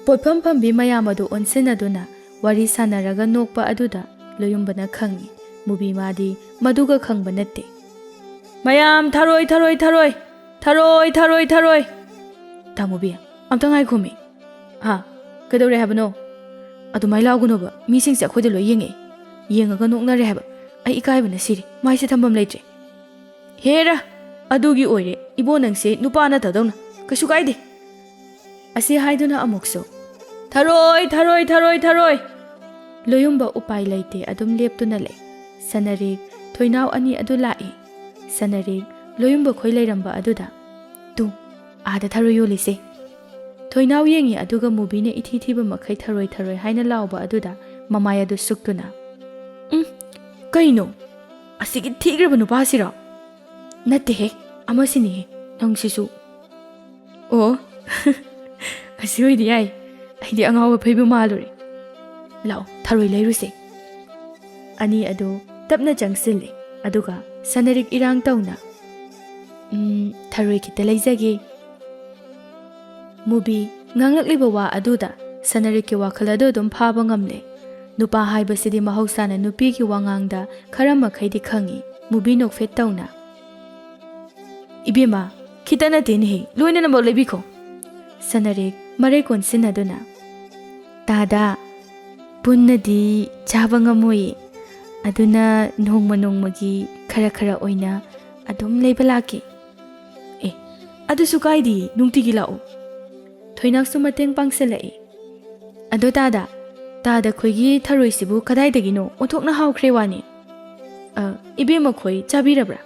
ꯄꯣꯠꯐꯝ ꯐꯝꯕꯤ ꯃꯌꯥꯝ ꯑꯗꯨ ꯑꯣꯟꯁꯤꯟꯅꯗꯨꯅ ꯋꯥꯔꯤ ꯁꯥꯟꯅꯔꯒ ꯅꯣꯛꯄ ꯑꯗꯨꯗ ꯂꯣꯌꯨꯝꯕꯅ ꯈꯪꯏ, ꯃꯨꯕꯤ ꯃꯥꯗꯤ ꯃꯗꯨꯒ ꯈꯪꯕ ꯅꯠꯇꯦ꯫ "ꯃꯌꯥꯝ, ꯊꯔꯣꯏ, ꯊꯔꯣꯏ, ꯊꯔꯣꯏ! ꯊꯔꯣꯏ, ꯊꯔꯣꯏ, ꯊꯔꯣꯏ!" "ꯇꯥꯃꯨꯕꯤ, ꯑꯝꯇ ꯉꯥꯏꯈꯣꯃꯤ꯫" "ꯍꯥ? ꯀꯩꯗꯧꯔꯦ ꯍꯥꯏꯕꯅꯣ?" "ꯑꯗꯨꯃꯥꯏ ꯂꯥꯎꯒꯅꯣꯕ, ꯃꯤꯁꯤꯡꯁꯦ ꯑꯩꯈꯣꯏꯗ ꯂꯣꯏ ꯌꯦꯡꯉꯛꯑꯦ꯫ ꯌꯦꯡꯉꯒ ꯅꯣꯛꯅꯔꯦ ꯍꯥꯏꯕ꯫ ꯑꯩ ꯏꯀꯥꯏꯕꯅ ꯁꯤꯔꯦ, ꯃꯥꯏꯁꯦ ꯊꯝꯐꯝ ꯂꯩꯇ꯭ꯔꯦ꯫" "ꯍꯦꯔꯥ, ꯑꯗꯨꯒꯤ ꯑꯣꯏꯔꯦ ꯏꯕꯣ ꯅꯪꯁꯦ ꯅꯨꯄꯥ ꯅꯠꯇꯗꯧꯅ꯫ ꯀꯩꯁꯨ ꯀꯥꯏꯗꯦ, ꯑꯁꯤ ꯍꯥꯏꯗꯨꯅ ꯑꯃꯨꯛꯁꯨ, "ꯊꯔꯣꯏ, ꯊꯔꯣꯏ, ꯊꯔꯣꯏ, ꯊꯔꯣꯏ!" ꯂꯣꯌꯨꯝꯕ ꯎꯄꯥꯏ ꯂꯩꯇꯦ, ꯑꯗꯨꯝ ꯂꯦꯞꯇꯨꯅ ꯂꯩ꯫ ꯁꯅꯔꯤꯛ, ꯊꯣꯏꯅꯥꯎ ꯑꯅꯤ ꯑꯗꯨ ꯂꯥꯛꯏ꯫ ꯁꯅꯔꯤꯛ, ꯂꯣꯌꯨꯝꯕ ꯈꯣꯏ ꯂꯩꯔꯝꯕ ꯑꯗꯨꯗ, "ꯇꯨ, ꯑꯥꯗ ꯊꯔꯣꯏ ꯌꯣꯜꯂꯤꯁꯦ!" ꯊꯣꯏꯅꯥꯎ ꯌꯦꯡꯉꯤ, ꯑꯗꯨꯒ ꯃꯨꯕꯤꯅ ꯏꯊꯤ ꯊꯤꯕ ꯃꯈꯩ "ꯊꯔꯣꯏ, ꯊꯔꯣꯏ" ꯍꯥꯏꯅ ꯂꯥꯎꯕ ꯑꯗꯨꯗ ꯃꯃꯥꯏ ꯑꯗꯨ ꯁꯨꯛꯇꯨꯅ, "ꯎꯝ, ꯀꯩꯅꯣ? ꯑꯁꯤꯒꯤ ꯊꯤꯈ꯭ꯔꯕ ꯅꯨꯄꯥꯁꯤꯔꯣ?" "ꯅꯠꯇꯦꯍꯦ, ꯑꯃꯁꯤꯅꯤꯍꯦ, ꯅꯪꯁꯤꯁꯨ!" "ꯑꯣ, ꯑꯁꯤ ꯑꯣꯏꯗꯤ ꯌꯥꯏ꯫ ꯑꯩꯗꯤ ꯑꯉꯥꯎꯕ ꯐꯩꯕꯨ ꯃꯥꯜꯂꯨꯔꯦ꯫ ꯂꯥꯛꯑꯣ, ꯊꯔꯣꯏ ꯂꯩꯔꯨꯁꯦ꯫" ꯑꯅꯤ ꯑꯗꯨ ꯇꯞꯅ ꯆꯪꯁꯤꯜꯂꯤ, ꯑꯗꯨꯒ ꯁꯅꯔꯤꯛ ꯏꯔꯥꯡ ꯇꯧꯅ, "ꯎꯝ, ꯊꯔꯣꯏ ꯈꯤꯇ ꯂꯩꯖꯒꯦ꯫" ꯃꯨꯕꯤ ꯉꯥꯡꯂꯛꯂꯤꯕ ꯋꯥ ꯑꯗꯨꯗ ꯁꯅꯔꯤꯛꯀꯤ ꯋꯥꯈꯜ ꯑꯗꯨ ꯑꯗꯨꯝ ꯐꯥꯕ ꯉꯝꯂꯦ꯫ ꯅꯨꯄꯥ ꯍꯥꯏꯕꯁꯤꯗꯤ ꯃꯍꯧꯁꯥꯅ ꯅꯨꯄꯤꯒꯤ ꯋꯥꯉꯥꯡꯗ ꯈꯔ ꯃꯈꯩꯗꯤ ꯈꯪꯏ꯫ ꯃꯨꯕꯤ ꯅꯣꯛꯐꯦꯠ ꯇꯧꯅ, "ꯏꯕꯦꯝꯃ, ꯈꯤꯇ ꯅꯠꯇꯦꯅꯦꯍꯦ, ꯂꯣꯏꯅꯅꯃꯛ ꯂꯩꯕꯤꯈꯣ꯫" ꯁꯅꯔꯤꯛ ꯃꯔꯩ ꯀꯣꯟꯁꯤꯟꯅꯗꯨꯅ, "ꯇꯥꯗ, ꯄꯨꯟꯅꯗꯤ ꯆꯥꯕ ꯉꯝꯃꯣꯏꯌꯦ, ꯑꯗꯨꯅ ꯅꯣꯡꯃ ꯅꯣꯡꯃꯒꯤ ꯈꯔ ꯈꯔ ꯑꯣꯏꯅ ꯑꯗꯨꯝ ꯂꯩꯕ ꯂꯥꯛꯀꯦ꯫" "ꯑꯦ, ꯑꯗꯨꯁꯨ ꯀꯥꯏꯗꯦ, ꯅꯨꯡꯇꯤꯒꯤ ꯂꯥꯛꯑꯣ꯫" ꯊꯣꯏꯅꯥꯎꯁꯨ ꯃꯇꯦꯡ ꯄꯥꯡꯁꯤꯜꯂꯛꯏ꯫ "ꯑꯗꯣ ꯇꯥꯗ, ꯇꯥꯗ ꯈꯣꯏꯒꯤ ꯊꯔꯣꯏꯁꯤꯕꯨ ꯀꯗꯥꯏꯗꯒꯤꯅꯣ? ꯑꯣꯟꯊꯣꯛꯅ ꯍꯥꯎꯈ꯭ꯔꯦ ꯋꯥꯅꯤ꯫" "ꯑ, ꯏꯕꯦꯝꯃ ꯈꯣꯏ ꯆꯥꯕꯤꯔꯕ꯭ꯔꯥ?"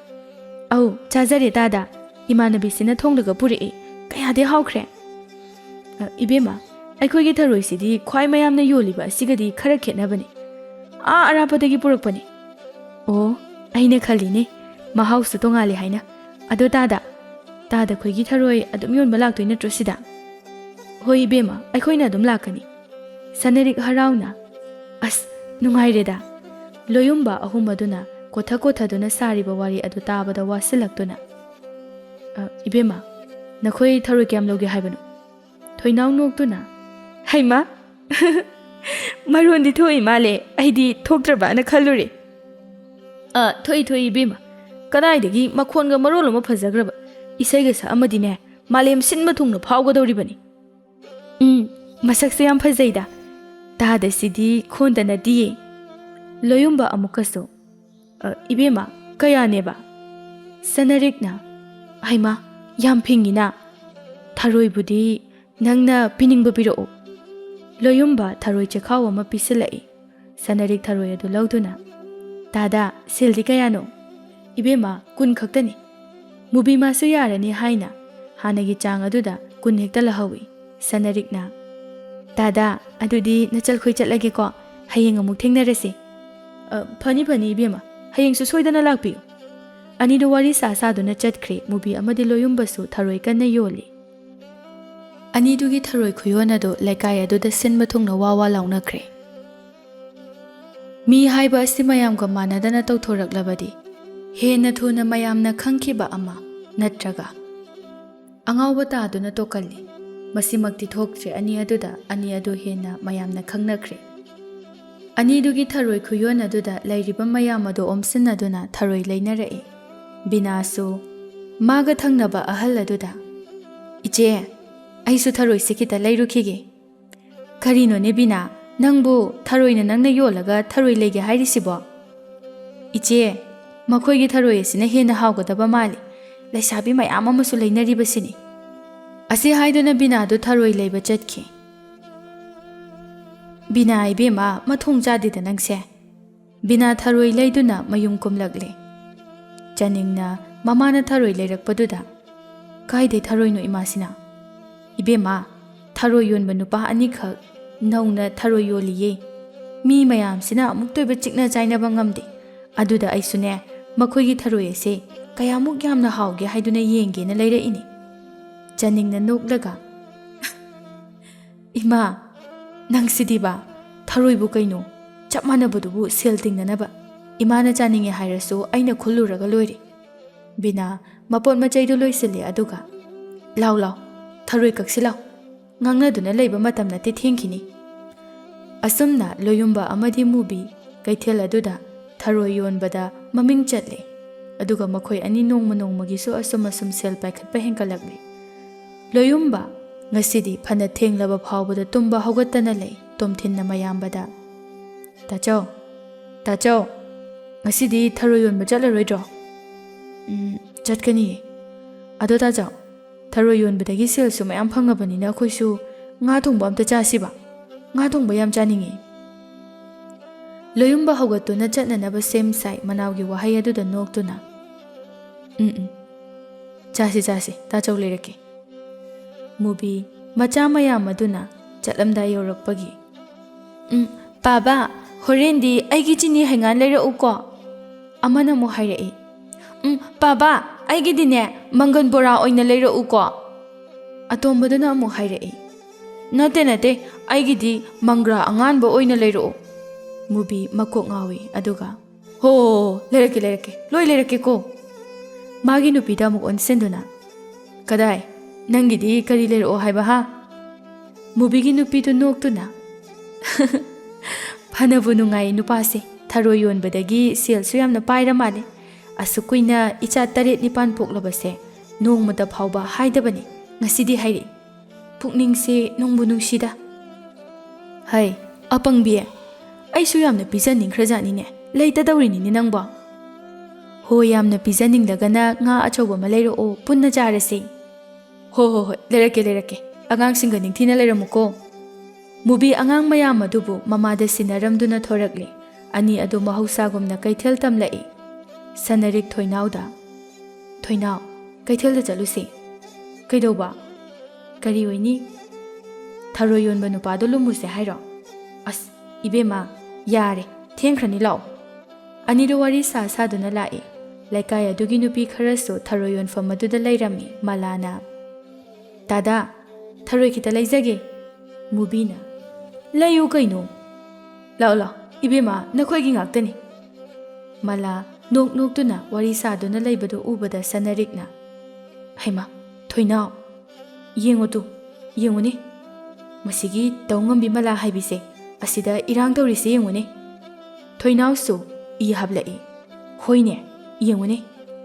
"ꯑꯧ, ꯆꯥꯖꯔꯦ ꯇꯥꯗ꯫ ꯏꯃꯥꯟꯅꯕꯤꯁꯤꯅ ꯊꯣꯡꯂꯒ ꯄꯨꯔꯛꯏ꯫ ꯀꯌꯥꯗꯤ ꯍꯥꯎꯈ꯭ꯔꯦ!" "ꯑ, ꯏꯕꯦꯝꯃ, ꯑꯩꯈꯣꯏꯒꯤ ꯊꯔꯣꯏꯁꯤꯗꯤ ꯈ꯭ꯋꯥꯏ ꯃꯌꯥꯝꯅ ꯌꯣꯜꯂꯤꯕ ꯑꯁꯤꯒꯗꯤ ꯈꯔ ꯈꯦꯠꯅꯕꯅꯤ꯫ ꯑꯥ ꯑꯔꯥꯞꯄꯗꯒꯤ ꯄꯨꯔꯛꯄꯅꯤ꯫" "ꯑꯣ, ꯑꯩꯅ ꯈꯜꯂꯤꯅꯦ, ꯃꯍꯥꯎꯁꯨ ꯇꯣꯉꯥꯜꯂꯦ ꯍꯥꯏꯅ꯫ ꯑꯗꯣ ꯇꯥꯗ, ꯇꯥꯗ ꯈꯣꯏꯒꯤ ꯊꯔꯣꯏ ꯑꯗꯨꯝ ꯌꯣꯟꯕ ꯂꯥꯛꯇꯣꯏ ꯅꯠꯇ꯭ꯔꯣ ꯁꯤꯗ?" "ꯍꯣꯏ ꯏꯕꯦꯝꯃ, ꯑꯩꯈꯣꯏꯅ ꯑꯗꯨꯝ ꯂꯥꯛꯀꯅꯤ꯫" ꯁꯅꯔꯤꯛ ꯍꯔꯥꯎꯅ, "ꯑꯁ, ꯅꯨꯡꯉꯥꯏꯔꯦꯗ꯫" ꯂꯣꯌꯨꯝꯕ ꯑꯍꯨꯝ ꯑꯗꯨꯅ ꯀꯣꯊ ꯀꯣꯊꯗꯨꯅ ꯁꯥꯔꯤꯕ ꯋꯥꯔꯤ ꯑꯗꯨ ꯇꯥꯕꯗ ꯋꯥꯁꯤꯜꯂꯛꯇꯨꯅ, "ꯑ, ꯏꯕꯦꯝꯃ, ꯅꯈꯣꯏ ꯊꯔꯣꯏ ꯀꯌꯥꯝ ꯂꯧꯒꯦ ꯍꯥꯏꯕꯅꯣ?" ꯊꯣꯏꯅꯥꯎ ꯅꯣꯛꯇꯨꯅ, "ꯍꯩꯃꯥ, ꯃꯔꯣꯟꯗꯤ ꯊꯣꯛꯏ ꯃꯥꯜꯂꯦ, ꯑꯩꯗꯤ ꯊꯣꯛꯇ꯭ꯔꯕꯅ ꯈꯜꯂꯨꯔꯦ꯫" "ꯑ, ꯊꯣꯛꯏ, ꯊꯣꯛꯏ ꯏꯕꯦꯝꯃ꯫ ꯀꯗꯥꯏꯗꯒꯤ ꯃꯈꯣꯟꯒ ꯃꯔꯣꯜ ꯑꯃ ꯐꯖꯈ꯭ꯔꯕ, ꯏꯁꯩꯒ ꯁꯛꯑꯝꯃꯗꯤꯅꯦ, ꯃꯥꯂꯦꯝ ꯁꯤꯟꯕ ꯊꯨꯡꯅ ꯐꯥꯎꯒꯗꯧꯔꯤꯕꯅꯤ꯫" "ꯎꯝ, ꯃꯁꯛꯁꯨ ꯌꯥꯝ ꯐꯖꯩꯗ꯫ ꯇꯥꯗꯁꯤꯗꯤ ꯈꯣꯟꯗ ꯅꯠꯇꯤꯌꯦ꯫" ꯂꯣꯌꯨꯝꯕ ꯑꯃꯨꯛꯀꯁꯨ, "ꯑ, ꯏꯕꯦꯝꯃ, ꯀꯌꯥꯅꯦꯕ?" ꯁꯅꯔꯤꯛꯅ, "ꯍꯩꯃꯥ, ꯌꯥꯝ ꯐꯤꯡꯉꯤꯅ꯫ ꯊꯔꯣꯏꯕꯨꯗꯤ "ꯅꯪꯅ ꯄꯤꯅꯤꯡꯕ ꯄꯤꯔꯛꯎ꯫" ꯂꯣꯌꯨꯝꯕ ꯊꯔꯣꯏ ꯆꯦꯈꯥꯎ ꯑꯃ ꯄꯤꯁꯤꯜꯂꯛꯏ꯫ ꯁꯅꯔꯤꯛ ꯊꯔꯣꯏ ꯑꯗꯨ ꯂꯧꯗꯨꯅ, "ꯇꯥꯗꯥ, ꯁꯦꯜꯗꯤ ꯀꯌꯥꯅꯣ?" "ꯏꯕꯦꯝꯃ, ꯀꯨꯟ ꯈꯛꯇꯅꯤ꯫" ꯃꯨꯕꯤꯃꯥꯁꯨ ꯌꯥꯔꯅꯤ ꯍꯥꯏꯅ ꯍꯥꯟꯅꯒꯤ ꯆꯥꯡ ꯑꯗꯨꯗ ꯀꯨꯟ ꯍꯦꯛꯇ ꯂꯧꯍꯧꯏ꯫ ꯁꯅꯔꯤꯛꯅ, "ꯇꯥꯗꯥ, ꯑꯗꯨꯗꯤ ꯅꯆꯜꯈꯣꯏ ꯆꯠꯂꯒꯦꯀꯣ꯫ ꯍꯌꯦꯡ ꯑꯃꯨꯛ ꯊꯦꯡꯅꯔꯁꯤ꯫" "ꯑ, ꯐꯅꯤ, ꯐꯅꯤ, ꯏꯕꯦꯝꯃ꯫ ꯍꯌꯦꯡꯁꯨ ꯁꯣꯏꯗꯅ ꯂꯥꯛꯄꯤꯌꯨ꯫" ꯑꯅꯤꯗꯨ ꯋꯥꯔꯤ ꯁꯥ ꯁꯥꯗꯨꯅ ꯆꯠꯈ꯭ꯔꯦ꯫ ꯃꯨꯕꯤ ꯑꯃꯗꯤ ꯂꯣꯌꯨꯝꯕꯁꯨ ꯊꯔꯣꯏ ꯀꯟꯅ ꯌꯣꯜꯂꯤ꯫ ꯑꯅꯤꯗꯨꯒꯤ ꯊꯔꯣꯏ ꯈꯨꯌꯣꯟ ꯑꯗꯨ ꯂꯩꯀꯥꯏ ꯑꯗꯨꯗ ꯁꯤꯟꯕ ꯊꯨꯡꯅ ꯋꯥ ꯋꯥ ꯂꯥꯎꯅꯈ꯭ꯔꯦ꯫ ꯃꯤ ꯍꯥꯏꯕ ꯑꯁꯤ ꯃꯌꯥꯝꯒ ꯃꯥꯟꯅꯗꯅ ꯇꯧꯊꯣꯔꯛꯂꯕꯗꯤ ꯍꯦꯟꯅ ꯊꯨꯅ ꯃꯌꯥꯝꯅ ꯈꯪꯈꯤꯕ ꯑꯃ ꯅꯠꯇ꯭ꯔꯒ ꯑꯉꯥꯎꯕ ꯇꯥꯗꯨꯅ ꯇꯣꯛꯀꯜꯂꯤ꯫ ꯃꯁꯤꯃꯛꯇꯤ ꯊꯣꯛꯇ꯭ꯔꯦ꯫ ꯑꯅꯤ ꯑꯗꯨꯗ ꯑꯅꯤ ꯑꯗꯨ ꯍꯦꯟꯅ ꯃꯌꯥꯝꯅ ꯈꯪꯅꯈ꯭ꯔꯦ꯫ ꯑꯅꯤꯗꯨꯒꯤ ꯊꯔꯣꯏ ꯈꯨꯌꯣꯟ ꯑꯗꯨꯗ ꯂꯩꯔꯤꯕ ꯃꯌꯥꯝ ꯑꯗꯨ ꯑꯣꯝꯁꯤꯟꯅꯗꯨꯅ ꯊꯔꯣꯏ ꯂꯩꯅꯔꯛꯏ꯫ ꯕꯤꯅꯥꯁꯨ ꯃꯥꯒ ꯊꯪꯅꯕ ꯑꯍꯜ ꯑꯗꯨꯗ, "ꯏꯆꯦ, ꯑꯩꯁꯨ ꯊꯔꯣꯏꯁꯦ ꯈꯤꯇ ꯂꯩꯔꯨꯈꯤꯒꯦ꯫" "ꯀꯔꯤꯅꯣꯅꯦ ꯕꯤꯅꯥ, ꯅꯪꯕꯨ ꯊꯔꯣꯏꯅ ꯅꯪꯅ ꯌꯣꯜꯂꯒ ꯊꯔꯣꯏ ꯂꯩꯒꯦ ꯍꯥꯏꯔꯤꯁꯤꯕꯣ?" "ꯏꯆꯦ, ꯃꯈꯣꯏꯒꯤ ꯊꯔꯣꯏ ꯑꯁꯤꯅ ꯍꯦꯟꯅ ꯍꯥꯎꯒꯗꯕ ꯃꯥꯜꯂꯤ꯫ ꯂꯩꯁꯥꯕꯤ ꯃꯌꯥꯝ ꯑꯃꯁꯨ ꯂꯩꯅꯔꯤꯕꯁꯤꯅꯤ꯫" ꯑꯁꯤ ꯍꯥꯏꯗꯨꯅ ꯕꯤꯅꯥꯗꯨ ꯊꯔꯣꯏ ꯂꯩꯕ ꯆꯠꯈꯤ꯫ "ꯕꯤꯅꯥ ꯏꯕꯦꯝꯃ, ꯃꯊꯣꯡ ꯆꯥꯗꯦꯗ ꯅꯪꯁꯦ꯫" ꯕꯤꯅꯥ ꯊꯔꯣꯏ ꯂꯩꯗꯨꯅ ꯃꯌꯨꯝ ꯀꯨꯝꯂꯛꯂꯦ꯫ ꯆꯥꯅꯤꯡꯅ ꯃꯃꯥꯅ ꯊꯔꯣꯏ ꯂꯩꯔꯛꯄꯗꯨꯗ, "ꯀꯥꯏꯗꯩ ꯊꯔꯣꯏꯅꯣ ꯏꯃꯥꯁꯤꯅ?" "ꯏꯕꯦꯝꯃ, ꯊꯔꯣꯏ ꯌꯣꯟꯕ ꯅꯨꯄꯥ ꯑꯅꯤꯈꯛ ꯅꯧꯅ ꯊꯔꯣꯏ ꯌꯣꯜꯂꯤꯌꯦ꯫ ꯃꯤ ꯃꯌꯥꯝꯁꯤꯅ ꯑꯃꯨꯛꯇ ꯑꯣꯏꯕ ꯆꯤꯛꯅ ꯆꯥꯏꯅꯕ ꯉꯝꯗꯦ꯫ ꯑꯗꯨꯗ ꯑꯩꯁꯨꯅꯦ, ꯃꯈꯣꯏꯒꯤ ꯊꯔꯣꯏ ꯑꯁꯦ ꯀꯌꯥꯃꯨꯛ ꯌꯥꯝꯅ ꯍꯥꯎꯒꯦ ꯍꯥꯏꯗꯨꯅ ꯌꯦꯡꯒꯦꯅ ꯂꯩꯔꯛꯏꯅꯤ꯫" ꯆꯥꯅꯤꯡꯅ ꯅꯣꯛꯂꯒ, "ꯏꯃꯥ, ꯅꯪꯁꯤꯗꯤꯕ, ꯊꯔꯣꯏꯕꯨ ꯀꯩꯅꯣ? ꯆꯞ ꯃꯥꯟꯅꯕꯗꯨꯕꯨ ꯁꯦꯜ ꯇꯤꯡꯅꯅꯕ꯫ ꯏꯃꯥꯅ ꯆꯥꯅꯤꯡꯉꯦ ꯍꯥꯏꯔꯁꯨ ꯑꯩꯅ ꯈꯨꯜꯂꯨꯔꯒ ꯂꯣꯏꯔꯦ꯫" ꯕꯤꯅꯥ ꯃꯄꯣꯠ ꯃꯆꯩꯗꯨ ꯂꯣꯏꯁꯤꯜꯂꯦ, ꯑꯗꯨꯒ, "ꯂꯥꯎ, ꯂꯥꯎ, ꯊꯔꯣꯏ ꯀꯛꯁꯤ ꯂꯥꯎ꯫ ꯉꯥꯡꯅꯗꯨꯅ ꯂꯩꯕ ꯃꯇꯝ ꯅꯠꯇꯦ, ꯊꯦꯡꯈꯤꯅꯤ꯫" ꯑꯁꯨꯝꯅ ꯂꯣꯌꯨꯝꯕ ꯑꯃꯗꯤ ꯃꯨꯕꯤ ꯀꯩꯊꯦꯜ ꯑꯗꯨꯗ ꯊꯔꯣꯏ ꯌꯣꯟꯕꯗ ꯃꯃꯤꯡ ꯆꯠꯂꯦ꯫ ꯑꯗꯨꯒ ꯃꯈꯣꯏ ꯑꯅꯤ ꯅꯣꯡꯃ ꯅꯣꯡꯃꯒꯤꯁꯨ ꯑꯁꯨꯝ ꯑꯁꯨꯝ ꯁꯦꯜ ꯄꯥꯏꯈꯠꯄ ꯍꯦꯟꯒꯠꯂꯛꯂꯦ꯫ ꯂꯣꯌꯨꯝꯕ ꯉꯁꯤꯗꯤ ꯐꯅ ꯊꯦꯡꯂꯕ ꯐꯥꯎꯕꯗ ꯇꯨꯝꯕ ꯍꯧꯒꯠꯇꯅ ꯂꯩ꯫ ꯇꯣꯝꯊꯤꯟꯅ ꯃꯌꯥꯝꯕꯗ, "ꯇꯥꯆꯧ, ꯇꯥꯆꯧ, ꯉꯁꯤꯗꯤ ꯊꯔꯣꯏ ꯌꯣꯟꯕ ꯆꯠꯂꯔꯣꯏꯗ꯭ꯔꯣ?" "ꯎꯝ, ꯆꯠꯀꯅꯤꯌꯦ꯫" "ꯑꯗꯣ ꯇꯥꯆꯧ, ꯊꯔꯣꯏ ꯌꯣꯟꯕꯗꯒꯤ ꯁꯦꯜꯁꯨ ꯃꯌꯥꯝ ꯐꯪꯉꯕꯅꯤꯅ ꯑꯩꯈꯣꯏꯁꯨ ꯉꯥ ꯊꯣꯡꯕ ꯑꯝꯇ ꯆꯥꯁꯤꯕ꯫ ꯉꯥ ꯊꯣꯡꯕ ꯌꯥꯝ ꯆꯥꯅꯤꯡꯉꯤ꯫ ꯂꯣꯌꯨꯝꯕ ꯍꯧꯒꯠꯇꯨꯅ ꯆꯠꯅꯅꯕ ꯁꯦꯝ ꯁꯥꯏ, ꯃꯅꯥꯎꯒꯤ ꯋꯥꯍꯩ ꯑꯗꯨꯗ ꯅꯣꯛꯇꯨꯅ꯫ "ꯎꯝ, ꯎꯝ꯫ ꯆꯥꯁꯤ, ꯆꯥꯁꯤ, ꯇꯥꯆꯧ ꯂꯩꯔꯛꯀꯦ꯫" ꯃꯨꯕꯤ ꯃꯆꯥ ꯃꯌꯥꯝ ꯑꯗꯨꯅ ꯆꯠꯂꯝꯗꯥꯏ ꯌꯧꯔꯛꯄꯒꯤ, "ꯎꯝ, ꯄꯥꯕ, ꯍꯣꯔꯦꯟꯗꯤ ꯑꯩꯒꯤ ꯆꯤꯅꯤ ꯍꯩꯉꯥꯟ ꯂꯩꯔꯛꯎꯀꯣ꯫" ꯑꯃꯅ ꯑꯃꯨꯛ ꯍꯥꯏꯔꯛꯏ, "ꯎꯝ, ꯄꯥꯕ, ꯑꯩꯒꯤꯗꯤꯅꯦ ꯃꯪꯒꯟ ꯕꯣꯔꯥ ꯑꯣꯏꯅ ꯂꯩꯔꯛꯎꯀꯣ꯫" ꯑꯇꯣꯝꯕꯗꯨꯅ ꯑꯃꯨꯛ ꯍꯥꯏꯔꯛꯏ, "ꯅꯠꯇꯦ, ꯅꯠꯇꯦ, ꯑꯩꯒꯤꯗꯤ ꯃꯪꯒ꯭ꯔꯥ ꯑꯉꯥꯟꯕ ꯑꯣꯏꯅ ꯂꯩꯔꯛꯎ꯫" ꯃꯨꯕꯤ ꯃꯀꯣꯛ ꯉꯥꯎꯏ, ꯑꯗꯨꯒ, "ꯍꯣ, ꯍꯣ, ꯍꯣ, ꯂꯩꯔꯛꯀꯦ, ꯂꯩꯔꯛꯀꯦ, ꯂꯣꯏ ꯂꯩꯔꯛꯀꯦꯀꯣ꯫" ꯃꯥꯒꯤ ꯅꯨꯄꯤꯗ ꯑꯃꯨꯛ ꯑꯣꯟꯁꯤꯟꯗꯨꯅ, "ꯀꯗꯥꯏ, ꯅꯪꯒꯤꯗꯤ ꯀꯔꯤ ꯂꯩꯔꯛꯑꯣ ꯍꯥꯏꯕ, ꯍꯥ?" ꯃꯨꯕꯤꯒꯤ ꯅꯨꯄꯤꯗꯨ ꯅꯣꯛꯇꯨꯅ, "ꯐꯅꯕꯨ ꯅꯨꯡꯉꯥꯏ ꯅꯨꯄꯥꯁꯦ, ꯊꯔꯣꯏ ꯌꯣꯟꯕꯗꯒꯤ ꯁꯦꯜꯁꯨ ꯌꯥꯝꯅ ꯄꯥꯏꯔ ꯃꯥꯜꯂꯦ꯫ ꯑꯁꯨꯛ ꯀꯨꯏꯅ ꯏꯆꯥ ꯇꯔꯦꯠ ꯅꯤꯄꯥꯟ ꯄꯣꯛꯂꯕꯁꯦ ꯅꯣꯡꯃꯇ ꯐꯥꯎꯕ ꯍꯥꯏꯗꯕꯅꯤ, ꯉꯁꯤꯗꯤ ꯍꯥꯏꯔꯛꯏ꯫ ꯄꯨꯛꯅꯤꯡꯁꯦ ꯅꯨꯡꯕꯨ ꯅꯨꯡꯁꯤꯗ꯫ ꯍꯩ, ꯑꯄꯪꯕꯤ, ꯑꯩꯁꯨ ꯌꯥꯝꯅ ꯄꯤꯖꯅꯤꯡꯈ꯭ꯔꯖꯥꯠꯅꯤꯅꯦ, ꯂꯩꯇꯗꯧꯔꯤꯅꯤꯅꯦ ꯅꯪꯕꯣ꯫ ꯍꯣꯏ, ꯌꯥꯝꯅ ꯄꯤꯖꯅꯤꯡꯂꯒꯅ ꯉꯥ ꯑꯆꯧꯕ ꯑꯃ ꯂꯩꯔꯛꯑꯣ, ꯄꯨꯟꯅ ꯆꯥꯔꯁꯦ꯫" "ꯍꯣ, ꯍꯣ, ꯍꯣꯏ, ꯂꯩꯔꯛꯀꯦ, ꯂꯩꯔꯛꯀꯦ꯫ ꯑꯉꯥꯡꯁꯤꯡꯒ ꯅꯤꯡꯊꯤꯅ ꯂꯩꯔꯝꯃꯨꯀꯣ꯫" ꯃꯨꯕꯤ ꯑꯉꯥꯡ ꯃꯌꯥꯝ ꯑꯗꯨꯕꯨ ꯃꯃꯥꯗ ꯁꯤꯟꯅꯔꯝꯗꯨꯅ ꯊꯣꯔꯛꯂꯤ꯫ ꯑꯅꯤ ꯑꯗꯨ ꯃꯍꯧꯁꯥꯒꯨꯝꯅ ꯀꯩꯊꯦꯜ ꯇꯝꯂꯛꯏ꯫ ꯁꯅꯔꯤꯛ ꯊꯣꯏꯅꯥꯎꯗ, "ꯊꯣꯏꯅꯥꯎ, ꯀꯩꯊꯦꯜꯗ ꯆꯠꯂꯨꯁꯤ꯫" "ꯀꯩꯗꯧꯕ? ꯀꯔꯤ ꯑꯣꯏꯅꯤ? ꯊꯔꯣꯏ ꯌꯣꯟꯕ ꯅꯨꯄꯥꯗꯣ ꯂꯨꯝꯃꯨꯁꯦ ꯍꯥꯏꯔꯣ? ꯑꯁ, ꯏꯕꯦꯝꯃ, ꯌꯥꯔꯦ, ꯊꯦꯡꯈ꯭ꯔꯅꯤ, ꯂꯥꯛꯑꯣ꯫" ꯑꯅꯤꯗꯨ ꯋꯥꯔꯤ ꯁꯥ ꯁꯥꯗꯨꯅ ꯂꯥꯛꯏ꯫ ꯂꯩꯀꯥꯏ ꯑꯗꯨꯒꯤ ꯅꯨꯄꯤ ꯈꯔꯁꯨ ꯊꯔꯣꯏ ꯌꯣꯟꯐꯝ ꯑꯗꯨꯗ ꯂꯩꯔꯝꯃꯤ꯫ ꯃꯂꯥꯅ, "ꯇꯥꯗꯥ, ꯊꯔꯣꯏ ꯈꯤꯇ ꯂꯩꯖꯒꯦ꯫" ꯃꯨꯕꯤꯅ, "ꯂꯩꯌꯨ ꯀꯩꯅꯣ꯫ ꯂꯥꯛꯑꯣ, ꯂꯥꯛꯑꯣ, ꯏꯕꯦꯝꯃ, ꯅꯈꯣꯏꯒꯤ ꯉꯥꯛꯇꯅꯤ꯫" ꯃꯂꯥ ꯅꯣꯛ ꯅꯣꯛꯇꯨꯅ ꯋꯥꯔꯤ ꯁꯥꯗꯨꯅ ꯂꯩꯕꯗꯨ ꯎꯕꯗ ꯁꯅꯔꯤꯛꯅ, "ꯍꯩꯃꯥ, ꯊꯣꯏꯅꯥꯎ, ꯌꯦꯡꯉꯨ ꯇꯨ, ꯌꯦꯡꯉꯨꯅꯦ꯫ ꯃꯁꯤꯒꯤ ꯇꯧꯉꯝꯕꯤ ꯃꯂꯥ ꯍꯥꯏꯕꯤꯁꯦ, ꯑꯁꯤꯗ ꯏꯔꯥꯡ ꯇꯧꯔꯤꯁꯦ ꯌꯦꯡꯉꯨꯅꯦ꯫" ꯊꯣꯏꯅꯥꯎꯁꯨ ꯏ ꯍꯥꯞꯂꯛꯏ꯫ "ꯍꯣꯏꯅꯦ, ꯌꯦꯡꯉꯨꯅꯦ꯫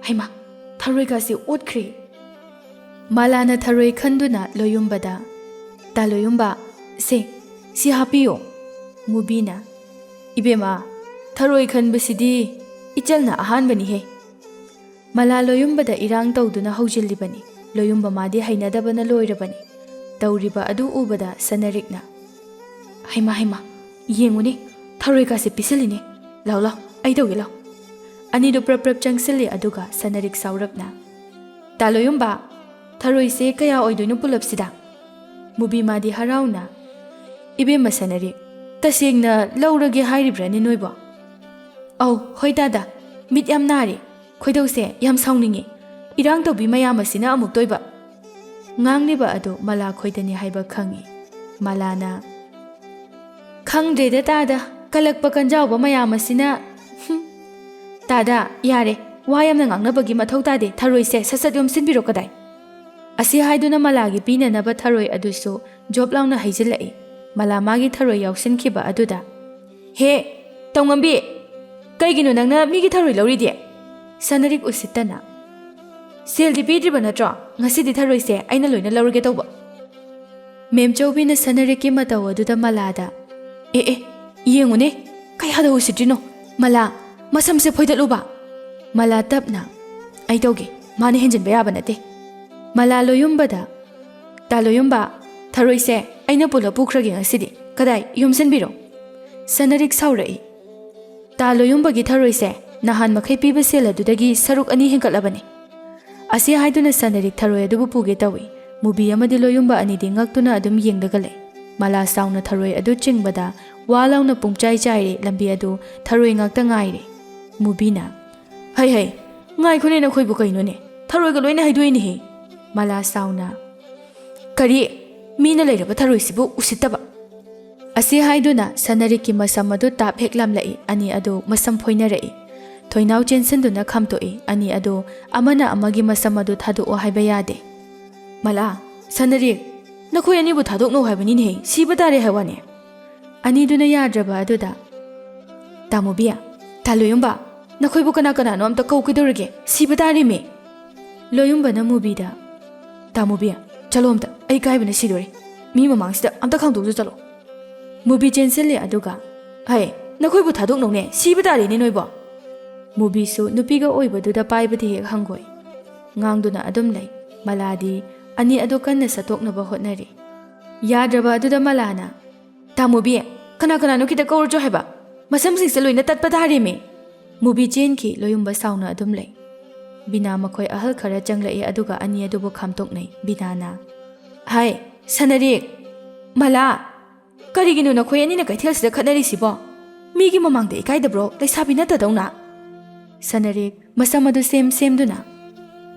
ꯍꯩꯃꯥ, ꯊꯔꯣꯏꯒꯁꯦ ꯑꯣꯠꯈ꯭ꯔꯦ꯫" ꯃꯂꯥꯅ ꯊꯔꯣꯏ ꯈꯟꯗꯨꯅ ꯂꯣꯌꯨꯝꯕꯗ, "ꯇꯥ ꯂꯣꯌꯨꯝꯕ, ꯁꯦ, ꯁꯤ ꯍꯥꯞꯄꯤꯌꯣ꯫" ꯃꯨꯕꯤꯅ, "ꯏꯕꯦꯝꯃ, ꯊꯔꯣꯏ ꯈꯟꯕꯁꯤꯗꯤ ꯏꯆꯜꯅ ꯑꯍꯥꯟꯕꯅꯤꯍꯦ꯫" ꯃꯂꯥ ꯂꯣꯌꯨꯝꯕꯗ ꯏꯔꯥꯡ ꯇꯧꯗꯨꯅ ꯍꯧꯖꯤꯜꯂꯤꯕꯅꯤ꯫ ꯂꯣꯌꯨꯝꯕ ꯃꯥꯗꯤ ꯍꯩꯅꯗꯕꯅ ꯂꯣꯏꯔꯕꯅꯤ꯫ ꯇꯧꯔꯤꯕ ꯑꯗꯨ ꯎꯕꯗ ꯁꯅꯔꯤꯛꯅ, "ꯍꯩꯃꯥ, ꯍꯩꯃꯥ, ꯌꯦꯡꯉꯨꯅꯦ, ꯊꯔꯣꯏ ꯀꯥꯁꯦ ꯄꯤꯁꯜꯂꯤꯅꯦ꯫ ꯂꯥꯎ, ꯂꯥꯎ, ꯑꯩ ꯇꯧꯒꯦ, ꯂꯥꯎ꯫" ꯑꯅꯤꯗꯨ ꯄ꯭ꯔꯞ ꯄ꯭ꯔꯞ ꯆꯪꯁꯤꯜꯂꯤ, ꯑꯗꯨꯒ ꯁꯅꯔꯤꯛ ꯁꯥꯎꯔꯞꯅ, "ꯇꯥ ꯂꯣꯌꯨꯝꯕ, ꯊꯔꯣꯏꯁꯦ ꯀꯌꯥ ꯑꯣꯏꯗꯣꯏꯅꯣ ꯄꯨꯂꯞꯁꯤꯗ?" ꯃꯨꯕꯤ ꯃꯥꯗꯤ ꯍꯔꯥꯎꯅ, "ꯏꯕꯦꯝꯃ ꯁꯅꯔꯤꯛ, ꯇꯁꯦꯡꯅ ꯂꯧꯔꯒꯦ ꯍꯥꯏꯔꯤꯕ꯭ꯔꯥꯅꯦ ꯅꯣꯏꯕꯣ?" "ꯑꯧ, ꯍꯣꯏ ꯇꯥꯗ, ꯃꯤꯠ ꯌꯥꯝ ꯅꯥꯔꯦ꯫ ꯈꯣꯏꯗꯧꯁꯦ ꯌꯥꯝ ꯁꯥꯎꯅꯤꯡꯉꯤ꯫ ꯏꯔꯥꯡ ꯇꯧꯕꯤ ꯃꯌꯥꯝ ꯑꯁꯤꯅ ꯑꯃꯨꯛꯇꯣꯏꯕ꯫" ꯉꯥꯡꯂꯤꯕ ꯑꯗꯨ ꯃꯂꯥ ꯈꯣꯏꯗꯅꯤ ꯍꯥꯏꯕ ꯈꯪꯏ꯫ ꯃꯂꯥꯅ, "ꯈꯪꯗ꯭ꯔꯦꯗ ꯇꯥꯗ, ꯀꯂꯛꯄ ꯀꯟꯖꯥꯎꯕ ꯃꯌꯥꯝ ꯑꯁꯤꯅ꯫" "ꯍꯨꯝ꯫ ꯇꯥꯗ, ꯌꯥꯔꯦ, ꯋꯥ ꯌꯥꯝꯅ ꯉꯥꯡꯅꯕꯒꯤ ꯃꯊꯧ ꯇꯥꯗꯦ, ꯊꯔꯣꯏꯁꯦ ꯁꯠ ꯁꯠ ꯌꯣꯝꯁꯤꯟꯕꯤꯔꯣ ꯀꯗꯥꯏ?" ꯑꯁꯤ ꯍꯥꯏꯗꯨꯅ ꯃꯂꯥꯒꯤ ꯄꯤꯅꯅꯕ ꯊꯔꯣꯏ ꯑꯗꯨꯁꯨ ꯖꯣꯞ ꯂꯥꯎꯅ ꯍꯩꯖꯤꯜꯂꯛꯏ꯫ ꯃꯂꯥ ꯃꯥꯒꯤ ꯊꯔꯣꯏ ꯌꯥꯎꯁꯤꯟꯈꯤꯕ ꯑꯗꯨꯗ, "ꯍꯦ, ꯇꯧꯉꯝꯕꯤ, ꯀꯩꯒꯤꯅꯣ ꯅꯪꯅ ꯃꯤꯒꯤ ꯊꯔꯣꯏ ꯂꯧꯔꯤꯗꯤ?" ꯁꯅꯔꯤꯛ ꯎꯁꯤꯠꯇꯅ, "ꯁꯦꯜꯗꯤ ꯄꯤꯗ꯭ꯔꯤꯕ ꯅꯠꯇ꯭ꯔꯣ? ꯉꯁꯤꯗꯤ ꯊꯔꯣꯏꯁꯦ ꯑꯩꯅ ꯂꯣꯏꯅ ꯂꯧꯔꯒꯦ ꯇꯧꯕ꯫" ꯃꯦꯝꯆꯧꯕꯤꯅ ꯁꯅꯔꯤꯛꯀꯤ ꯃꯇꯧ ꯑꯗꯨꯗ ꯃꯂꯥꯗ, "ꯑꯦ, ꯑꯦ, ꯌꯦꯡꯉꯨꯅꯦ, ꯀꯌꯥꯗ ꯎꯁꯤꯠꯇ꯭ꯔꯤꯅꯣ? ꯃꯂꯥ, ꯃꯁꯝꯁꯦ ꯐꯣꯏꯗꯠꯂꯨꯕ꯫" ꯃꯂꯥ ꯇꯞꯅ, "ꯑꯩ ꯇꯧꯒꯦ, ꯃꯥꯅ ꯍꯦꯟꯖꯤꯟꯕ ꯌꯥꯕ ꯅꯠꯇꯦ꯫" ꯃꯂꯥ ꯂꯣꯌꯨꯝꯕꯗ, "ꯇꯥ ꯂꯣꯌꯨꯝꯕ, ꯊꯔꯣꯏꯁꯦ ꯑꯩꯅ ꯄꯨꯂꯞ ꯄꯨꯈ꯭ꯔꯒꯦ ꯉꯁꯤꯗꯤ꯫ ꯀꯗꯥꯏ, ꯌꯣꯝꯁꯤꯟꯕꯤꯔꯣ꯫" ꯁꯅꯔꯤꯛ ꯁꯥꯎꯔꯛꯏ꯫ "ꯇꯥ ꯂꯣꯌꯨꯝꯕꯒꯤ ꯊꯔꯣꯏꯁꯦ ꯅꯍꯥꯟ ꯃꯈꯩ ꯄꯤꯕ ꯁꯦꯜ ꯑꯗꯨꯗꯒꯤ ꯁꯔꯨꯛ ꯑꯅꯤ ꯍꯦꯟꯒꯠꯂꯕꯅꯤ꯫" ꯑꯁꯤ ꯍꯥꯏꯗꯨꯅ ꯁꯅꯔꯤꯛ ꯊꯔꯣꯏ ꯑꯗꯨꯕꯨ ꯄꯨꯒꯦ ꯇꯧꯏ꯫ ꯃꯨꯕꯤ ꯑꯃꯗꯤ ꯂꯣꯌꯨꯝꯕ ꯑꯅꯤꯗꯤ ꯉꯛꯇꯨꯅ ꯑꯗꯨꯝ ꯌꯦꯡꯂꯒ ꯂꯩ꯫ ꯃꯂꯥ ꯆꯥꯎꯅ ꯊꯔꯣꯏ ꯑꯗꯨ ꯆꯤꯡꯕꯗ ꯋꯥ ꯂꯥꯎꯅ ꯄꯨꯡꯆꯥꯏ ꯆꯥꯏꯔꯦ꯫ ꯂꯝꯕꯤ ꯑꯗꯨ ꯊꯔꯣꯏ ꯉꯥꯛꯇ ꯉꯥꯏꯔꯦ꯫ ꯃꯨꯕꯤꯅ, "ꯍꯩ, ꯍꯩ, ꯉꯥꯏꯈꯣꯅꯦ, ꯅꯈꯣꯏꯕꯨ ꯀꯩꯅꯣꯅꯦ? ꯊꯔꯣꯏꯒ ꯂꯣꯏꯅ ꯍꯩꯗꯣꯛꯏꯅꯦꯍꯦ꯫" ꯃꯂꯥ ꯆꯥꯎꯅ, "ꯀꯔꯤ? ꯃꯤꯅ ꯂꯩꯔꯕ ꯊꯔꯣꯏꯁꯤꯕꯨ ꯎꯁꯤꯠꯇꯕ?" ꯑꯁꯤ ꯍꯥꯏꯗꯨꯅ ꯁꯅꯔꯤꯛꯀꯤ ꯃꯁꯝ ꯑꯗꯨ ꯇꯥꯞ ꯍꯦꯛ ꯂꯥꯝꯂꯛꯏ꯫ ꯑꯅꯤ ꯑꯗꯨ ꯃꯁꯝ ꯐꯣꯏꯅꯔꯛꯏ꯫ ꯊꯣꯏꯅꯥꯎ ꯆꯦꯟꯁꯤꯟꯗꯨꯅ ꯈꯥꯝꯇꯣꯛꯏ꯫ ꯑꯅꯤ ꯑꯗꯨ ꯑꯃꯅ ꯑꯃꯒꯤ ꯃꯁꯝ ꯑꯗꯨ ꯊꯥꯗꯣꯛꯑꯣ ꯍꯥꯏꯕ ꯌꯥꯗꯦ꯫ "ꯃꯂꯥ, ꯁꯅꯔꯤꯛ, ꯅꯈꯣꯏ ꯑꯅꯤꯕꯨ ꯊꯥꯗꯣꯛꯅꯧ ꯍꯥꯏꯕꯅꯤꯅꯦꯍꯦ, ꯁꯤꯕ ꯇꯥꯔꯦ ꯍꯥꯏ ꯋꯥꯅꯦ꯫" ꯑꯅꯤꯗꯨꯅ ꯌꯥꯗ꯭ꯔꯕ ꯑꯗꯨꯗ, "ꯇꯥꯃꯣꯕꯤ, ꯇꯥ ꯂꯣꯌꯨꯝꯕ, ꯅꯈꯣꯏꯕꯨ ꯀꯅꯥ ꯀꯅꯥꯅꯣ ꯑꯝꯇ ꯀꯧ, ꯀꯩꯗꯧꯔꯒꯦ? ꯁꯤꯕ ꯇꯥꯔꯦꯃꯤ꯫" ꯂꯣꯌꯨꯝꯕꯅ ꯃꯨꯕꯤꯗ, "ꯇꯥꯃꯣꯕꯤ, ꯆꯠꯂꯣ ꯑꯝꯇ, ꯑꯩ ꯏꯀꯥꯏꯕꯅ ꯁꯤꯗꯣꯔꯦ꯫ ꯃꯤ ꯃꯃꯥꯡꯁꯤꯗ ꯑꯝꯇ ꯈꯥꯡꯗꯣꯛꯆ ꯆꯠꯂꯣ꯫" ꯃꯨꯕꯤ ꯆꯦꯟꯁꯤꯜꯂꯦ ꯑꯗꯨꯒ, "ꯍꯩ, ꯅꯈꯣꯏꯕꯨ ꯊꯥꯗꯣꯛꯅꯧꯅꯦ, ꯁꯤꯕ ꯇꯥꯔꯦꯅꯦ ꯅꯣꯏꯕꯣ꯫" ꯃꯨꯕꯤꯁꯨ ꯅꯨꯄꯤꯒ ꯑꯣꯏꯕꯗꯨꯗ ꯄꯥꯏꯕꯗꯤ ꯍꯦꯛ ꯍꯪꯒꯣꯏ꯫ ꯉꯥꯡꯗꯨꯅ ꯑꯗꯨꯝ ꯂꯩ꯫ ꯃꯂꯥꯗꯤ ꯑꯅꯤ ꯑꯗꯨ ꯀꯟꯅ ꯁꯠꯇꯣꯛꯅꯕ ꯍꯣꯠꯅꯔꯤ꯫ ꯌꯥꯗ꯭ꯔꯕ ꯑꯗꯨꯗ ꯃꯂꯥꯅ, "ꯇꯥꯃꯨꯕꯤ, ꯀꯅꯥ ꯀꯅꯥꯅꯣ ꯈꯤꯇ ꯀꯧꯔꯨꯆꯣ ꯍꯥꯏꯕ? ꯃꯁꯝꯁꯤꯡꯁꯦ ꯂꯣꯏꯅ ꯇꯠꯄ ꯇꯥꯔꯦꯃꯤ!" ꯃꯨꯕꯤ ꯆꯦꯟꯈꯤ꯫ ꯂꯣꯌꯨꯝꯕ ꯁꯥꯎꯅ ꯑꯗꯨꯝ ꯂꯩ꯫ ꯕꯤꯅꯥ ꯃꯈꯣꯏ ꯑꯍꯜ ꯈꯔ ꯆꯪꯂꯛꯏ, ꯑꯗꯨꯒ ꯑꯅꯤ ꯑꯗꯨꯕꯨ ꯈꯥꯝꯇꯣꯛꯅꯩ꯫ ꯕꯤꯅꯥꯅ, "ꯍꯥꯏ, ꯁꯅꯔꯤꯛ! ꯃꯂꯥ! ꯀꯔꯤꯒꯤꯅꯣ ꯅꯈꯣꯏ ꯑꯅꯤꯅ ꯀꯩꯊꯦꯜꯁꯤꯗ ꯈꯠꯅꯔꯤꯁꯤꯕꯣ? ꯃꯤꯒꯤ ꯃꯃꯥꯡꯗ ꯏꯀꯥꯏꯗꯕ꯭ꯔꯣ, ꯂꯩꯁꯥꯕꯤ ꯅꯠꯇꯗꯧꯅ?" ꯁꯅꯔꯤꯛ ꯃꯁꯝ ꯑꯗꯨ ꯁꯦꯝ ꯁꯦꯝꯗꯨꯅ,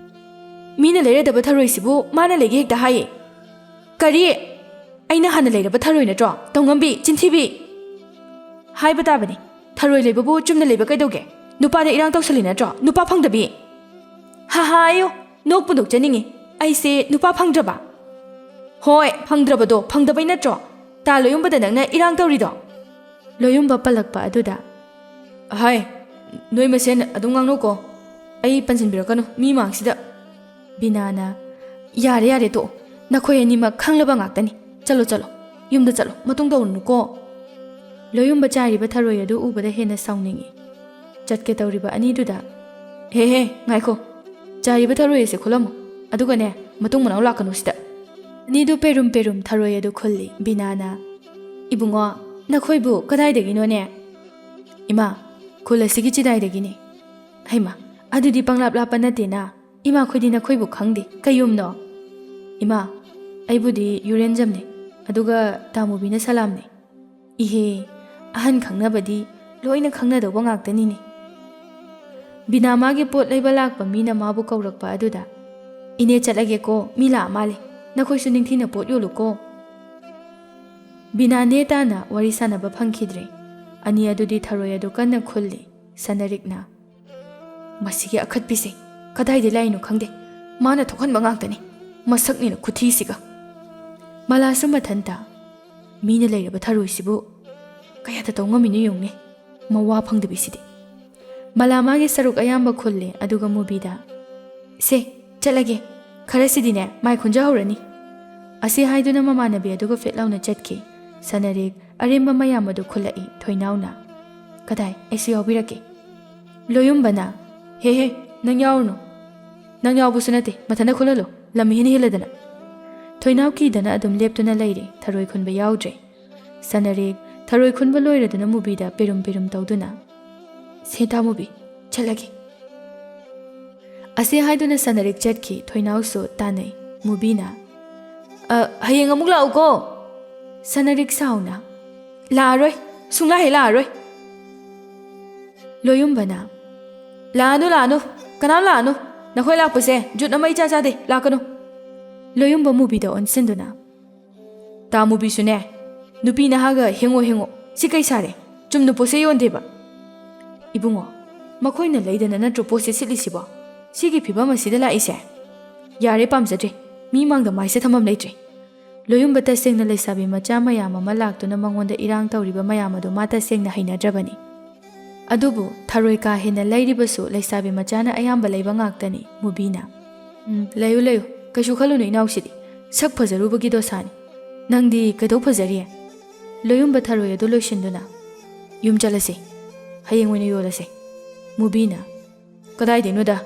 "ꯃꯤꯅ ꯂꯩꯔꯗꯕ ꯊꯔꯣꯏꯁꯤꯕꯨ ꯃꯥꯅ ꯂꯩꯒꯦ ꯍꯦꯛꯇ ꯍꯥꯏꯌꯦ꯫ ꯀꯔꯤ? ꯑꯩꯅ ꯍꯥꯟꯅ ꯂꯩꯔꯕ ꯊꯔꯣꯏ ꯅꯠꯇ꯭ꯔꯣ? ꯇꯧꯉꯝꯕꯤ, ꯆꯤꯟꯊꯤꯕꯤ!" "ꯍꯥꯏꯕ ꯇꯥꯕꯅꯤ, ꯊꯔꯣꯏ ꯂꯩꯕꯕꯨ ꯆꯨꯝꯅ ꯂꯩꯕ ꯀꯩꯗꯧꯒꯦ? ꯅꯨꯄꯥꯗ ꯏꯔꯥꯡ ꯇꯧꯁꯜꯂꯤ ꯅꯠꯇ꯭ꯔꯣ, ꯅꯨꯄꯥ ꯐꯪꯗꯕꯤ?" "ꯍꯥ ꯍꯥ, ꯑꯌꯣ, ꯅꯣꯛꯄꯨ ꯅꯣꯛꯆꯅꯤꯡꯉꯤ꯫ ꯑꯩꯁꯦ ꯅꯨꯄꯥ ꯐꯪꯗ꯭ꯔꯕ?" "ꯍꯣꯏ, ꯐꯪꯗ꯭ꯔꯕꯗꯣ ꯐꯪꯗꯕꯩ ꯅꯠꯇ꯭ꯔꯣ? ꯇꯥ ꯂꯣꯌꯨꯝꯕꯗ ꯅꯪꯅ ꯏꯔꯥꯡ ꯇꯧꯔꯤꯗꯣ?" ꯂꯣꯌꯨꯝꯕ ꯄꯜꯂꯛꯄ ꯑꯗꯨꯗ, "ꯑꯍꯥꯏ, ꯅꯣꯏ ꯃꯁꯦꯟ ꯑꯗꯨꯝ ꯉꯥꯡꯅꯧꯀꯣ, ꯑꯩ ꯄꯟꯁꯤꯟꯕꯤꯔꯛꯀꯅꯨ ꯃꯤ ꯃꯥꯡꯁꯤꯗ꯫" ꯕꯤꯅꯥꯅ, "ꯌꯥꯔꯦ, ꯌꯥꯔꯦ, ꯇꯣꯛꯑꯣ꯫ ꯅꯈꯣꯏ ꯑꯅꯤꯃꯛ ꯈꯪꯂꯕ ꯉꯥꯛꯇꯅꯤ꯫ ꯆꯠꯂꯣ, ꯆꯠꯂꯣ, ꯌꯨꯝꯗ ꯆꯠꯂꯣ, ꯃꯇꯨꯡ ꯇꯧꯔꯨꯅꯨꯀꯣ꯫" ꯂꯣꯌꯨꯝꯕ ꯆꯥꯏꯔꯤꯕ ꯊꯔꯣꯏ ꯑꯗꯨ ꯎꯕꯗ ꯍꯦꯟꯅ ꯁꯥꯎꯅꯤꯡꯏ꯫ ꯆꯠꯀꯦ ꯇꯧꯔꯤꯕ ꯑꯅꯤꯗꯨꯗ, "ꯍꯦ, ꯍꯦ, ꯉꯥꯏꯈꯣ꯫ ꯆꯥꯏꯔꯤꯕ ꯊꯔꯣꯏ ꯑꯁꯦ ꯈꯨꯜꯂꯝꯃꯨ꯫ ꯑꯗꯨꯒꯅꯦ, ꯃꯇꯨꯡ ꯃꯅꯥꯎ ꯂꯥꯛꯀꯅꯨ ꯁꯤꯗ꯫" ꯑꯅꯤꯗꯨ ꯄꯦꯔꯨꯝ ꯄꯦꯔꯨꯝ ꯊꯔꯣꯏ ꯑꯗꯨ ꯈꯨꯜꯂꯤ꯫ ꯕꯤꯅꯥꯅ, "ꯏꯕꯨꯡꯉꯣ, ꯅꯈꯣꯏꯕꯨ ꯀꯗꯥꯏꯗꯒꯤꯅꯣꯅꯦ?" "ꯏꯃꯥ, ꯈꯨꯜ ꯑꯁꯤꯒꯤ ꯆꯤꯗꯥꯏꯗꯒꯤꯅꯤ꯫" "ꯍꯩꯃꯥ, ꯑꯗꯨꯗꯤ ꯄꯪꯂꯥꯞ ꯂꯥꯞꯄ ꯅꯠꯇꯦꯅ꯫ ꯏꯃꯥꯈꯣꯏꯗꯤ ꯅꯈꯣꯏꯕꯨ ꯈꯪꯗꯦ꯫ ꯀꯩ ꯌꯨꯝꯅꯣ?" "ꯏꯃꯥ, ꯑꯩꯕꯨꯗꯤ ꯌꯨꯔꯦꯟꯖꯝꯅꯤ, ꯑꯗꯨꯒ ꯇꯥꯃꯨꯕꯤꯅ ꯁꯂꯥꯝꯅꯤ꯫" "ꯏꯍꯦ, ꯑꯍꯟ ꯈꯪꯅꯕꯗꯤ ꯂꯣꯏꯅ ꯈꯪꯅꯗꯧꯕ ꯉꯥꯛꯇꯅꯤꯅꯦ꯫" ꯕꯤꯅꯥ ꯃꯥꯒꯤ ꯄꯣꯠ ꯂꯩꯕ ꯂꯥꯛꯄ ꯃꯤꯅ ꯃꯥꯕꯨ ꯀꯧꯔꯛꯄ ꯑꯗꯨꯗ, "ꯏꯅꯦ, ꯆꯠꯂꯒꯦꯀꯣ, ꯃꯤ ꯂꯥꯛꯑ ꯃꯥꯜꯂꯦ꯫ ꯅꯈꯣꯏꯁꯨ ꯅꯤꯡꯊꯤꯅ ꯄꯣꯠ ꯌꯣꯜꯂꯨꯀꯣ꯫" ꯕꯤꯅꯥ ꯅꯦ ꯇꯥꯅ ꯋꯥꯔꯤ ꯁꯥꯟꯅꯕ ꯐꯪꯈꯤꯗ꯭ꯔꯦ꯫ ꯑꯅꯤ ꯑꯗꯨꯗꯤ ꯊꯔꯣꯏ ꯑꯗꯨ ꯀꯟꯅ ꯈꯨꯜꯂꯤ꯫ ꯁꯅꯔꯤꯛꯅ, "ꯃꯁꯤꯒꯤ ꯑꯈꯠꯄꯤꯁꯦ ꯀꯗꯥꯏꯗ ꯂꯥꯛꯏꯅꯣ ꯈꯪꯗꯦ꯫ ꯃꯥꯅ ꯊꯣꯛꯍꯟꯕ ꯉꯥꯛꯇꯅꯤ꯫ ꯃꯁꯛꯅꯤꯅ ꯈꯨꯊꯤꯁꯤꯒ꯫" ꯃꯂꯥꯁꯨ ꯃꯊꯟꯇ, "ꯃꯤꯅ ꯂꯩꯔꯕ ꯊꯔꯣꯏꯁꯤꯕꯨ ꯀꯌꯥꯗ ꯇꯧ ꯉꯝꯃꯤꯅꯣ ꯌꯦꯡꯉꯨꯅꯦ, ꯃꯋꯥ ꯐꯪꯗꯕꯤꯁꯤꯗꯤ꯫" ꯃꯂꯥ ꯃꯥꯒꯤ ꯁꯔꯨꯛ ꯑꯌꯥꯝꯕ ꯈꯨꯜꯂꯦ, ꯑꯗꯨꯒ ꯃꯨꯕꯤꯗ, "ꯁꯦ, ꯆꯠꯂꯒꯦ꯫ ꯈꯔꯁꯤꯗꯤꯅꯦ, ꯃꯥꯏ ꯈꯨꯟꯖꯍꯧꯔꯅꯤ꯫" ꯑꯁꯤ ꯍꯥꯏꯗꯨꯅ ꯃꯃꯥꯟꯅꯕꯤ ꯑꯗꯨꯒ ꯐꯦꯠ ꯂꯥꯎꯅ ꯆꯠꯈꯤ꯫ ꯁꯅꯔꯤꯛ ꯑꯔꯦꯝꯕ ꯃꯌꯥꯝ ꯑꯗꯨ ꯈꯨꯜꯂꯛꯏ꯫ ꯊꯣꯏꯅꯥꯎꯅ, "ꯀꯗꯥꯏ, ꯑꯩꯁꯨ ꯌꯥꯎꯕꯤꯔꯛꯀꯦ꯫" ꯂꯣꯌꯨꯝꯕꯅ, "ꯍꯦ ꯍꯦ, ꯅꯪ ꯌꯥꯎꯔꯨꯅꯨ꯫ "ꯅꯪ ꯌꯥꯎꯕꯁꯨ ꯅꯠꯇꯦ, ꯃꯊꯟꯇ ꯈꯨꯜꯍꯜꯂꯣ, ꯂꯝ ꯏꯍꯦꯟ ꯍꯦꯜꯂꯗꯅ"꯫ ꯊꯣꯏꯅꯥꯎ ꯀꯤꯗꯅ ꯑꯗꯨꯝ ꯂꯦꯞꯇꯨꯅ ꯂꯩꯔꯦ, ꯊꯔꯣꯏ ꯈꯨꯟꯕ ꯌꯥꯎꯗ꯭ꯔꯦ꯫ ꯁꯅꯔꯤꯛ ꯊꯔꯣꯏ ꯈꯨꯟꯕ ꯂꯣꯏꯔꯗꯨꯅ ꯃꯨꯕꯤꯗ ꯄꯤꯔꯨꯝ ꯄꯤꯔꯨꯝ ꯇꯧꯗꯨꯅ, "ꯁꯦ ꯇꯥ ꯃꯨꯕꯤ, ꯆꯠꯂꯒꯦ"꯫ ꯑꯁꯤ ꯍꯥꯏꯗꯨꯅ ꯁꯅꯔꯤꯛ ꯆꯠꯈꯤ꯫ ꯊꯣꯏꯅꯥꯎꯁꯨ ꯇꯥꯟꯅꯩ꯫ ꯃꯨꯕꯤꯅ, "ꯑ, ꯍꯌꯦꯡ ꯑꯃꯨꯛ ꯂꯥꯛꯎꯀꯣ"꯫ ꯁꯅꯔꯤꯛ ꯁꯥꯎꯅ, "ꯂꯥꯛꯑꯔꯣꯏ, ꯁꯨꯡꯂꯥꯛ ꯍꯦꯛ ꯂꯥꯛꯑꯔꯣꯏ"꯫ ꯂꯣꯌꯨꯝꯕꯅ, "ꯂꯥꯛꯑꯅꯨ, ꯂꯥꯛꯑꯅꯨ, ꯀꯅꯥꯝ ꯂꯥꯛꯑꯅꯨ, ꯅꯈꯣꯏ ꯂꯥꯛꯄꯁꯦ ꯖꯨꯠ ꯑꯃ ꯏꯆꯥ ꯆꯥꯗꯦ, ꯂꯥꯛꯀꯅꯨ"꯫ ꯂꯣꯌꯨꯝꯕ ꯃꯨꯕꯤꯗ ꯑꯣꯟꯁꯤꯟꯗꯨꯅ, "ꯇꯥ ꯃꯨꯕꯤꯁꯨꯅꯦ, ꯅꯨꯄꯤ ꯅꯍꯥꯒ ꯍꯦꯡꯉꯣ ꯍꯦꯡꯉꯣ, ꯁꯤ ꯀꯩ ꯁꯥꯔꯦ? ꯆꯨꯝꯅ ꯄꯣꯠꯁꯦ ꯌꯣꯟꯗꯦꯕ"꯫ "ꯏꯕꯨꯡꯉꯣ, ꯃꯈꯣꯏꯅ ꯂꯩꯗꯅ ꯅꯠꯇ꯭ꯔꯣ ꯄꯣꯠꯁꯦ ꯁꯤꯠꯂꯤꯁꯤꯕꯣ? ꯁꯤꯒꯤ ꯐꯤꯕꯝ ꯑꯁꯤꯗ ꯂꯥꯛꯏꯁꯦ? ꯌꯥꯔꯦ, ꯄꯥꯝꯖꯗ꯭ꯔꯦ, ꯃꯤ ꯃꯥꯡꯗ ꯃꯥꯏꯁꯦ ꯊꯝꯐꯝ ꯂꯩꯇ꯭ꯔꯦ"꯫ ꯂꯣꯌꯨꯝꯕ ꯇꯁꯦꯡꯅ ꯂꯩꯁꯥꯕꯤ ꯃꯆꯥ ꯃꯌꯥꯝ ꯑꯃ ꯂꯥꯛꯇꯨꯅ ꯃꯉꯣꯟꯗ ꯏꯔꯥꯡ ꯇꯧꯔꯤꯕ ꯃꯌꯥꯝ ꯑꯗꯨ ꯃꯥ ꯇꯁꯦꯡꯅ ꯍꯩꯅꯗ꯭ꯔꯕꯅꯤ꯫ ꯑꯗꯨꯕꯨ ꯊꯔꯣꯏ ꯀꯥ ꯍꯦꯟꯅ ꯂꯩꯔꯤꯕꯁꯨ ꯂꯩꯁꯥꯕꯤ ꯃꯆꯥꯅ ꯑꯌꯥꯝꯕ ꯂꯩꯕ ꯉꯥꯛꯇꯅꯤ꯫ ꯃꯨꯕꯤꯅ, "ꯎꯝ, ꯂꯩꯌꯨ, ꯂꯩꯌꯨ, ꯀꯩꯁꯨ ꯈꯜꯂꯨꯅꯨ ꯏꯅꯥꯎꯁꯤꯗꯤ, ꯁꯛ ꯐꯖꯔꯨꯕꯒꯤ ꯗꯣꯁꯥꯅꯤ꯫ ꯅꯪꯗꯤ ꯀꯩꯗꯧ ꯐꯖꯔꯤ?" ꯂꯣꯌꯨꯝꯕ ꯊꯔꯣꯏ ꯑꯗꯨ ꯂꯣꯏꯁꯤꯟꯗꯨꯅ, "ꯌꯨꯝ ꯆꯠꯂꯁꯦ, ꯍꯌꯦꯡ ꯑꯣꯏꯅ ꯌꯣꯜꯂꯁꯦ"꯫ ꯃꯨꯕꯤꯅ, "ꯀꯗꯥꯏꯗꯩꯅꯣꯗ,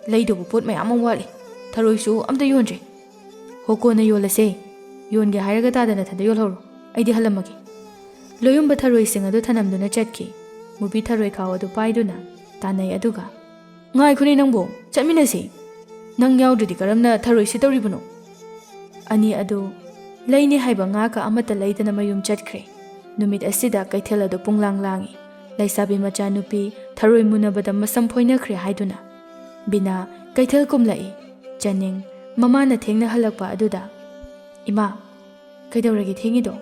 ꯂꯩꯗꯧꯕ ꯄꯣꯠ ꯃꯌꯥꯝ ꯑꯃ ꯋꯥꯠꯂꯤ, ꯊꯔꯣꯏꯁꯨ ꯑꯝꯇ ꯌꯣꯟꯗ꯭ꯔꯤ"꯫ "ꯍꯣ, ꯀꯣꯟꯅ ꯌꯣꯜꯂꯁꯦ, ꯌꯣꯟꯒꯦ ꯍꯥꯏꯔꯒ ꯇꯥꯗ ꯅꯊꯟꯗ ꯌꯣꯜꯍꯧꯔꯣ, ꯑꯩꯗꯤ ꯍꯜꯂꯝꯃꯒꯦ"꯫ ꯂꯣꯌꯨꯝꯕ ꯊꯔꯣꯏꯁꯤꯡ ꯑꯗꯨ ꯊꯅꯝꯗꯨꯅ ꯆꯠꯈꯤ꯫ ꯃꯨꯕꯤ ꯊꯔꯣꯏ ꯈꯥꯎ ꯑꯗꯨ ꯄꯥꯏꯗꯨꯅ ꯇꯥꯟꯅꯩ, ꯑꯗꯨꯒ, "ꯉꯥꯏꯈꯣꯅꯦ ꯅꯪꯕꯨ, ꯆꯠꯃꯤꯟꯅꯁꯤ꯫ ꯅꯪ ꯌꯥꯎꯗ꯭ꯔꯗꯤ ꯀꯔꯝꯅ ꯊꯔꯣꯏ ꯁꯤꯠꯇꯧꯔꯤꯕꯅꯣ?" ꯑꯅꯤ ꯑꯗꯨ ꯂꯩꯅꯤ ꯍꯥꯏꯕ ꯉꯥꯒ ꯑꯃꯠꯇ ꯂꯩꯗꯅ ꯃꯌꯨꯝ ꯆꯠꯈ꯭ꯔꯦ꯫ ꯅꯨꯃꯤꯠ ꯑꯁꯤꯗ ꯀꯩꯊꯦꯜ ꯑꯗꯨ ꯄꯨꯡꯂꯥꯡ ꯂꯥꯡꯏ꯫ ꯂꯩꯁꯥꯕꯤ ꯃꯆꯥꯅꯨꯄꯤ ꯊꯔꯣꯏ ꯃꯨꯟꯅꯕꯗ ꯃꯁꯝ ꯐꯣꯏꯅꯈ꯭ꯔꯦ ꯍꯥꯏꯗꯨꯅ ꯕꯤꯅꯥ ꯀꯩꯊꯦꯜ ꯀꯨꯝꯂꯛꯏ꯫ ꯆꯅꯤꯡ ꯃꯃꯥꯅ ꯊꯦꯡꯅ ꯍꯜꯂꯛꯄ ꯑꯗꯨꯗ, "ꯏꯃꯥ, ꯀꯩꯗꯧꯔꯒꯦ ꯊꯦꯡꯉꯤꯗꯣ?"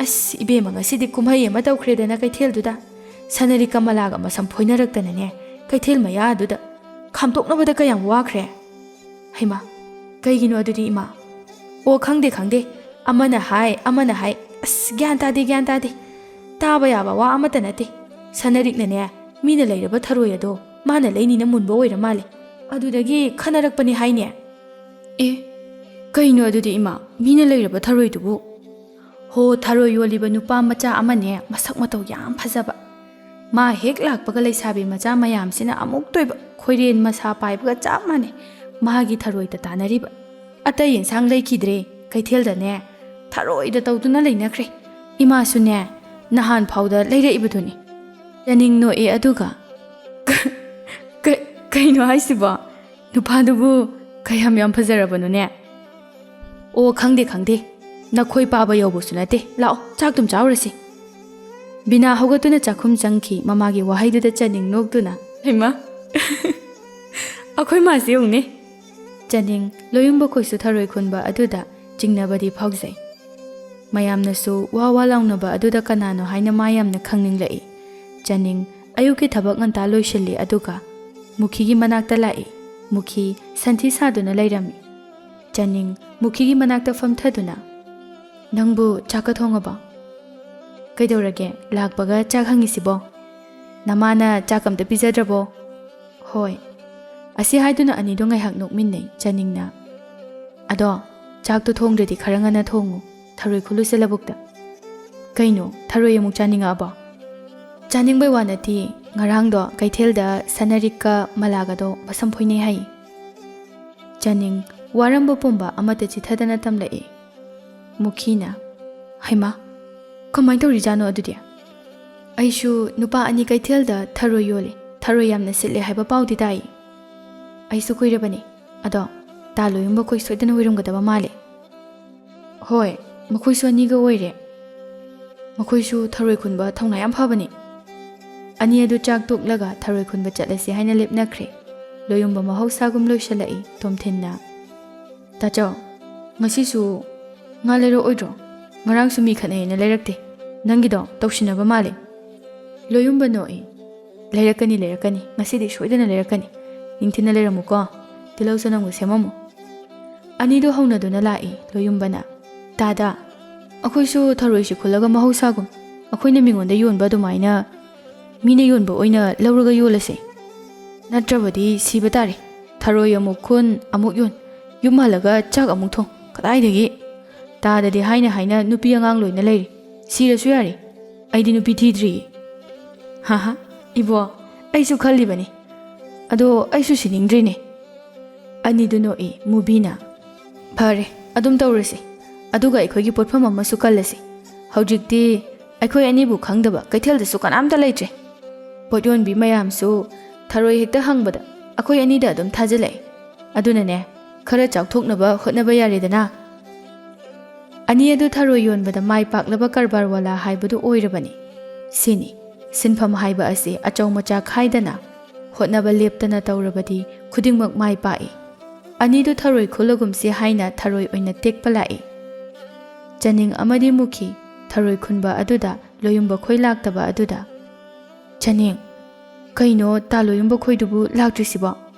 "ꯑꯁ, ꯏꯕꯦꯝꯃ, ꯉꯁꯤꯗꯤ ꯀꯨꯝꯍꯩ ꯑꯃ ꯇꯧꯈ꯭ꯔꯦꯗꯅ ꯀꯩꯊꯦꯜꯗꯨꯗ꯫ ꯁꯅꯔꯤ ꯀꯃꯂꯥꯒ ꯃꯁꯝ ꯐꯣꯏꯅꯔꯛꯇꯅꯅꯦ, ꯀꯩꯊꯦꯜ ꯃꯌꯥꯗꯨꯗ ꯈꯥꯝꯗꯣꯛꯅꯕꯗ ꯀꯌꯥꯝ ꯋꯥꯈ꯭ꯔꯦ"꯫ "ꯍꯩꯃꯥ, ꯀꯩꯒꯤꯅꯣ ꯑꯗꯨꯗꯤ ꯏꯃꯥ?" "ꯑꯣ, ꯈꯪꯗꯦ, ꯈꯪꯗꯦ꯫ ꯑꯃꯅ ꯍꯥꯏ, ꯑꯃꯅ ꯍꯥꯏ꯫ ꯑꯁ, ꯒ꯭ꯌꯥꯟ ꯇꯥꯗꯦ, ꯒ꯭ꯌꯥꯟ ꯇꯥꯗꯦ꯫ ꯇꯥꯕ ꯌꯥꯕ ꯋꯥ ꯑꯃꯠꯇ ꯅꯠꯇꯦ꯫ ꯁꯅꯔꯤꯛꯅꯅꯦ, ꯃꯤꯅ ꯂꯩꯔꯕ ꯊꯔꯣꯏ ꯑꯗꯣ ꯃꯥꯅ ꯂꯩꯅꯤꯅ ꯃꯨꯟꯕ ꯑꯣꯏꯔ ꯃꯥꯜꯂꯦ꯫ ꯑꯗꯨꯗꯒꯤ ꯈꯟꯅꯔꯛꯄꯅꯦ ꯍꯥꯏꯅꯦ"꯫ "ꯑꯦ, ꯀꯩꯅꯣ ꯑꯗꯨꯗꯤ ꯏꯃꯥ? ꯃꯤꯅ ꯂꯩꯔꯕ ꯊꯔꯣꯏꯗꯨꯕꯨ?" "ꯍꯣ, ꯊꯔꯣꯏ ꯌꯣꯜꯂꯤꯕ ꯅꯨꯄꯥ ꯃꯆꯥ ꯑꯃꯅꯦ, ꯃꯁꯛ ꯃꯇꯧ ꯌꯥꯝ ꯐꯖꯕ꯫ ꯃꯥ ꯍꯦꯛ ꯂꯥꯛꯄꯒ ꯂꯩꯁꯥꯕꯤ ꯃꯆꯥ ꯃꯌꯥꯝꯁꯤꯅ ꯑꯃꯨꯛꯇꯣꯏꯕ ꯈꯣꯏꯔꯦꯟ ꯃꯁꯥ ꯄꯥꯏꯕꯒ ꯆꯞ ꯃꯥꯟꯅꯩ ꯃꯥꯒꯤ ꯊꯔꯣꯏꯗ ꯇꯥꯟꯅꯔꯤꯕ꯫ ꯑꯇꯩ ꯏꯟꯁꯥꯡ ꯂꯩꯈꯤꯗ꯭ꯔꯦ ꯀꯩꯊꯦꯜꯗꯅꯦ, ꯊꯔꯣꯏꯗ ꯇꯧꯗꯨꯅ ꯂꯩꯅꯈ꯭ꯔꯦ꯫ ꯏꯃꯥꯁꯨꯅꯦ ꯅꯍꯥꯟ ꯐꯥꯎꯗ ꯂꯩꯔꯛꯏꯕꯗꯨꯅꯤ꯫ ꯆꯅꯤꯡ ꯅꯣꯛꯑꯦ ꯑꯗꯨꯒ, "ꯀ-, ꯀ-, ꯀꯩꯅꯣ ꯍꯥꯏꯁꯤꯕꯣ? ꯅꯨꯄꯥꯗꯨꯕꯨ ꯀꯌꯥꯝ ꯌꯥꯝ ꯐꯖꯔꯕꯅꯣꯅꯦ?" "ꯑꯣ, ꯈꯪꯗꯦ, ꯈꯪꯗꯦ꯫ ꯅꯈꯣꯏ ꯄꯥꯕ ꯌꯧꯕꯁꯨ ꯅꯠꯇꯦ꯫ ꯂꯥꯛꯑꯣ, ꯆꯥꯛꯇꯨꯝ ꯆꯥꯎꯔꯁꯤ꯫" ꯕꯤꯅꯥ ꯍꯧꯒꯠꯇꯨꯅ ꯆꯥꯛꯈꯨꯝ ꯆꯪꯈꯤ꯫ ꯃꯃꯥꯒꯤ ꯋꯥꯍꯩꯗꯨꯗ ꯆꯅꯤꯡ ꯅꯣꯛꯇꯨꯅ, "ꯍꯩꯃꯥ, ꯑꯩꯈꯣꯏ ꯃꯥꯁꯤ ꯌꯦꯡꯉꯨꯅꯦ꯫" ꯆꯅꯤꯡ ꯂꯣꯌꯨꯝꯕ ꯈꯣꯏꯁꯨ ꯊꯔꯣꯏ ꯈꯨꯟꯕ ꯑꯗꯨꯗ ꯆꯤꯡꯅꯕꯗꯤ ꯐꯥꯎꯖꯩ꯫ ꯃꯌꯥꯝꯅꯁꯨ ꯋꯥ ꯋꯥ ꯂꯥꯎꯅꯕ ꯑꯗꯨꯗ ꯀꯅꯥꯅꯣ ꯍꯥꯏꯅ ꯃꯥ ꯌꯥꯝꯅ ꯈꯪꯅꯤꯡꯂꯛꯏ꯫ ꯆꯅꯤꯡ ꯑꯌꯨꯛꯀꯤ ꯊꯕꯛ ꯉꯟꯇꯥ ꯂꯣꯏꯁꯤꯜꯂꯤ, ꯑꯗꯨꯒ ꯃꯨꯈꯤꯒꯤ ꯃꯅꯥꯛꯇ ꯂꯥꯛꯏ꯫ ꯃꯨꯈꯤ ꯁꯟꯊꯤ ꯁꯥꯗꯨꯅ ꯂꯩꯔꯝꯃꯤ꯫ ꯆꯅꯤꯡ ꯃꯨꯈꯤꯒꯤ ꯃꯅꯥꯛꯇ ꯐꯝꯊꯗꯨꯅ, "ꯅꯪꯕꯨ ꯆꯥꯛꯀ ꯊꯣꯡꯉꯕꯣ? ꯀꯩꯗꯧꯔꯒꯦ, ꯂꯥꯛꯄꯒ ꯆꯥꯛ ꯍꯪꯉꯤꯁꯤꯕꯣ? ꯅꯃꯥꯅ ꯆꯥꯛ ꯑꯝꯇ ꯄꯤꯖꯗ꯭ꯔꯕꯣ?" "ꯍꯣꯏ꯫" ꯑꯁꯤ ꯍꯥꯏꯗꯨꯅ ꯑꯅꯤꯗꯣ ꯉꯥꯏꯍꯥꯛ ꯅꯣꯛꯃꯤꯟꯅꯩ꯫ ꯆꯅꯤꯡꯅ, "ꯑꯗꯣ ꯆꯥꯛꯇꯣ ꯊꯣꯡꯗ꯭ꯔꯗꯤ ꯈꯔ ꯉꯟꯅ ꯊꯣꯡꯉꯨ, ꯊꯔꯣꯏ ꯈꯨꯜꯂꯨꯁꯦ ꯂꯧꯕꯨꯛꯇ꯫" "ꯀꯩꯅꯣ, ꯊꯔꯣꯏ ꯑꯃꯨꯛ ꯆꯥꯅꯤꯡꯉꯛꯑꯕꯣ?" "ꯆꯥꯅꯤꯡꯕꯩ ꯋꯥ ꯅꯠꯇꯦ, ꯉꯔꯥꯡꯗꯣ ꯀꯩꯊꯦꯜꯗ ꯁꯅꯔꯤꯛꯀ ꯃꯂꯥꯒꯗꯣ ꯃꯁꯝ ꯐꯣꯏꯅꯩ ꯍꯥꯏ꯫" ꯆꯅꯤꯡ ꯋꯥꯔꯝꯕ ꯄꯨꯝꯕ ꯑꯃꯠꯇ ꯆꯤꯊꯗꯅ ꯇꯝꯂꯛꯏ꯫ ꯃꯨꯈꯤꯅ, "ꯍꯩꯃꯥ, ꯀꯃꯥꯏꯅ ꯇꯧꯔꯤꯖꯥꯠꯅꯣ ꯑꯗꯨꯗꯤ? ꯑꯩꯁꯨ ꯅꯨꯄꯥ ꯑꯅꯤ ꯀꯩꯊꯦꯜꯗ ꯊꯔꯣꯏ ꯌꯣꯜꯂꯤ, ꯊꯔꯣꯏ ꯌꯥꯝꯅ ꯁꯤꯠꯂꯦ ꯍꯥꯏꯕ ꯄꯥꯎꯗꯤ ꯇꯥꯏ꯫ ꯑꯩꯁꯨ ꯀꯨꯏꯔꯕꯅꯤ꯫ ꯑꯗꯣ ꯇꯥ ꯂꯣꯌꯨꯝꯕ ꯈꯣꯏ ꯁꯣꯏꯗꯅ ꯑꯣꯏꯔꯝꯒꯗꯕ ꯃꯥꯜꯂꯦ꯫" "ꯍꯣꯏ, ꯃꯈꯣꯏꯁꯨ ꯑꯅꯤꯒ ꯑꯣꯏꯔꯦ꯫ ꯃꯈꯣꯏꯁꯨ ꯊꯔꯣꯏ ꯈꯨꯟꯕ ꯊꯧꯅꯥ ꯌꯥꯝ ꯐꯕꯅꯤ꯫" ꯑꯅꯤ ꯑꯗꯨ ꯆꯥꯛ ꯇꯣꯛꯂꯒ ꯊꯔꯣꯏ ꯈꯨꯟꯕ ꯆꯠꯂꯁꯤ ꯍꯥꯏꯅ ꯂꯦꯞꯅꯈ꯭ꯔꯦ꯫ ꯂꯣꯌꯨꯝꯕ ꯃꯍꯧꯁꯥꯒꯨꯝ ꯂꯣꯏꯁꯤꯜꯂꯛꯏ꯫ ꯇꯣꯝꯊꯤꯟꯅ, "ꯇꯥꯆꯧ, ꯉꯁꯤꯁꯨ ꯉꯥ ꯂꯩꯔꯛꯑꯣꯏꯗ꯭ꯔꯣ? ꯉꯔꯥꯡꯁꯨ ꯃꯤ ꯈꯠꯅꯩꯅ ꯂꯩꯔꯛꯇꯦ꯫ ꯅꯪꯒꯤꯗꯣ ꯇꯧꯁꯤꯟꯅꯕ ꯃꯥꯜꯂꯦ꯫" ꯂꯣꯌꯨꯝꯕ ꯅꯣꯛꯏ꯫ "ꯂꯩꯔꯛꯀꯅꯤ, ꯂꯩꯔꯛꯀꯅꯤ꯫ ꯉꯁꯤꯗꯤ ꯁꯣꯏꯗꯅ ꯂꯩꯔꯛꯀꯅꯤ꯫ ꯅꯤꯡꯊꯤꯅ ꯂꯩꯔꯝꯃꯨꯀꯣ꯫ ꯇꯤꯜꯍꯧ ꯆꯅꯝꯒ ꯁꯦꯝꯃꯝꯃꯨ꯫" ꯑꯅꯤꯗꯨ ꯍꯧꯅꯗꯨꯅ ꯂꯥꯛꯏ꯫ ꯂꯣꯌꯨꯝꯕꯅ, "ꯇꯥꯗ, ꯑꯩꯈꯣꯏꯁꯨ ꯊꯔꯣꯏꯁꯤ ꯈꯨꯜꯂꯒ ꯃꯍꯧꯁꯥꯒꯨꯝ ꯑꯩꯈꯣꯏꯅ ꯃꯤꯉꯣꯟꯗ ꯌꯣꯟꯕ ꯑꯗꯨꯃꯥꯏꯅ ꯃꯤꯅ ꯌꯣꯟꯕ ꯑꯣꯏꯅ ꯂꯧꯔꯒ ꯌꯣꯜꯂꯁꯦ꯫ ꯅꯠꯇ꯭ꯔꯕꯗꯤ ꯁꯤꯕ ꯇꯥꯔꯦ꯫ ꯊꯔꯣꯏ ꯑꯃꯨꯛ ꯈꯨꯟ, ꯑꯃꯨꯛ ꯌꯣꯟ, ꯌꯨꯝ ꯍꯜꯂꯒ ꯆꯥꯛ ꯑꯃꯨꯛ ꯊꯣꯡ꯫ ꯀꯗꯥꯏꯗꯒꯤ? ꯇꯥꯗꯗꯤ ꯍꯥꯏꯅ ꯍꯥꯏꯅ ꯅꯨꯄꯤ ꯑꯉꯥꯡ ꯂꯣꯏꯅ ꯂꯩꯔꯤ꯫ ꯁꯤꯔꯁꯨ ꯌꯥꯔꯦ꯫ ꯑꯩꯗꯤ ꯅꯨꯄꯤ ꯊꯤꯗ꯭ꯔꯤꯌꯦ꯫" ꯍꯥꯍꯥ, ꯏꯕꯣ, ꯑꯩꯁꯨ ꯈꯜꯂꯤꯕꯅꯤ꯫ ꯑꯗꯣ ꯑꯩꯁꯨ ꯁꯤꯅꯤꯡꯗ꯭ꯔꯤꯅꯦ꯫ ꯑꯅꯤꯗꯨ ꯅꯣꯛꯏ꯫ ꯃꯨꯕꯤꯅ, "ꯐꯔꯦ, ꯑꯗꯨꯝ ꯇꯧꯔꯁꯤ꯫ ꯑꯗꯨꯒ ꯑꯩꯈꯣꯏꯒꯤ ꯄꯣꯠꯐꯝ ꯑꯃꯁꯨ ꯀꯜꯂꯁꯤ꯫ ꯍꯧꯖꯤꯛꯇꯤ ꯑꯩꯈꯣꯏ ꯑꯅꯤꯕꯨ ꯈꯪꯗꯕ ꯀꯩꯊꯦꯜꯗꯁꯨ ꯀꯅꯥꯝꯇ ꯂꯩꯇ꯭ꯔꯦ꯫ ꯄꯣꯠ ꯌꯣꯟꯕꯤ ꯃꯌꯥꯝꯁꯨ ꯊꯔꯣꯏ ꯍꯦꯛꯇ ꯍꯪꯕꯗ ꯑꯩꯈꯣꯏ ꯑꯅꯤꯗ ꯑꯗꯨꯝ ꯊꯥꯖꯤꯜꯂꯛꯑꯦ꯫ ꯑꯗꯨꯅꯅꯦ, ꯈꯔ ꯆꯥꯎꯊꯣꯛꯅꯕ ꯍꯣꯠꯅꯕ ꯌꯥꯔꯦꯗꯅ꯫" ꯑꯅꯤ ꯑꯗꯨ ꯊꯔꯣꯏ ꯌꯣꯟꯕꯗ ꯃꯥꯏ ꯄꯥꯛꯂꯕ ꯀꯔꯕꯥꯔ ꯋꯥꯂꯥ ꯍꯥꯏꯕꯗꯨ ꯑꯣꯏꯔꯕꯅꯤ꯫ ꯁꯤꯅꯤ, ꯁꯤꯟꯐꯝ ꯍꯥꯏꯕ ꯑꯁꯤ ꯑꯆꯧ ꯃꯆꯥ ꯈꯥꯏꯗꯅ ꯍꯣꯠꯅꯕ ꯂꯦꯞꯇꯅ ꯇꯧꯔꯕꯗꯤ ꯈꯨꯗꯤꯡꯃꯛ ꯃꯥꯏ ꯄꯥꯛꯏ꯫ ꯑꯅꯤꯗꯨ ꯊꯔꯣꯏ ꯈꯨꯜꯂꯒꯨꯝꯁꯤ ꯍꯥꯏꯅ ꯊꯔꯣꯏ ꯑꯣꯏꯅ ꯇꯦꯛꯄ ꯂꯥꯛꯏ꯫ ꯆꯅꯤꯡ ꯑꯃꯗꯤ ꯃꯨꯈꯤ ꯊꯔꯣꯏ ꯈꯨꯟꯕ ꯑꯗꯨꯗ ꯂꯣꯌꯨꯝꯕ ꯈꯣꯏ ꯂꯥꯛꯇꯕ ꯑꯗꯨꯗ, "ꯆꯅꯤꯡ, ꯀꯩꯅꯣ ꯇꯥ ꯂꯣꯌꯨꯝꯕ ꯈꯣꯏꯗꯨꯕꯨ ꯂꯥꯛꯇ꯭ꯔꯤꯁꯤꯕꯣ?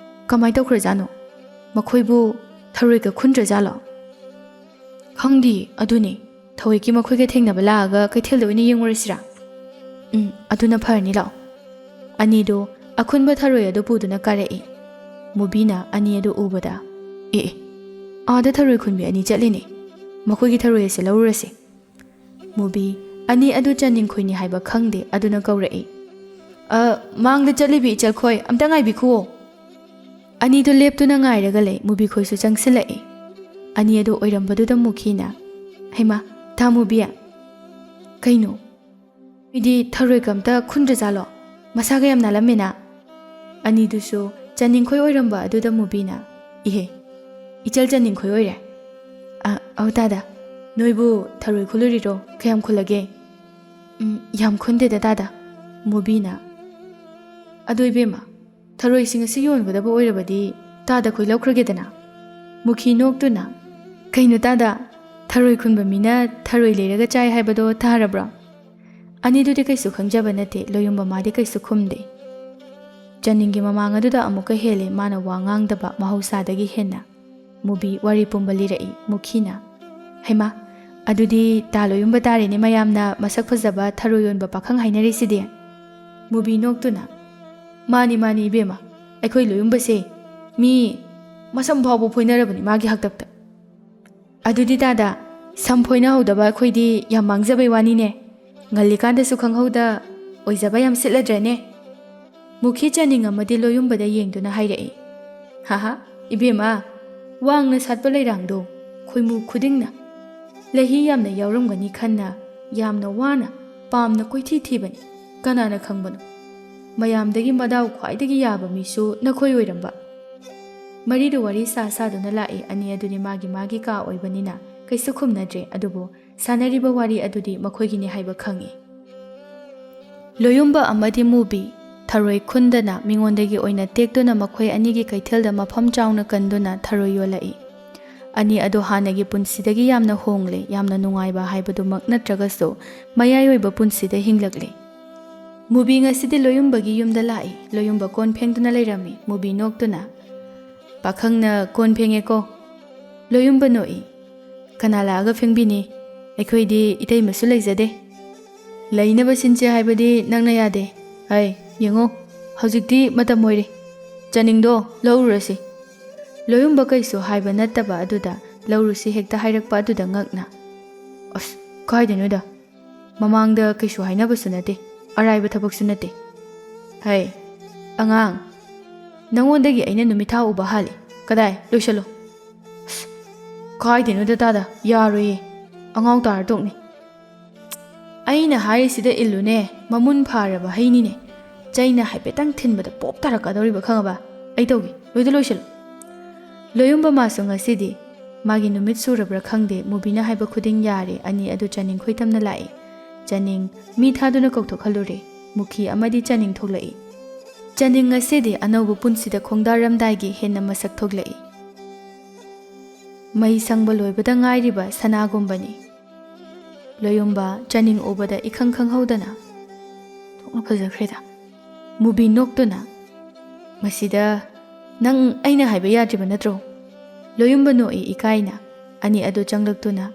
ꯀꯃꯥꯏ ꯇꯧꯈ꯭ꯔꯖꯥꯠꯅꯣ? ꯃꯈꯣꯏꯕꯨ ꯊꯔꯣꯏꯒ ꯈꯨꯟꯗ꯭ꯔꯖꯥꯠꯂꯣ?" "ꯈꯪꯗꯤꯌꯦ, ꯑꯗꯨꯅꯦ꯫ ꯊꯑꯣꯏꯀꯤ ꯃꯈꯣꯏꯒ ꯊꯦꯡꯅꯕ ꯂꯥꯛꯑꯒ ꯀꯩꯊꯦꯜꯗ ꯑꯣꯏꯅ ꯌꯦꯡꯉꯨꯔꯁꯤꯔꯥ?" "ꯎꯝ, ꯑꯗꯨꯅ ꯐꯔꯅꯤ, ꯂꯥꯛꯑꯣ꯫" ꯑꯅꯤꯗꯨ ꯑꯈꯨꯟꯕ ꯊꯔꯣꯏ ꯑꯗꯨ ꯄꯨꯗꯨꯅ ꯀꯥꯔꯛꯏ꯫ ꯃꯨꯕꯤꯅ ꯑꯅꯤ ꯑꯗꯨ ꯎꯕꯗ, "ꯑꯦ ꯑꯦ, ꯑꯥꯗ ꯊꯔꯣꯏ ꯈꯨꯟꯕꯤ ꯑꯅꯤ ꯆꯠꯂꯤꯅꯦ꯫ ꯃꯈꯣꯏꯒꯤ ꯊꯔꯣꯏ ꯑꯁꯦ ꯂꯧꯔꯨꯔꯁꯤ꯫" ꯃꯨꯕꯤ ꯑꯅꯤ ꯑꯗꯨ ꯆꯥꯅꯤꯡꯈꯣꯏꯅꯤ ꯍꯥꯏꯕ ꯈꯪꯗꯦ, ꯑꯗꯨꯅ ꯀꯧꯔꯛꯏ꯫ "ꯑ, ꯃꯥꯡꯗ ꯆꯠꯂꯤꯕꯤ ꯏꯆꯜꯈꯣꯏ, ꯑꯝꯇ ꯉꯥꯏꯕꯤꯈꯨꯋꯣ꯫" ꯑꯅꯤꯗꯨ ꯂꯦꯞꯇꯨꯅ ꯉꯥꯏꯔꯒ ꯂꯩ꯫ ꯃꯨꯕꯤꯈꯣꯏꯁꯨ ꯆꯪꯁꯤꯜꯂꯛꯏ꯫ ꯑꯅꯤ ꯑꯗꯨ ꯑꯣꯏꯔꯝꯕꯗꯨꯗ ꯃꯨꯈꯤꯅ, "ꯍꯩꯃꯥ, ꯇꯥ ꯃꯨꯕꯤ, ꯀꯩꯅꯣ? ꯃꯤꯗꯤ ꯊꯔꯣꯏꯒ ꯑꯝꯇ ꯈꯨꯟꯗ꯭ꯔꯖꯥꯠꯂꯣ? ꯃꯁꯥꯒ ꯌꯥꯝ ꯅꯥꯜꯂꯝꯃꯦꯅ꯫" ꯑꯅꯤꯗꯨꯁꯨ ꯆꯥꯅꯤꯡꯈꯣꯏ ꯑꯣꯏꯔꯝꯕ ꯑꯗꯨꯗ ꯃꯨꯕꯤꯅ, "ꯏꯍꯦ, ꯏꯆꯜ ꯆꯥꯅꯤꯡꯈꯣꯏ ꯑꯣꯏꯔꯦ꯫ ꯑ, ꯑꯧ ꯇꯥꯗ, ꯅꯣꯏꯕꯨ ꯊꯔꯣꯏ ꯈꯨꯜꯂꯨꯔꯤꯔꯣ? ꯀꯌꯥꯝ ꯈꯨꯜꯂꯒꯦ?" "ꯎꯝ, ꯌꯥꯝ ꯈꯨꯟꯗꯦꯗ ꯇꯥꯗ꯫" ꯃꯨꯕꯤꯅ, "ꯑꯗꯣ ꯏꯕꯦꯝꯃ, ꯊꯔꯣꯏꯁꯤꯡ ꯑꯁꯤ ꯌꯣꯟꯒꯗꯕ ꯑꯣꯏꯔꯕꯗꯤ ꯇꯥꯗ ꯈꯣꯏ ꯂꯧꯈ꯭ꯔꯒꯦꯗꯅ꯫" ꯃꯨꯈꯤ ꯅꯣꯛꯇꯨꯅ, "ꯀꯩꯅꯣ ꯇꯥꯗ, ꯊꯔꯣꯏ ꯈꯨꯟꯕ ꯃꯤꯅ ꯊꯔꯣꯏ ꯂꯩꯔꯒ ꯆꯥꯏ ꯍꯥꯏꯕꯗꯣ ꯇꯥꯔꯕ꯭ꯔꯣ?" ꯑꯅꯤꯗꯨꯗꯤ ꯀꯩꯁꯨ ꯈꯪꯖꯕ ꯅꯠꯇꯦ, ꯂꯣꯌꯨꯝꯕ ꯃꯥꯗꯤ ꯀꯩꯁꯨ ꯈꯨꯝꯗꯦ꯫ ꯆꯥꯅꯤꯡꯒꯤ ꯃꯃꯥꯡ ꯑꯗꯨꯗ ꯑꯃꯨꯛꯀ ꯍꯦꯜꯂꯦ ꯃꯥꯅ ꯋꯥ ꯉꯥꯡꯗꯕ ꯃꯍꯧꯁꯥꯗꯒꯤ ꯍꯦꯟꯅ꯫ ꯃꯨꯕꯤ ꯋꯥꯔꯤ ꯄꯨꯝꯕ ꯂꯤꯔꯛꯏ꯫ ꯃꯨꯈꯤꯅ, "ꯍꯩꯃꯥ, ꯑꯗꯨꯗꯤ ꯇꯥ ꯂꯣꯌꯨꯝꯕ ꯇꯥꯔꯦꯅꯦ ꯃꯌꯥꯝꯅ ꯃꯁꯛ ꯐꯖꯕ ꯊꯔꯣꯏ ꯌꯣꯟꯕ ꯄꯥꯈꯪ ꯍꯥꯏꯅꯔꯤꯁꯤꯗꯤ?" ꯃꯨꯕꯤ ꯅꯣꯛꯇꯨꯅ, "ꯃꯥꯅꯤ, ꯃꯥꯅꯤ ꯏꯕꯦꯝꯃ, ꯑꯩꯈꯣꯏ ꯂꯣꯌꯨꯝꯕꯁꯦ ꯃꯤ ꯃꯁꯝ ꯐꯥꯎꯕ ꯐꯣꯏꯅꯔꯕꯅꯤ ꯃꯥꯒꯤ ꯍꯥꯛꯇꯛꯇ꯫ ꯑꯗꯨꯗꯤ ꯇꯥꯗ, ꯁꯝ ꯐꯣꯏꯅꯍꯧꯗꯕ ꯑꯩꯈꯣꯏꯗꯤ ꯌꯥꯝ ꯃꯥꯡꯖꯕꯩ ꯋꯥꯅꯤꯅꯦ꯫ ꯉꯜꯂꯤꯀꯥꯟꯗꯁꯨ ꯈꯪꯍꯧꯗ ꯑꯣꯏꯖꯕ ꯌꯥꯝ ꯁꯤꯠꯂꯗ꯭ꯔꯅꯦ?" ꯃꯨꯈꯤ ꯆꯥꯅꯤꯡ ꯑꯃꯗꯤ ꯂꯣꯌꯨꯝꯕꯗ ꯌꯦꯡꯗꯨꯅ ꯍꯥꯏꯔꯛꯏ꯫ "ꯍꯥꯍꯥ, ꯏꯕꯦꯝꯃ, ꯋꯥꯡꯅ ꯁꯥꯠꯄ ꯂꯩꯔꯥꯡꯗꯣ ꯈꯣꯏꯃꯨ ꯈꯨꯗꯤꯡꯅ ꯂꯩꯍꯤ ꯌꯥꯝꯅ ꯌꯥꯎꯔꯝꯒꯅꯤ ꯈꯟꯅ ꯌꯥꯝꯅ ꯋꯥꯅ ꯄꯥꯝꯅ ꯀꯣꯏꯊꯤ ꯊꯤꯕꯅꯤ꯫ ꯀꯅꯥꯅ ꯈꯪꯕꯅꯣ? ꯃꯌꯥꯝꯗꯒꯤ ꯃꯗꯥꯎ ꯈ꯭ꯋꯥꯏꯗꯒꯤ ꯌꯥꯕ ꯃꯤꯁꯨ ꯅꯈꯣꯏ ꯑꯣꯏꯔꯝꯕ꯫" ꯃꯔꯤꯗꯨ ꯋꯥꯔꯤ ꯁꯥ ꯁꯥꯗꯨꯅ ꯂꯥꯛꯏ꯫ ꯑꯅꯤ ꯑꯗꯨꯗꯤ ꯃꯥꯒꯤ ꯃꯥꯒꯤ ꯀꯥ ꯑꯣꯏꯕꯅꯤꯅ ꯀꯩꯁꯨ ꯈꯨꯝꯅꯗ꯭ꯔꯦ꯫ ꯑꯗꯨꯕꯨ ꯁꯥꯟꯅꯔꯤꯕ ꯋꯥꯔꯤ ꯑꯗꯨꯗꯤ ꯃꯈꯣꯏꯒꯤꯅꯤ ꯍꯥꯏꯕ ꯈꯪꯏ꯫ ꯂꯣꯌꯨꯝꯕ ꯑꯃꯗꯤ ꯃꯨꯕꯤ ꯊꯔꯣꯏ ꯈꯨꯟꯗꯅ ꯃꯤꯉꯣꯟꯗꯒꯤ ꯑꯣꯏꯅ ꯇꯦꯛꯇꯨꯅ ꯃꯈꯣꯏ ꯑꯅꯤꯒꯤ ꯀꯩꯊꯦꯜꯗ ꯃꯐꯝ ꯆꯥꯎꯅ ꯀꯟꯗꯨꯅ ꯊꯔꯣꯏ ꯌꯣꯜꯂꯛꯏ꯫ ꯑꯅꯤ ꯑꯗꯨ ꯍꯥꯟꯅꯒꯤ ꯄꯨꯟꯁꯤꯗꯒꯤ ꯌꯥꯝꯅ ꯍꯣꯡꯂꯦ, ꯌꯥꯝꯅ ꯅꯨꯡꯉꯥꯏꯕ ꯍꯥꯏꯕꯗꯨꯃꯛ ꯅꯠꯇ꯭ꯔꯒꯁꯨ ꯃꯌꯥꯏ ꯑꯣꯏꯕ ꯄꯨꯟꯁꯤꯗ ꯍꯤꯡꯂꯛꯂꯦ꯫ ꯃꯨꯕꯤ ꯉꯁꯤꯗꯤ ꯂꯣꯌꯨꯝꯕꯒꯤ ꯌꯨꯝꯗ ꯂꯥꯛꯏ꯫ ꯂꯣꯌꯨꯝꯕ ꯀꯣꯟ ꯐꯦꯡꯗꯨꯅ ꯂꯩꯔꯝꯃꯤ꯫ ꯃꯨꯕꯤ ꯅꯣꯛꯇꯨꯅ, "ꯄꯥꯈꯪꯅ ꯀꯣꯟ ꯐꯦꯡꯉꯦꯀꯣ?" ꯂꯣꯌꯨꯝꯕ ꯅꯣꯛꯏ꯫ "ꯀꯅꯥ ꯂꯥꯛꯑꯒ ꯐꯦꯡꯕꯤꯅꯤ? ꯑꯩꯈꯣꯏꯗꯤ ꯏꯇꯩꯃꯁꯨ ꯂꯩꯖꯗꯦ꯫ ꯂꯩꯅꯕ ꯁꯤꯟꯁꯦ ꯍꯥꯏꯕꯗꯤ ꯅꯪꯅ ꯌꯥꯗꯦ꯫ ꯍꯩ, ꯌꯦꯡꯉꯣ, ꯍꯧꯖꯤꯛꯇꯤ ꯃꯇꯝ ꯑꯣꯏꯔꯦ꯫ ꯆꯥꯅꯤꯡꯗꯣ ꯂꯧꯔꯨꯔꯁꯤ꯫" ꯂꯣꯌꯨꯝꯕ ꯀꯩꯁꯨ ꯍꯥꯏꯕ ꯅꯠꯇꯕ ꯑꯗꯨꯗ ꯂꯧꯔꯨꯁꯤ ꯍꯦꯛꯇ ꯍꯥꯏꯔꯛꯄ ꯑꯗꯨꯗ ꯉꯛꯅ, "ꯑꯁ, ꯀꯥꯏꯗꯅꯣꯗ? ꯃꯃꯥꯡꯗ ꯀꯩꯁꯨ ꯍꯥꯏꯅꯕꯁꯨ ꯅꯠꯇꯦ, ꯑꯔꯥꯏꯕ ꯊꯕꯛꯁꯨ ꯅꯠꯇꯦ꯫ ꯍꯩ, ꯑꯉꯥꯡ, ꯅꯉꯣꯟꯗꯒꯤ ꯑꯩꯅ ꯅꯨꯃꯤꯠ ꯊꯥ ꯎꯕ ꯍꯥꯜꯂꯤ꯫ ꯀꯗꯥꯏ? ꯂꯣꯏꯁꯜꯂꯣ꯫" "ꯑꯁ, ꯀꯥꯏꯗꯩꯅꯣꯗ ꯇꯥꯗ, ꯌꯥꯔꯣꯏꯌꯦ, ꯑꯉꯥꯎ ꯇꯥꯔ ꯇꯣꯛꯅꯤ꯫" "ꯑꯩꯅ ꯍꯥꯏꯔꯤꯁꯤꯗ ꯏꯜꯂꯨꯅꯦ, ꯃꯃꯨꯟ ꯐꯥꯔꯕ ꯍꯩꯅꯤꯅꯦ꯫ ꯆꯩꯅ ꯍꯥꯏꯐꯦꯠꯇꯪ ꯊꯤꯟꯕꯗ ꯄꯣꯞ ꯇꯥꯔꯛꯀꯗꯧꯔꯤꯕ, ꯈꯪꯉꯕ? ꯑꯩ ꯇꯧꯒꯦ, ꯂꯣꯏꯗ ꯂꯣꯏꯁꯜꯂꯨ꯫" ꯂꯣꯌꯨꯝꯕ ꯃꯥꯁꯨ ꯉꯁꯤꯗꯤ ꯃꯥꯒꯤ ꯅꯨꯃꯤꯠ ꯁꯨꯔꯕ꯭ꯔꯥ ꯈꯪꯗꯦ, ꯃꯨꯕꯤꯅ ꯍꯥꯏꯕ ꯈꯨꯗꯤꯡ ꯌꯥꯔꯦ꯫ ꯑꯅꯤ ꯑꯗꯨ ꯆꯥꯅꯤꯡ ꯈꯣꯏꯇꯝꯅ ꯂꯥꯛꯏ꯫ ꯆꯥꯅꯤꯡ ꯃꯤ ꯊꯥꯗꯨꯅ ꯀꯧꯊꯣꯛꯍꯜꯂꯨꯔꯦ꯫ ꯃꯨꯈꯤ ꯑꯃꯗꯤ ꯆꯥꯅꯤꯡ ꯊꯣꯛꯂꯛꯏ꯫ ꯆꯥꯅꯤꯡ ꯉꯁꯤꯗꯤ ꯑꯅꯧꯕ ꯄꯨꯟꯁꯤꯗ ꯈꯣꯡꯗꯥꯔꯝꯗꯥꯏꯒꯤ ꯍꯦꯟꯅ ꯃꯁꯛ ꯊꯣꯛꯂꯛꯏ꯫ ꯃꯩ ꯁꯪꯕ ꯂꯣꯏꯕꯗ ꯉꯥꯏꯔꯤꯕ ꯁꯅꯥꯒꯨꯝꯕꯅꯤ꯫ ꯂꯣꯌꯨꯝꯕ ꯆꯥꯅꯤꯡ ꯎꯕꯗ ꯏꯈꯪ ꯈꯪꯍꯧꯗꯅ ꯊꯣꯛꯅ ꯐꯖꯈ꯭ꯔꯦꯗ꯫ ꯃꯨꯕꯤ ꯅꯣꯛꯇꯨꯅ, "ꯃꯁꯤꯗ ꯅꯪ ꯑꯩꯅ ꯍꯥꯏꯕ ꯌꯥꯗ꯭ꯔꯤꯕ ꯅꯠꯇ꯭ꯔꯣ?" ꯂꯣꯌꯨꯝꯕ ꯅꯣꯛꯏ ꯏꯀꯥꯏꯅ꯫ ꯑꯅꯤ ꯑꯗꯨ ꯆꯪꯂꯛꯇꯨꯅ,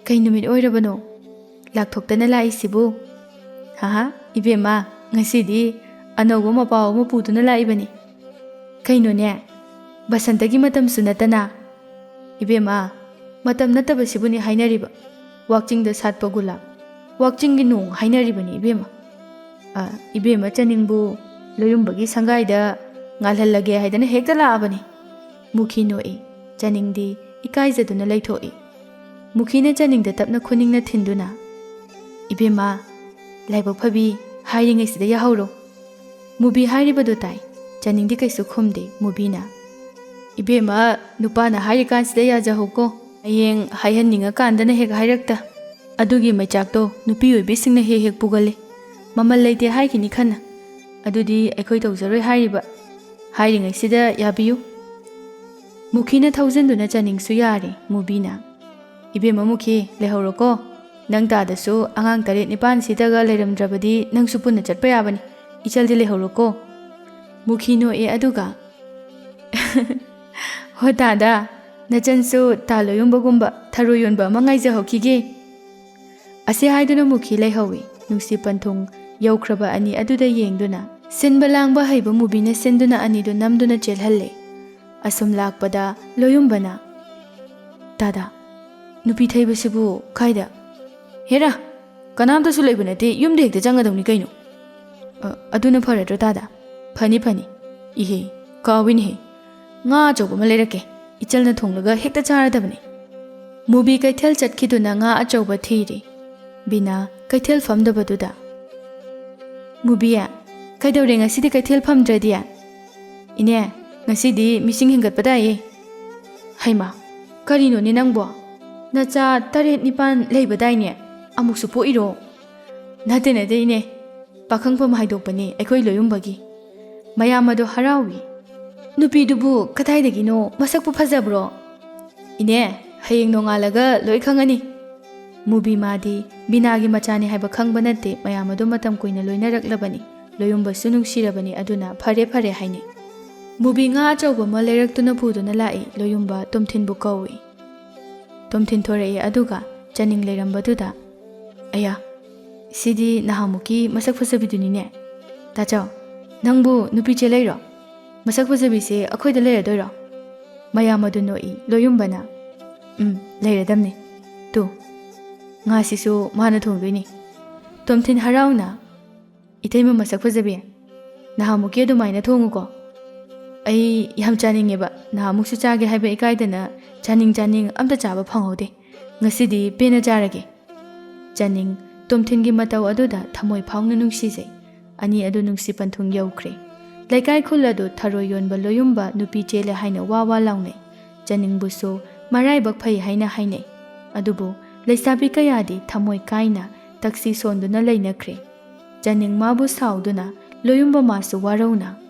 "ꯀꯩ ꯅꯨꯃꯤꯠ ꯑꯣꯏꯔꯕꯅꯣ ꯂꯥꯛꯊꯣꯛꯇꯅ ꯂꯥꯛꯏꯁꯤꯕꯨ?" "ꯍꯥꯍꯥ, ꯏꯕꯦꯝꯃ, ꯉꯁꯤꯗꯤ ꯑꯅꯧꯕ ꯃꯄꯥꯎ ꯑꯃ ꯄꯨꯗꯨꯅ ꯂꯥꯛꯏꯕꯅꯤ꯫" "ꯀꯩꯅꯣꯅꯦ, ꯕꯁꯟꯇꯒꯤ ꯃꯇꯝꯁꯨ ꯅꯠꯇꯅ?" "ꯏꯕꯦꯝꯃ, ꯃꯇꯝ ꯅꯠꯇꯕꯁꯤꯕꯨꯅꯤ ꯍꯥꯏꯅꯔꯤꯕ, ꯋꯥꯛꯆꯤꯡꯗ ꯁꯥꯠꯄ ꯒꯨꯂꯥꯞ꯫ ꯋꯥꯛꯆꯤꯡꯒꯤ ꯅꯣꯡ ꯍꯥꯏꯅꯔꯤꯕꯅꯤ ꯏꯕꯦꯝꯃ꯫ ꯑ, ꯏꯕꯦꯝꯃ ꯆꯅꯤꯡꯕꯨ ꯂꯣꯌꯨꯝꯕꯒꯤ ꯁꯪꯒꯥꯏꯗ ꯉꯥꯜꯍꯜꯂꯒꯦ ꯍꯥꯏꯗꯅ ꯍꯦꯛꯇ ꯂꯥꯛꯑꯕꯅꯤ꯫ ꯃꯨꯈꯤ ꯅꯣꯛꯏ꯫ ꯆꯅꯤꯡꯗꯤ ꯏꯀꯥꯏꯖꯗꯨꯅ ꯂꯩꯊꯣꯛꯏ꯫ ꯃꯨꯈꯤꯅ ꯆꯅꯤꯡꯗ ꯇꯞꯅ ꯈꯨꯅꯤꯡꯅ ꯊꯤꯟꯗꯨꯅ, "ꯏꯕꯦꯝꯃ, ꯂꯥꯏꯕꯛ ꯐꯕꯤ, ꯍꯥꯏꯔꯤꯉꯩꯁꯤꯗ ꯌꯥꯍꯧꯔꯣ꯫" ꯃꯨꯕꯤ ꯍꯥꯏꯔꯤꯕꯗꯨ ꯇꯥꯏ꯫ ꯆꯅꯤꯡꯗꯤ ꯀꯩꯁꯨ ꯈꯨꯝꯗꯦ꯫ ꯃꯨꯕꯤꯅ, "ꯏꯕꯦꯝꯃ, ꯅꯨꯄꯥꯅ ꯍꯥꯏꯔꯤꯀꯥꯟꯁꯤꯗ ꯌꯥꯖꯍꯧꯀꯣ꯫ ꯍꯌꯦꯡ ꯍꯥꯏꯍꯟꯅꯤꯡꯉꯀꯥꯟꯗꯅ ꯍꯦꯛ ꯍꯥꯏꯔꯛꯇ꯫ ꯑꯗꯨꯒꯤ ꯃꯩꯆꯥꯛꯇꯣ ꯅꯨꯄꯤ ꯑꯣꯏꯕꯤꯁꯤꯡꯅ ꯍꯦꯛ ꯍꯦꯛ ꯄꯨꯒꯜꯂꯤ꯫ ꯃꯃꯜ ꯂꯩꯇꯦ ꯍꯥꯏꯈꯤꯅꯤ ꯈꯟꯅ꯫ ꯑꯗꯨꯗꯤ ꯑꯩꯈꯣꯏ ꯇꯧꯖꯔꯣꯏ ꯍꯥꯏꯔꯤꯕ꯫ ꯍꯥꯏꯔꯤꯉꯩꯁꯤꯗ ꯌꯥꯕꯤꯌꯨ꯫" ꯃꯨꯈꯤꯅ ꯊꯧꯖꯤꯟꯗꯨꯅ ꯆꯅꯤꯡꯁꯨ ꯌꯥꯔꯦ꯫ ꯃꯨꯕꯤꯅ, "ꯏꯕꯦꯝꯃ ꯃꯨꯈꯤ, ꯂꯩꯍꯧꯔꯣꯀꯣ꯫ ꯅꯪ ꯇꯥꯗꯁꯨ ꯑꯉꯥꯡ ꯇꯔꯦꯠ ꯅꯤꯄꯥꯟ ꯁꯤꯗꯒ ꯂꯩꯔꯝꯗ꯭ꯔꯕꯗꯤ ꯅꯪꯁꯨ ꯄꯨꯟꯅ ꯆꯠꯄ ꯌꯥꯕꯅꯤ꯫ ꯏꯆꯜꯗꯤ ꯂꯩꯍꯧꯔꯣꯀꯣ꯫" ꯃꯨꯈꯤ ꯅꯣꯛꯑꯦ ꯑꯗꯨꯒ, "ꯍꯣ ꯇꯥꯗ, ꯅꯆꯟꯁꯨ ꯇꯥ ꯂꯣꯌꯨꯝꯕꯒꯨꯝꯕ ꯊꯔꯣꯏ ꯌꯣꯟꯕ ꯑꯃ ꯉꯥꯏꯖꯍꯧꯈꯤꯒꯦ꯫" ꯑꯁꯤ ꯍꯥꯏꯗꯨꯅ ꯃꯨꯈꯤ ꯂꯩꯍꯧꯏ꯫ ꯅꯨꯡꯁꯤ ꯄꯟꯊꯨꯡ ꯌꯧꯈ꯭ꯔꯕ ꯑꯅꯤ ꯑꯗꯨꯗ ꯌꯦꯡꯗꯨꯅ, ꯁꯤꯟꯕ ꯂꯥꯡꯕ ꯍꯩꯕ ꯃꯨꯕꯤꯅ ꯁꯤꯟꯗꯨꯅ ꯑꯅꯤꯗꯨ ꯅꯝꯗꯨꯅ ꯆꯦꯜꯍꯜꯂꯦ꯫ ꯑꯁꯨꯝ ꯂꯥꯛꯄꯗ ꯂꯣꯌꯨꯝꯕꯅ, "ꯇꯥꯗ, ꯅꯨꯄꯤ ꯊꯩꯕꯁꯤꯕꯨ ꯀꯥꯏꯗ? ꯍꯦꯔꯥ, ꯀꯅꯥꯝꯇꯁꯨ ꯂꯩꯕ ꯅꯠꯇꯦ, ꯌꯨꯝꯗ ꯍꯦꯛꯇ ꯆꯪꯒꯗꯧꯅꯤ ꯀꯩꯅꯣ꯫" "ꯑ, ꯑꯗꯨꯅ ꯐꯔꯗ꯭ꯔꯣ ꯇꯥꯗ?" "ꯐꯅꯤ, ꯐꯅꯤ꯫ ꯏꯍꯦ, ꯀꯥꯎꯏꯅꯦꯍꯦ꯫ ꯉꯥ ꯑꯆꯧꯕ ꯑꯃ ꯂꯩꯔꯛꯀꯦ꯫ ꯏꯆꯜꯅ ꯊꯣꯡꯂꯒ ꯍꯦꯛꯇ ꯆꯥꯔꯗꯕꯅꯤ꯫" ꯃꯨꯕꯤ ꯀꯩꯊꯦꯜ ꯆꯠꯈꯤꯗꯨꯅ ꯉꯥ ꯑꯆꯧꯕ ꯊꯤꯔꯦ꯫ ꯕꯤꯅꯥ ꯀꯩꯊꯦꯜ ꯐꯝꯗꯕꯗꯨꯗ, "ꯃꯨꯕꯤ, ꯀꯩꯗꯧꯔꯦ ꯉꯁꯤꯗꯤ ꯀꯩꯊꯦꯜ ꯐꯝꯗ꯭ꯔꯗꯤ?" "ꯏꯅꯦ, ꯉꯁꯤꯗꯤ ꯃꯤꯁꯤꯡ ꯍꯦꯟꯒꯠꯄ ꯇꯥꯏꯌꯦ꯫" "ꯍꯩꯃꯥ, ꯀꯔꯤꯅꯣꯅꯦ ꯅꯪꯕꯣ? ꯅꯆꯥ ꯇꯔꯦꯠ ꯅꯤꯄꯥꯟ ꯂꯩꯕꯗꯥꯏꯅꯦ? ꯑꯃꯨꯛꯁꯨ ꯄꯣꯛꯏꯔꯣ?" "ꯅꯠꯇꯦ, ꯅꯠꯇꯦ ꯏꯅꯦ, ꯄꯥꯈꯪꯐꯝ ꯍꯥꯏꯗꯣꯛꯄꯅꯦ ꯑꯩꯈꯣꯏ ꯂꯣꯌꯨꯝꯕꯒꯤ꯫ ꯃꯌꯥꯝ ꯑꯗꯣ ꯍꯔꯥꯎꯏ꯫" "ꯅꯨꯄꯤꯗꯨꯕꯨ ꯀꯗꯥꯏꯗꯒꯤꯅꯣ? ꯃꯁꯛꯄꯨ ꯐꯖꯕ꯭ꯔꯣ?" "ꯏꯅꯦ, ꯍꯌꯦꯡ ꯅꯣꯡꯉꯥꯜꯂꯒ ꯂꯣꯏ ꯈꯪꯉꯅꯤ꯫" ꯃꯨꯕꯤ ꯃꯥꯗꯤ ꯕꯤꯅꯥꯒꯤ ꯃꯆꯥꯅꯤ ꯍꯥꯏꯕ ꯈꯪꯕ ꯅꯠꯇꯦ, ꯃꯌꯥꯝ ꯑꯗꯨ ꯃꯇꯝ ꯀꯨꯏꯅ ꯂꯣꯏꯅꯔꯛꯂꯕꯅꯤ꯫ ꯂꯣꯌꯨꯝꯕꯁꯨ ꯅꯨꯡꯁꯤꯔꯕꯅꯤ, ꯑꯗꯨꯅ "ꯐꯔꯦ, ꯐꯔꯦ" ꯍꯥꯏꯅꯩ꯫ ꯃꯨꯕꯤ ꯉꯥ ꯑꯆꯧꯕ ꯑꯃ ꯂꯩꯔꯛꯇꯨꯅ ꯄꯨꯗꯨꯅ ꯂꯥꯛꯏ꯫ ꯂꯣꯌꯨꯝꯕ ꯇꯣꯝꯊꯤꯟꯕꯨ ꯀꯧꯏ꯫ ꯇꯣꯝꯊꯤꯟ ꯊꯣꯔꯛꯏ, ꯑꯗꯨꯒ ꯆꯅꯤꯡ ꯂꯩꯔꯝꯕꯗꯨꯗ, "ꯑꯌꯥ, ꯁꯤꯗꯤ ꯅꯍꯥꯟꯃꯨꯛꯀꯤ ꯃꯁꯛ ꯐꯖꯕꯤꯗꯨꯅꯤꯅꯦ꯫ ꯇꯥꯆꯧ, ꯅꯪꯕꯨ ꯅꯨꯄꯤ ꯆꯦꯜꯂꯛꯏꯔꯣ? ꯃꯁꯛ ꯐꯖꯕꯤꯁꯦ ꯑꯩꯈꯣꯏꯗ ꯂꯩꯔꯗꯣꯏꯔꯣ?" ꯃꯌꯥꯝ ꯑꯗꯨ ꯅꯣꯛꯏ꯫ ꯂꯣꯌꯨꯝꯕꯅ, "ꯎꯝ, ꯂꯩꯔꯗꯝꯅꯤ꯫ ꯇꯨ, ꯉꯥꯁꯤꯁꯨ ꯃꯥꯅ ꯊꯣꯡꯗꯣꯏꯅꯤ꯫ ꯇꯣꯝꯊꯤꯟ ꯍꯔꯥꯎꯅ, "ꯏꯇꯩꯃ ꯃꯁꯛ ꯐꯖꯕꯤ, ꯅꯍꯥꯟꯃꯨꯛꯀꯤ ꯑꯗꯨꯃꯥꯏꯅ ꯊꯣꯡꯉꯨꯀꯣ꯫ ꯑꯩ ꯌꯥꯝ ꯆꯥꯅꯤꯡꯉꯦꯕ, ꯅꯍꯥꯟꯃꯨꯛꯁꯨ ꯆꯥꯒꯦ ꯍꯥꯏꯕ ꯏꯀꯥꯏꯗꯅ ꯆꯥꯅꯤꯡ ꯆꯥꯅꯤꯡ ꯑꯝꯇ ꯆꯥꯕ ꯐꯪꯍꯧꯗꯦ꯫ ꯉꯁꯤꯗꯤ ꯄꯦꯟꯅ ꯆꯥꯔꯒꯦ꯫" ꯆꯅꯤꯡ ꯇꯣꯝꯊꯤꯟꯒꯤ ꯃꯇꯧ ꯑꯗꯨꯗ ꯊꯃꯣꯏ ꯐꯥꯎꯅ ꯅꯨꯡꯁꯤꯖꯩ꯫ ꯑꯅꯤ ꯑꯗꯨ ꯅꯨꯡꯁꯤ ꯄꯟꯊꯨꯡ ꯌꯧꯈ꯭ꯔꯦ꯫ ꯂꯩꯀꯥꯏ ꯈꯨꯜ ꯑꯗꯨ ꯊꯔꯣꯏ ꯌꯣꯟꯕ ꯂꯣꯌꯨꯝꯕ ꯅꯨꯄꯤ ꯆꯦꯜꯂꯦ ꯍꯥꯏꯅ ꯋꯥ ꯋꯥ ꯂꯥꯎꯅꯩ꯫ ꯆꯅꯤꯡꯕꯨꯁꯨ ꯃꯔꯥꯏꯕꯛ ꯐꯩ ꯍꯥꯏꯅ ꯍꯥꯏꯅꯩ꯫ ꯑꯗꯨꯕꯨ ꯂꯩꯁꯥꯕꯤ ꯀꯌꯥꯗꯤ ꯊꯃꯣꯏ ꯀꯥꯏꯅ ꯇꯛꯁꯤ ꯁꯣꯟꯗꯨꯅ ꯂꯩꯅꯈ꯭ꯔꯦ꯫ ꯆꯅꯤꯡ ꯃꯥꯕꯨ ꯁꯥꯎꯗꯨꯅ ꯂꯣꯌꯨꯝꯕ ꯃꯥꯁꯨ ꯋꯥꯔꯧꯅ